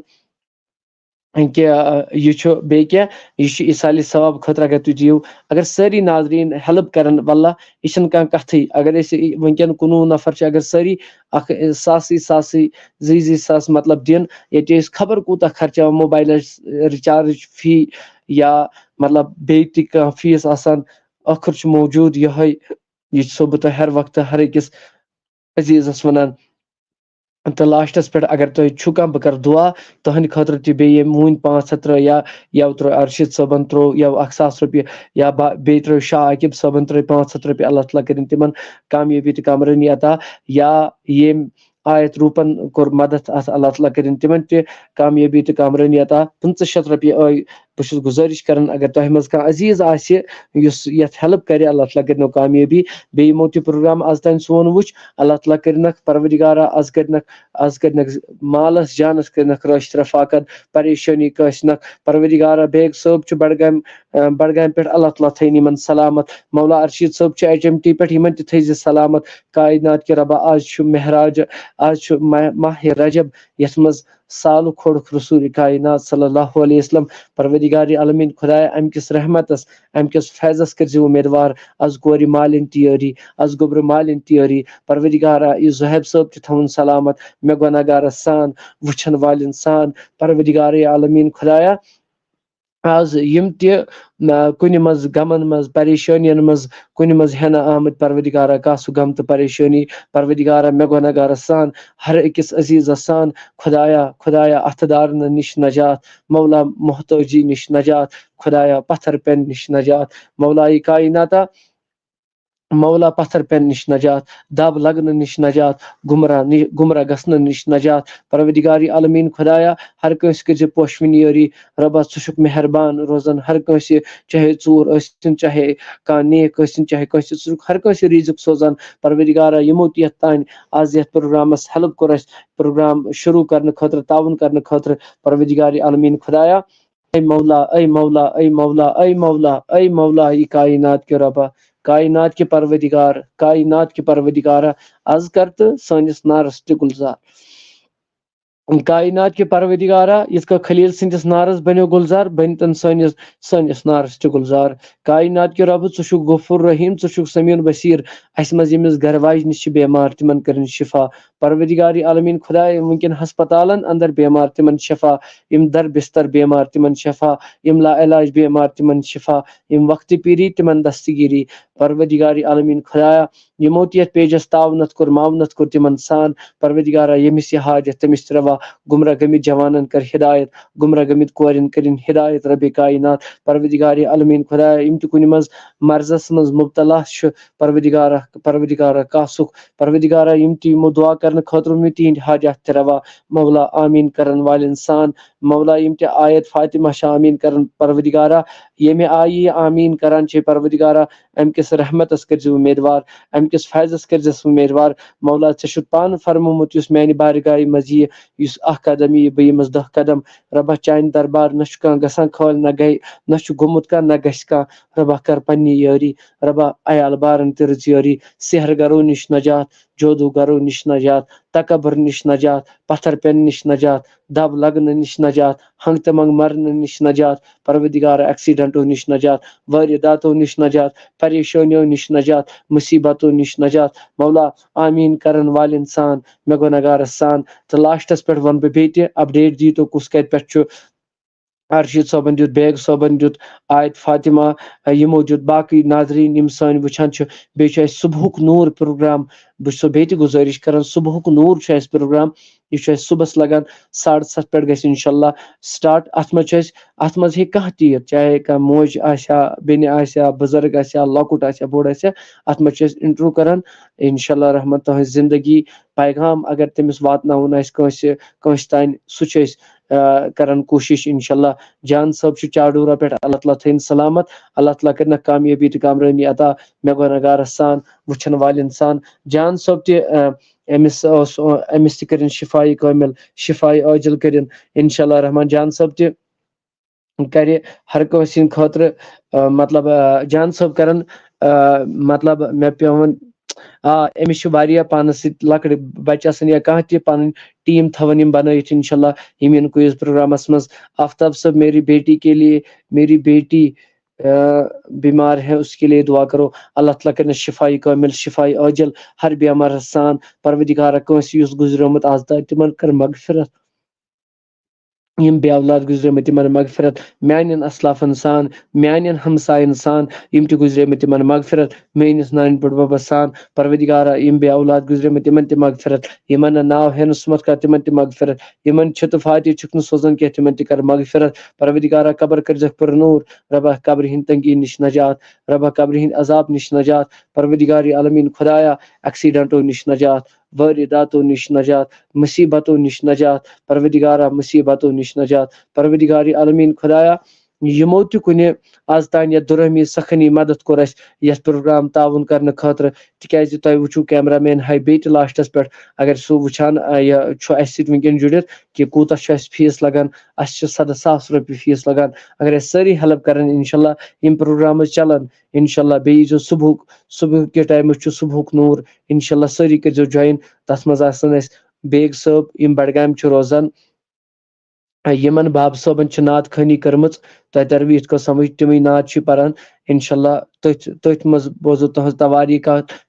کہِ، آ، یہِ چھُ بیٚیہِ کینٛہہ، یہِ چھُ ایصالِ ثواب خٲطرٕ۔ اگر تُہۍ دِیِو، اگر سٲری ناظریٖن ہیلپ کَرَن، واللہ، یہِ چھَنہٕ کانٛہہ کَتھٕے۔ اگر أسۍ وٕنکٮ۪ن کُنوُہ نفر چھِ، اگر سٲری اَکھ، آ، ساسٕے ساسٕے، زٕے زٕے ساس، مطلب، دِن، ییٚتہِ أسۍ خبر کوٗتاہ خرچاوان، موبایلَس رِچارٕج فی یا، مطلب، بیٚیہِ تہِ کانٛہہ فیٖس آسان، ٲخٕر چھُ موجوٗد یِہوٚے۔ یہِ چھُسو بہٕ تۄہہِ ہر وقتہٕ ہر أکِس عزیٖزَس وَنان۔ تہٕ لاسٹَس پٮ۪ٹھ اگر تۄہہِ چھُو کانٛہہ، بہٕ کَرٕ دُعا تُہٕنٛدِ خٲطرٕ تہِ، بیٚیہِ ییٚمۍ وٕنۍ پانٛژھ ہَتھ ترٛٲے یا یَوٕ ترٛٲے اَرشیٖد صٲبَن، ترٛوو یَوٕ اَکھ ساس رۄپیہِ، یا با-، بیٚیہِ ترٛٲے شاہ عاقب صٲبَن، ترٛٲے پانٛژھ ہَتھ رۄپیہِ، اللہ تعالیٰ کٔرِن تِمَن کامیٲبی تہٕ کامرٲنی عطا۔ یا ییٚمۍ آیت روٗپَن کوٚر مدد اَتھ، اللہ تعالیٰ کٔرِن تِمَن تہِ کامیٲبی تہٕ کامرٲنی عطا۔ پٕنٛژٕہ شیٚتھ رۄپیہِ آے۔ بہٕ چھُس گُزٲرِش کران، اگر تۄہہِ منٛز کانٛہہ عزیٖز آسہِ یُس یَتھ ہیلپ کرِ، اللہ تعالیٰ کٔرِنو کامیٲبی۔ بیٚیہِ یِمو تہِ پروگرام از تام سون وُچھ، اللہ تعالیٰ کٔرِنَکھ، پروردگارا، از کٔرِنَکھ، از کٔرِنَکھ مالس جانس کٔرِنَکھ رٲچھ رفاقت، پریشٲنی کٲنٛسہِ نَکھ۔ پروردگارا، بیگ صٲب چھُ بڈگامہِ، اَ، بڈگامہِ پٮ۪ٹھ، اللہ تعالیٰ تھٲیِن یِمن سلامت۔ مولا ارشید صٲب چھُ ایچ ایم ٹی پٮ۪ٹھ، یِمن تہِ تھٲیزِ سلامت۔ کائنات کہِ ربا، از چھُ مہراج، از چھُ ماہ، ماہِ رجب، یَتھ منٛز سالُک کھوٚڑُکھ رسول کائنات صلی اللہ علیہ وسلم۔ پروردگار عالمین خدایا، امہِ کِس رحمتس، امہِ کِس فیضس کٔرۍ زِ امیدوار از کورِ مالِن تہِ یٲری، از گوٚبرٕ مالِن تہِ یٲری۔ پروردگارا، یہِ زہیب صٲب تہِ تھاوُن سلامت، مےٚ گۄناہ گارس سان، وٕچھن والٮ۪ن سان۔ پروردگار عالمین خدایا، از یِم تہِ، آ، کُنہِ منٛز غمن منٛز، پریشٲنین منٛز، کُنہِ منٛز ہٮ۪نہٕ آمٕتۍ، پروردگارا، کانٛہہ سُہ غم تہٕ پریشٲنی، پروردگارا، مےٚ گۄناہ گارس سان، ہر أکِس عزیٖزس سان، خدایا، خدایا، اَتھٕ دارنہٕ نِش نجات، مولا، محتٲجی نِش نجات، خدایا، پتھر پٮ۪ن نِش نجات، مولایہِ کائناتا، مولا، پتھر پٮ۪ن نِش نجات، دب لگنہٕ نِش نجات، گمراہ نِ-، گمراہ گژھنہٕ نِش نجات۔ پروردگار عالمین خدایا، ہر کٲنٛسہِ کٔرۍ زِ پوشوٕنۍ یٲری۔ رۄبا، ژٕ چھُکھ مہربان روزان ہر کٲنٛسہِ، چاہے ژوٗر ٲسِن، چاہے کانٛہہ نیک ٲسِن، چاہے کٲنٛسہِ، ژٕ چھُکھ ہر کٲنٛسہِ رزق سوزان۔ پروردگارا، یِمو تہِ یتھ تانۍ از یتھ پروگرامس ہیلپ کوٚر اَسہِ، پروگرام شروع کرنہٕ خٲطرٕ، تعاوُن کرنہٕ خٲطرٕ، پروردگار عالمین خدایا، اے مولا، اے مولا، اے مولا، اے مولا، اے مولا، یہِ کائنات کہِ رۄبا، کائنات کہِ پروردگار، کائنات کہِ پروردگارا، از کر تہٕ سٲنِس نارس تہِ گُلزار۔ کائنات کہِ پروردگارا، یِتھ کٔنۍ خلیل سٕنٛدِس نارس بنیو گُلزار، بنتن سٲنِس، سٲنِس نارس تہِ گُلزار۔ کائنات کہِ رۄبہٕ، ژٕ چھُکھ غفور رحیم، ژٕ چھُکھ سمیع بصیر۔ اسہِ منٛز ییٚمِس گرٕ واجنہِ چھِ بیمار، تِمن کٔرِن شفا۔ پروردگار عالمین خدایا، یِم وٕنکٮ۪ن ہسپتالن اندر بیمار، تِمن شفا۔ یِم در بستر بیمار، تِمن شفا۔ یِم لا علاج بیمار، تِمن شفا۔ یِم وقتِ پیٖری، تِمن دستگیٖری۔ پروردگار عالمین خدایا، یِمو تہِ یتھ پیجس تعاونت کوٚر، معاونت کوٚر، تِمن سان۔ پروردگارا، ییٚمِس یہِ حاجت، تٔمِس تہِ روا۔ گمراہ گٔمٕتۍ جوانن کر ہدایت، گمراہ گٔمٕتۍ کورٮ۪ن کٔرِن ہدایت، ربِ کائنات۔ پروردگار عالمین خدایا، یِم تہِ کُنہِ منٛز مرضس منٛز مبتلا چھِ، پروردگارا، پروردگارا، کاسُک، پروردگارا، یِم تہِ یِمو دعا کرنہٕ خٲطرٕ آمٕتۍ، تِہنٛدۍ حاجات تہِ روا۔ مولا، آمین کرن والٮ۪ن سان۔ مولا، یِم تہِ آیت فاطمہ چھِ آمین کران، پروردگارا، ییٚمہِ آیہِ یہِ آمین کران چھِ، پروردگارا، امہِ کِس رحمتس کٔرۍ زِ امیدوار، امہِ کِس فیضس کٔرۍ زِس امیدوار۔ مولا، ژےٚ چھُتھ پانہٕ فرمومُت، یُس میانہِ بارگاہہِ منٛز یِیہِ، یُس اکھ قدم یِیہِ، بہٕ یِمس دہ قدم۔ رۄبا، چانہِ دربار نہ چھُ کانٛہہ گژھان خٲلۍ، نہ گٔے، نہ چھُ گوٚمُت کانٛہہ، نہ گژھِ کانٛہہ۔ رۄبا، کر پننہِ یٲری۔ رۄبا، عیال بارن تہِ رٕژ یٲری، سحر گرو نِش نجات، جادو گرو نِش نجات، تکبر نِش نجات، پتھر پٮ۪ن نِش نجات، دب لگنہٕ نِش نجات، ہنگ تہٕ منگ مرنہٕ نِش نجات، پروردگار، ایکسیڈنٹو نِش نجات، وارداتو نِش نجات، پریشٲنیو نِش نجات، مصیبتو نِش نجات۔ مولا، آمین کرن والٮ۪ن سان، مےٚ گۄناہ گارس سان۔ تہٕ لاسٹس پٮ۪ٹھ ونہٕ بہٕ بیٚیہِ تہِ اپڈیٹ، دی تو کُس کتہِ پٮ۪ٹھ چھُ۔ ارشید صٲبن دیُت، بیگ صٲبن دیُت، آیت فاطمہ، یِمو دیُت، باقٕے ناظریٖن یِم سٲنۍ وٕچھان چھِ۔ بیٚیہِ چھُ اَسہِ صبحُک نوٗر پروگرام۔ بہٕ چھُسو بیٚیہِ تہِ گُزٲرِش کران، صبحُک نوٗر چھُ اَسہِ پروگرام۔ یہِ چھُ اَسہِ صُبحَس لگان ساڑٕ ستھ پٮ۪ٹھ، گژھِ انشاءاللہ سٹارٹ۔ اَتھ منٛز چھُ اَسہِ، اَتھ منٛز ہیٚکہِ کانٛہہ تہِ یِتھ، چاہے کانٛہہ موج آسہِ ہا، بیٚنہِ آسہِ ہا، بُزرگ آسہِ ہا، لۄکُٹ آسہِ ہا، بوٚڑ آسہِ ہا۔ اَتھ منٛز چھِ أسۍ انٹرویو کران۔ انشاءاللہ رحمان، تُہٕنٛز زندگی پیغام اگر تٔمِس واتناوُن آسہِ کٲنٛسہِ، کٲنٛسہِ تانۍ، سُہ چھِ أسۍ، آ، کران کوٗشِش۔ انشاءاللہ جان صٲب چھُ چاڈورہ پٮ۪ٹھ، اللہ تعالیٰ تھٲیِن سلامت، اللہ تعالیٰ کٔرِنَکھ کامیٲبی تہٕ کامرٲنی عطا، مےٚ گۄناہ گارس سان، وٕچھن والٮ۪ن سان۔ جان صٲب تہِ، آ، أمِس اوس، أمِس تہِ کٔرِن شفایہِ کٲمِل، شفایہِ عٲجِل کٔرِن، انشاء اللہ رحمان۔ جان صٲب تہِ کرِ ہر کٲنٛسہِ ہِنٛدِ خٲطرٕ، آ، مطلب، آ، جان صٲب کرن، آ، مطلب، مےٚ پیوٚو وۄنۍ، آ، أمِس چھِ واریاہ پانس سۭتۍ لۄکٕٹۍ بچہِ آسان یا کانٛہہ تہِ پنٕنۍ ٹیٖم تھاوان یِم بنٲیِتھ، انشاء اللہ، یِم یِن کویز پروگرامس منٛز۔ آفتاب صٲب، میری بیٹی کے لیے، میری بیٹی، آ، بیمار ہے، اس کے لیے دعا کرو۔ اللہ تعالیٰ کرنس شفایہِ کامل، شفایہِ عاجل، ہر بیمار سان۔ پروردگارا، کٲنٛسہِ یُس گُزریومُت آز تام، تِمن کر مغفرت۔ یِم بے اولاد گُزریمٕتۍ، تِمن مغفرت، میانٮ۪ن اسلافن سان، میانٮ۪ن ہمساین سان، یِم تہِ گُزریمٕتۍ، تِمن مغفرت، میٲنِس نانہِ بٕڈببس سان۔ پروردگارا، یِم بے اولاد گُزریمٕتۍ، تِمن تہِ مغفرت، یِمن نہٕ ناو ہینس سُمتھ کانٛہہ، تِمن تہِ مغفرت، یِمن چھِ تہٕ فاتحہ چھُکھ نہٕ سوزان کینٛہہ، تِمن تہِ کر مغفرت۔ پروردگارا، قبر کٔرزٮ۪کھ پر نور۔ ربا، قبرِ ہِنٛدِ تنگی نِش نجات۔ ربا، قبرِ ہِنٛدِ عذاب نِش نجات۔ پروردگار عالمین خدایا، ایکسیڈنٹو نِش نجات، وارداتو نِش نجات، مصیبتو نِش نجات۔ پروردگارا، مصیبتو نِش نجات۔ پروردگار عالمین خدایا، یِمو تہِ کُنہِ آز تام یتھ دُرہمی سخنی مدد کوٚر اَسہِ یتھ پروگرام تعاوُن کرنہٕ خٲطرٕ، تِکیازِ تۄہہِ وٕچھِو کیمرہ مین ہاے بیٚیہِ تہِ لاسٹس پٮ۪ٹھ، اگر سُہ وٕچھان، آ، یہِ چھُ اَسہِ سۭتۍ وٕنکیٚن جُڑِتھ کہِ کوٗتاہ چھُ اَسہِ فیٖس لگان، اَسہِ چھِ سدہ ساس رۄپیہِ فیٖس لگان۔ اگر اَسہِ سٲری ہیلپ کرن، انشاءاللہ یِم پروگرامز چلن، انشاءاللہ بیٚیہِ ییٖزیو صبحُک، صبح کہِ ٹایمہٕ چھُ صبحُک نوٗر، انشاءاللہ سٲری کٔرزیو جوین۔ تتھ منٛز آسن اَسہِ بیگ صٲب، یِم بڈگامہِ چھِ روزان، یِمن باب صٲبن چھِ نعت خٲنی کٔرمٕژ، تۄہہِ تروٕ یِتھ کٔنۍ سمجھ، تِمٕے نعت چھِ پران۔ انشاءاللہ تٔتھۍ، تٔتھۍ منٛز بوزو تُہنٛز تواریٖخ،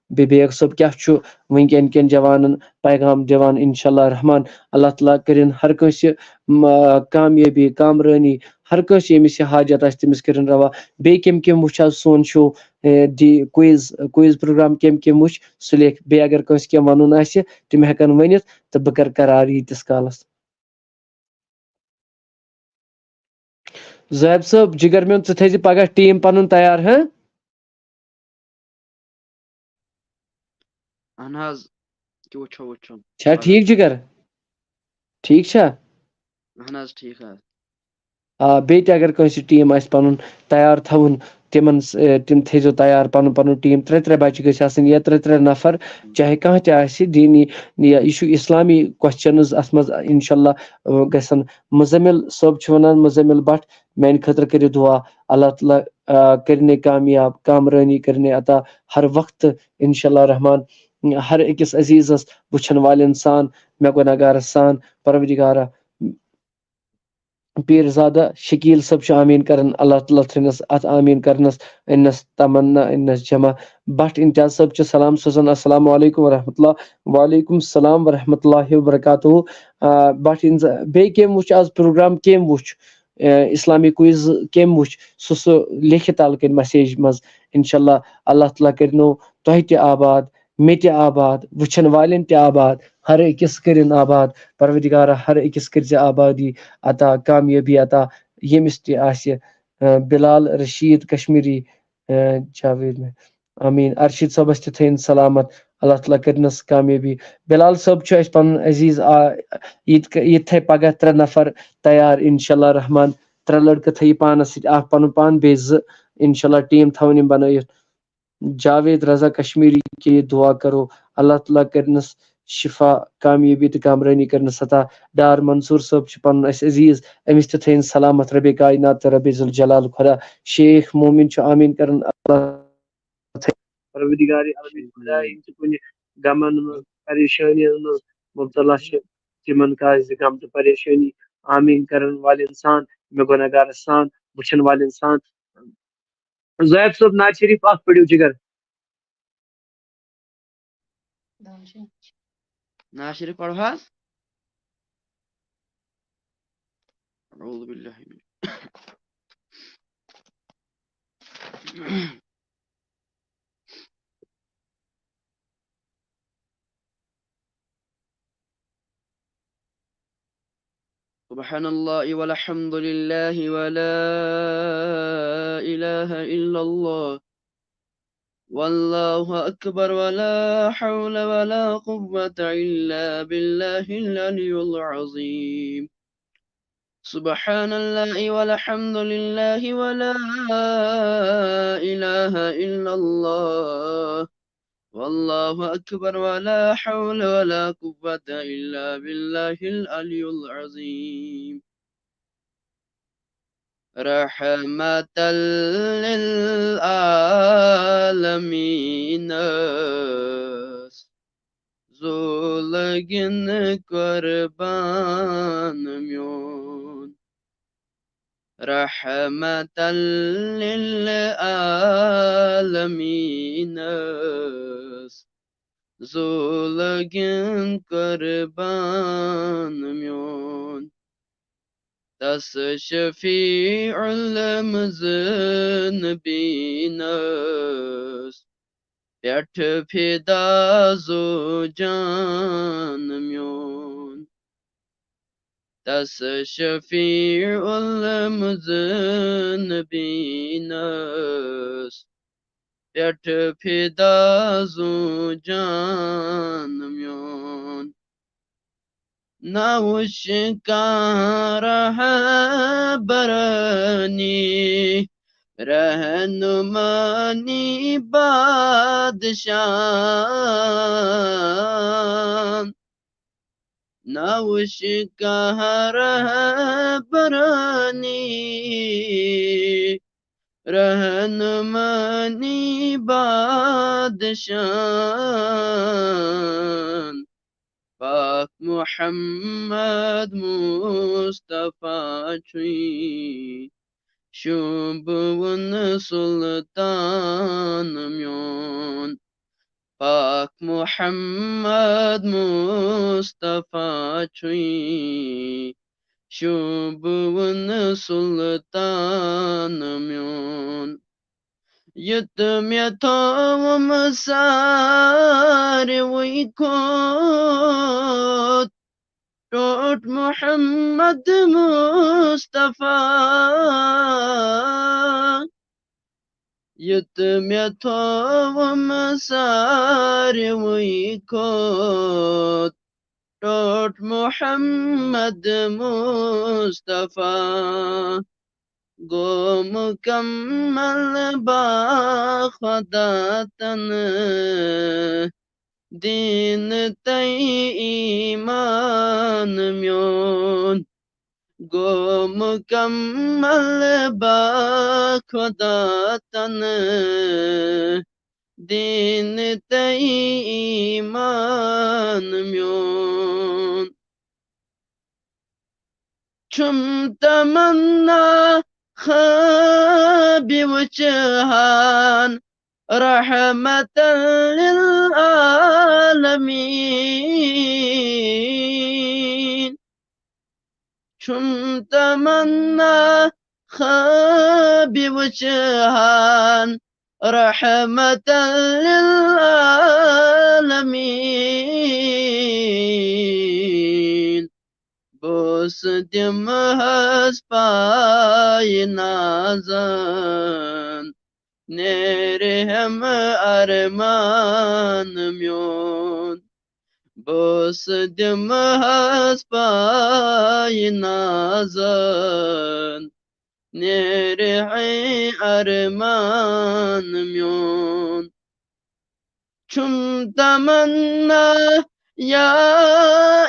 بیٚیہِ بیگ صٲب کیٛاہ چھُ وٕنکیٚن کٮ۪ن جوانن پیغام دِوان۔ انشاءاللہ رحمان، اللہ تعالیٰ کٔرِن ہر کٲنٛسہِ، م، کامیٲبی، کامرٲنی، ہر کٲنٛسہِ ییٚمِس یہِ حاجت آسہِ، تٔمِس کٔرِن روا۔ بیٚیہِ کٔمۍ کٔمۍ وٕچھ آز سون show, A, the quiz, quiz programme کٔمۍ کٔمۍ وٕچھ، سُہ لیکھِ۔ بیٚیہِ اگر کٲنٛسہِ کینٛہہ وَنُن آسہِ، تِم ہٮ۪کن ؤنِتھ تہٕ بہٕ کرٕ قرار ییٖتِس کالس۔ زٲہِد صٲب، جِگر میون، ژٕ تھٲیزِ پگاہ ٹیٖم پنُن تیار، ہہ؟ اہن حظ، کہِ وٕچھو، وٕچھو۔ چھا پگاہ۔ ٹھیٖک، جِگر؟ ٹھیٖک چھا؟ اہن حظ، ٹھیٖک حظ۔ آ، بیٚیہِ تہِ اگر کٲنٛسہِ ٹیٖم آسہِ پنُن تیار تھاوُن، تِمن س-، اے، تِم تھٲیزیو تیار پنُن پنُن ٹیٖم۔ ترٛےٚ ترٛےٚ بچہِ گٔژھۍ آسٕنۍ یا ترٛےٚ ترٛےٚ نفر، چاہے کانٛہہ تہِ آسہِ، دیٖنی، یا یہِ چھُ اِسلامی questions اتھ منٛز، انشاءاللہ، اۭں، گژھن۔ مزمل صٲب چھُ ونان، مزمل بٹ، میانہِ خٲطرٕ کٔرِو دُعا، اللہ تعالیٰ، آ، کٔرِنَے کامیاب، کامرٲنی کٔرِنَے عطا ہر وقتہٕ، انشاءاللہ رحمان، ہر أکِس عزیزس، وٕچھن والٮ۪ن سان، مےٚ گۄناہگارس سان، پروردگارا، پیٖرزادہ شکیل صٲب چھُ آمیٖن کران، اللہ تعالیٰ تھٲینس اتھ آمیٖن کرنس، أننس تمنا، أننس جمع۔ بٹ امتیاز صٲب چھُ سلام سوزان، السلام علیکم ورحمۃ اللہ۔ وعلیکم السلام ورحمۃ اللہ وبرکاتہ۔ آ، بٹ انز-، بیٚیہِ کٔمۍ وٕچھ آز پروگرام، کٔمۍ وٕچھ، آ، اسلامی کویز کٔمۍ وٕچھ، سُہ، سُہ لیکھِ تل کٔنۍ مسیج منٛز۔ انشاءاللہ اللہ تعالیٰ کٔرِنو تۄہہِ تہِ آباد، مےٚ تہِ آباد، وٕچھن والٮ۪ن تہِ آباد، ہر أکِس کٔرِن آباد۔ پروردگارا، ہر أکِس کٔرزِ آبادی عطا، کامیٲبی عطا، ییٚمِس تہِ آسہِ، آ، بلال رشید کشمیری، آ، جاوید میں۔ آمیٖن۔ ارشد صٲبس تہِ تھٲیِن سلامت، اللہ تعالیٰ کٔرنس کامیٲبی۔ بلال صٲب چھُ اَسہِ پنُن عزیز، آ، یہِ تہِ، یہِ تہِ تھٲے پگاہ ترٛےٚ نفر تیار، انشاءاللہ رحمان۔ ترٛےٚ لڑکہٕ تھٲیِو پانس سۭتۍ، اکھ پنُن پان، بیٚیہِ زٕ، انشاءاللہ، ٹیٖم تھاوٕنۍ یِم بنٲیِتھ۔ جاوید رضا کشمیری کے لیے دعا کرو، اللہ تعالیٰ کٔرنس شفا، کامیٲبی تہٕ کامرٲنی کٔرنس عطا۔ ڈار منصور صٲب چھُ پنُن اَسہِ عزیز، أمِس تہِ تھٲیِن سلامت رب کائنات تہٕ رب ذوالجلال خدا۔ شیخ مومن چھُ آمیٖن کران، اللہ تھٲیِن۔ پروردگار عالمین خدا، یِم تہِ کُنہِ غمن منٛز، پریشٲنین منٛز مبتلا چھِ، تِمن کاسہِ غم تہٕ پریشٲنی آمیٖن کرن والٮ۪ن سان، مےٚ گۄناہگارس سان، وٕچھن والٮ۪ن سان۔ زویب صٲب، نعت شریف اکھ پٔرِو جِگر۔ نعت شریف پرو حظ۔ اعوذ باللہ من سبحان الله والحمد لله ولا إله إلا الله والله أكبر ولا حول ولا قوة إلا بالله العلي العظيم. سبحان الله والحمد لله ولا إله إلا الله والله أكبر، ولا حول ولا قوة إلا بالله العلي العظيم. رحمة للعالمين، زولگن قربان میون. رحمة للعالمين، زولگن قربان میون۔ تس شفیع المذنبین، پٮ۪ٹھ فدا زُو جان میون۔ تس شفیع المذنبین، پٮ۪ٹھ فدا زُو جان میون۔ نہ وُچھ کانٛہہ رہبرانی، رہنمانی بادشاہ۔ نہ وُچھ کانٛہہ رہبرانی، رہنمانی بادشاہ۔ پاک محمد مصطفیٰ چھُے شوٗبوُن سُلطان میون۔ پاک محمد مصطفیٰ چھُے شوٗبوُن سُلطان میون۔ یُتھ مےٚ تھووُم ساروٕے کھۄتہٕ ٹوٹھ محمد مصطفیٰ۔ یُتھ مےٚ تھووُم ساروٕے کھۄتہٕ ٹوٹھ محمد مصطفیٰ۔ گوٚو مُکمل با خدا تنہٕ دیٖن تہٕ ایٖمان میون۔ گوٚو مُکمل با خدا تنہٕ دیٖن تہٕ ایٖمان میون۔ چھُم تمنا خٲبہِ وٕچھہان رحمة للعالمين۔ چھُم تمنا خٲبہِ وٕچھہان رحمة للعالمين۔ بوس دِمہَس پایہِ نازن، نیرِ ہٮ۪م ارمان میون۔ بوس دِمہَس پایہِ نازن، نیرِ ہے ارمان میون۔ چھُم تمنا یا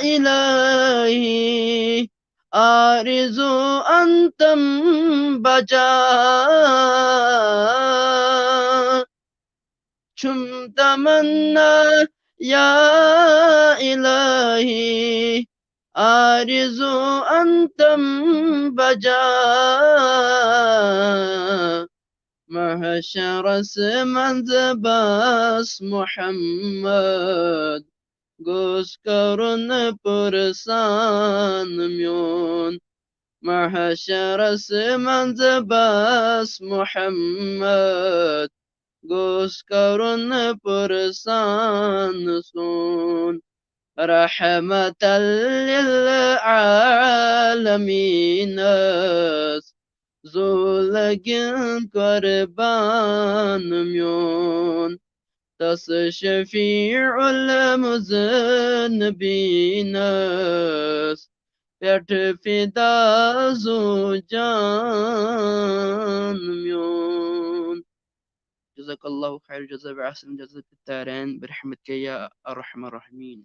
الہی، آرزو انتم بجا۔ چھُم تمنا یا الہی، آرزو انتم بجا۔ محشرس منٛز بس محمد گوٚژھ کرُن پُرسان میون۔ محشرس منٛز بس محمد گوٚژھ کرُن پُرسان سون۔ رحمة للعالمینس زولگن قربان میون۔ تس شفیع المذنبینس پٮ۪ٹھ فدا زُو جان میون۔ جزاک اللہ خیر جزا و احسن جزا فی الدارین برحمتک یا ارحم الراحمین۔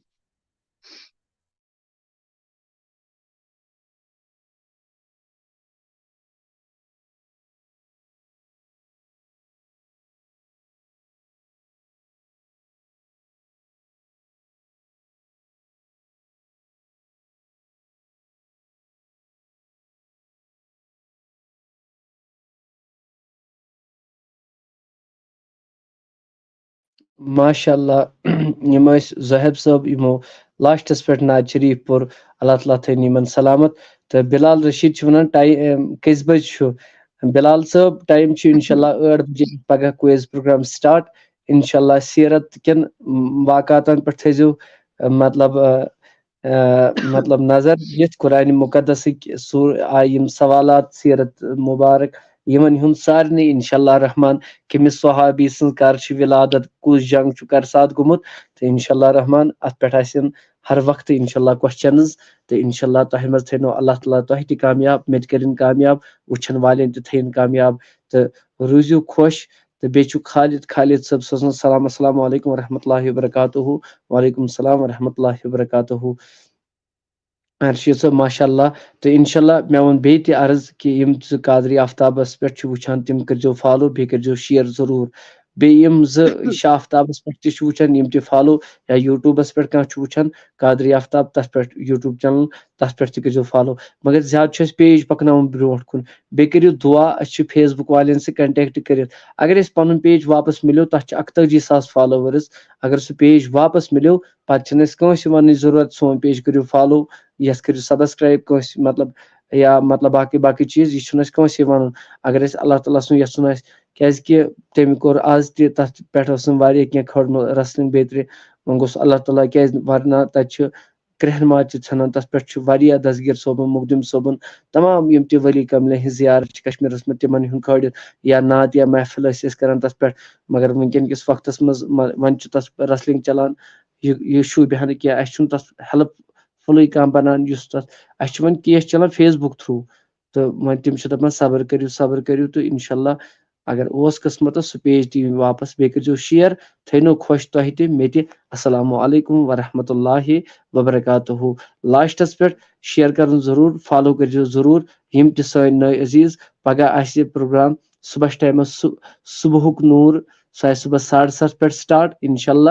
ماشاء اللہ۔ یِم ٲسۍ زٲہِد صٲب، یِمو لاسٹس پٮ۪ٹھ نعت شریف پوٚر، اللہ تعالیٰ تھٲینۍ یِمن سلامت۔ تہٕ بلال رشید چھُ ونان، ٹایم کٔژِ بجہِ چھُ؟ بلال صٲب، ٹایم چھُ انشاءاللہ ٲٹھ بجے پگاہ کویز پروگرام سٹارٹ۔ انشاءاللہ سیرت کٮ۪ن، م، واقعاتن پٮ۪ٹھ تھٲیزیو، م، مطلب، آ، آ، مطلب نظر یتھ قرآن مقدسٕکۍ سور آیہِ یِم سوالات سیرت مبارک، یِمن ہُنٛد سارنٕے انشاءاللہ رحمان، کٔمِس صحابی سٕنٛز کر چھِ ولادت، کُس جنگ چھُ کر ساتھ گوٚمُت، تہٕ انشاءاللہ رحمان اتھ پٮ۪ٹھ آسن ہر وقتہٕ انشاءاللہ کوسچنز۔ تہٕ انشاءاللہ تۄہہِ منٛز تھٲینو اللہ تعالیٰ تۄہہِ تہِ کامیاب، مےٚ تہِ کٔرِن کامیاب، وٕچھن والٮ۪ن تہِ تھٲیِن کامیاب۔ تہٕ روٗزِو خۄش۔ تہٕ بیٚیہِ چھُ خالد، خالد صٲب سوزان سلام، السلام علیکم ورحمۃ اللہ وبرکاتہ۔ وعلیکم السلام ورحمۃ اللہ وبرکاتہ۔ ارشید صٲب، ماشاء اللہ۔ تہٕ انشاء اللہ مےٚ ووٚن بیٚیہِ تہِ عرض کہِ یِم زٕ قادری آفتابس پٮ۪ٹھ چھِ وٕچھان، تِم کٔرۍزیو فالو، بیٚیہِ کٔرۍزیو شیئر ضروٗر۔ بیٚیہِ یِم زٕ شاہ آفتابس پٮ۪ٹھ تہِ چھِ وٕچھان، یِم تہِ فالو، یا یوٗٹیوٗبس پٮ۪ٹھ کانٛہہ چھُ وٕچھان قادری آفتاب، تتھ پٮ۪ٹھ یوٗٹیوٗب چینل، تتھ پٮ۪ٹھ تہِ کٔرۍزیو فالو۔ مگر زیادٕ چھُ اَسہِ پیج پکناوُن برونٛٹھ کُن۔ بیٚیہِ کٔرِو دُعا، اَسہِ چھُ فیس بُک والٮ۪ن سۭتۍ کنٹیکٹ کٔرِتھ۔ اگر اَسہِ پنُن پیج واپس مِلیو، تتھ چھِ اکتٲجی ساس فالوورٕز۔ اگر سُہ پیج واپس مِلیو، پتہٕ چھِنہٕ اَسہِ کٲنٛسہِ وننٕچ ضروٗرت، سون پیج کٔرِو فالو، یتھ کٔرِو سبسکرایب کٲنٛسہِ، مطلب، یا مطلب باقٕے باقٕے چیٖز، یہِ چھُنہٕ اَسہِ کٲنٛسہِ ونُن۔ اگر اَسہِ اللہ تعالیٰ سُنٛد یژھُن آسہِ، کیازِ کہِ تٔمۍ کوٚر آز تہِ، تتھ پٮ۪ٹھ ٲسٕم واریاہ کینٛہہ کھٲرمٕژ wrestling بیترِ۔ وۄنۍ گوٚژھ اللہ تعالیٰ، کیازِ ورنہ تتہِ چھُ کرٛیٚہن ماز تہِ ژھٮ۪نان، تتھ پٮ۪ٹھ چھُ واریاہ دستگیر صٲبُن، مخدوم صٲبُن، تمام یِم تہِ ولی کاملین ہٕنٛز زیارت چھِ کشمیرس منٛز، تِمن ہُنٛد کھٲلِتھ یا نعت یا محفل ٲسۍ أسۍ کران تتھ پٮ۪ٹھ۔ مگر وٕنکیٚن کِس وقتس منٛز، مہ-، وۄنۍ چھُ تتھ wrestling چلان، یہِ، یہِ شوٗبہِ ہا نہٕ کینٛہہ، اسہِ چھُنہٕ تتھ ہیلپ فُلٕے کانٛہہ بنان یُس تتھ، اسہِ چھُ وۄنۍ کیس چلان فیس بُک تھرو۔ تہٕ وۄنۍ تِم چھِ دپان صبر کٔرِو، صبر کٔرِو، تہٕ انشاءاللہ اگر اوس قسمتس سُہ پیج تہِ یِیہِ واپس، بیٚیہِ کٔرۍزیو شیئر، تھٲینو خۄش تۄہہِ تہِ مےٚ تہِ۔ السلام علیکم ورحمۃ اللہ وبرکاتہ۔ لاسٹس پٮ۪ٹھ شیئر کرُن ضروٗر، فالو کٔرۍزیو ضروٗر، یِم تہِ سٲنۍ نٔے عزیز۔ پگاہ آسہِ یہِ پروگرام صبحس ٹایمس، صُ-، صبحُک نوٗر، سُہ آسہِ صبحس ساڑٕ ستھ پٮ۪ٹھ سٹارٹ انشاءاللہ۔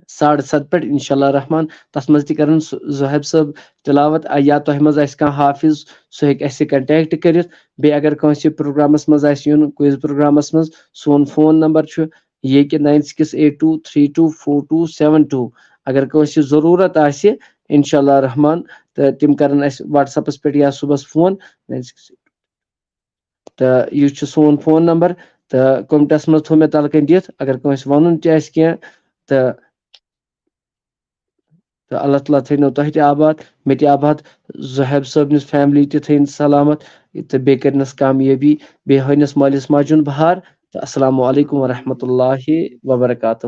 ساڑٕ ستھ پٮ۪ٹھ انشاءاللہ رحمان۔ تتھ منٛز تہِ کرن ز-، زوہیب صٲب تلاوت، آ، یا تۄہہِ منٛز آسہِ کانٛہہ حافظ، سُہ ہیٚکہِ اسہِ سۭتۍ کنٹیکٹ کٔرِتھ۔ بیٚیہِ اگر کٲنٛسہِ پروگرامس منٛز آسہِ یُن، کویز پروگرامس منٛز، سون فون نمبر چھُ یہِ کہِ nine six eight two three two four two seven two۔ اگر کٲنٛسہِ ضروٗرت آسہِ، انشاءاللہ رحمان، تہٕ تِم کرن اسہِ WhatsApp-س پٮ۪ٹھ یا صُبحس فون، nine six eight۔ تہٕ یہِ چھُ سون فون نمبر، تہٕ کومنٹس منٛز تھوٚو مےٚ تلہٕ کنۍ دِتھ، اگر کٲنٛسہِ ونُن تہِ آسہِ کینٛہہ، تہٕ، تہٕ اللہ تعالیٰ تھٲینو تۄہہِ تہِ آباد، مےٚ تہِ آباد، زوہیب صٲبنِس فیملی تہِ تھٲیِن سلامت، تہٕ بیٚیہِ کٔرنس کامیٲبی، بیٚیہِ ہٲینس مٲلِس ماجہِ ہُنٛد بہار۔ تہٕ السلام علیکم ورحمۃ اللہ وبرکاتہ۔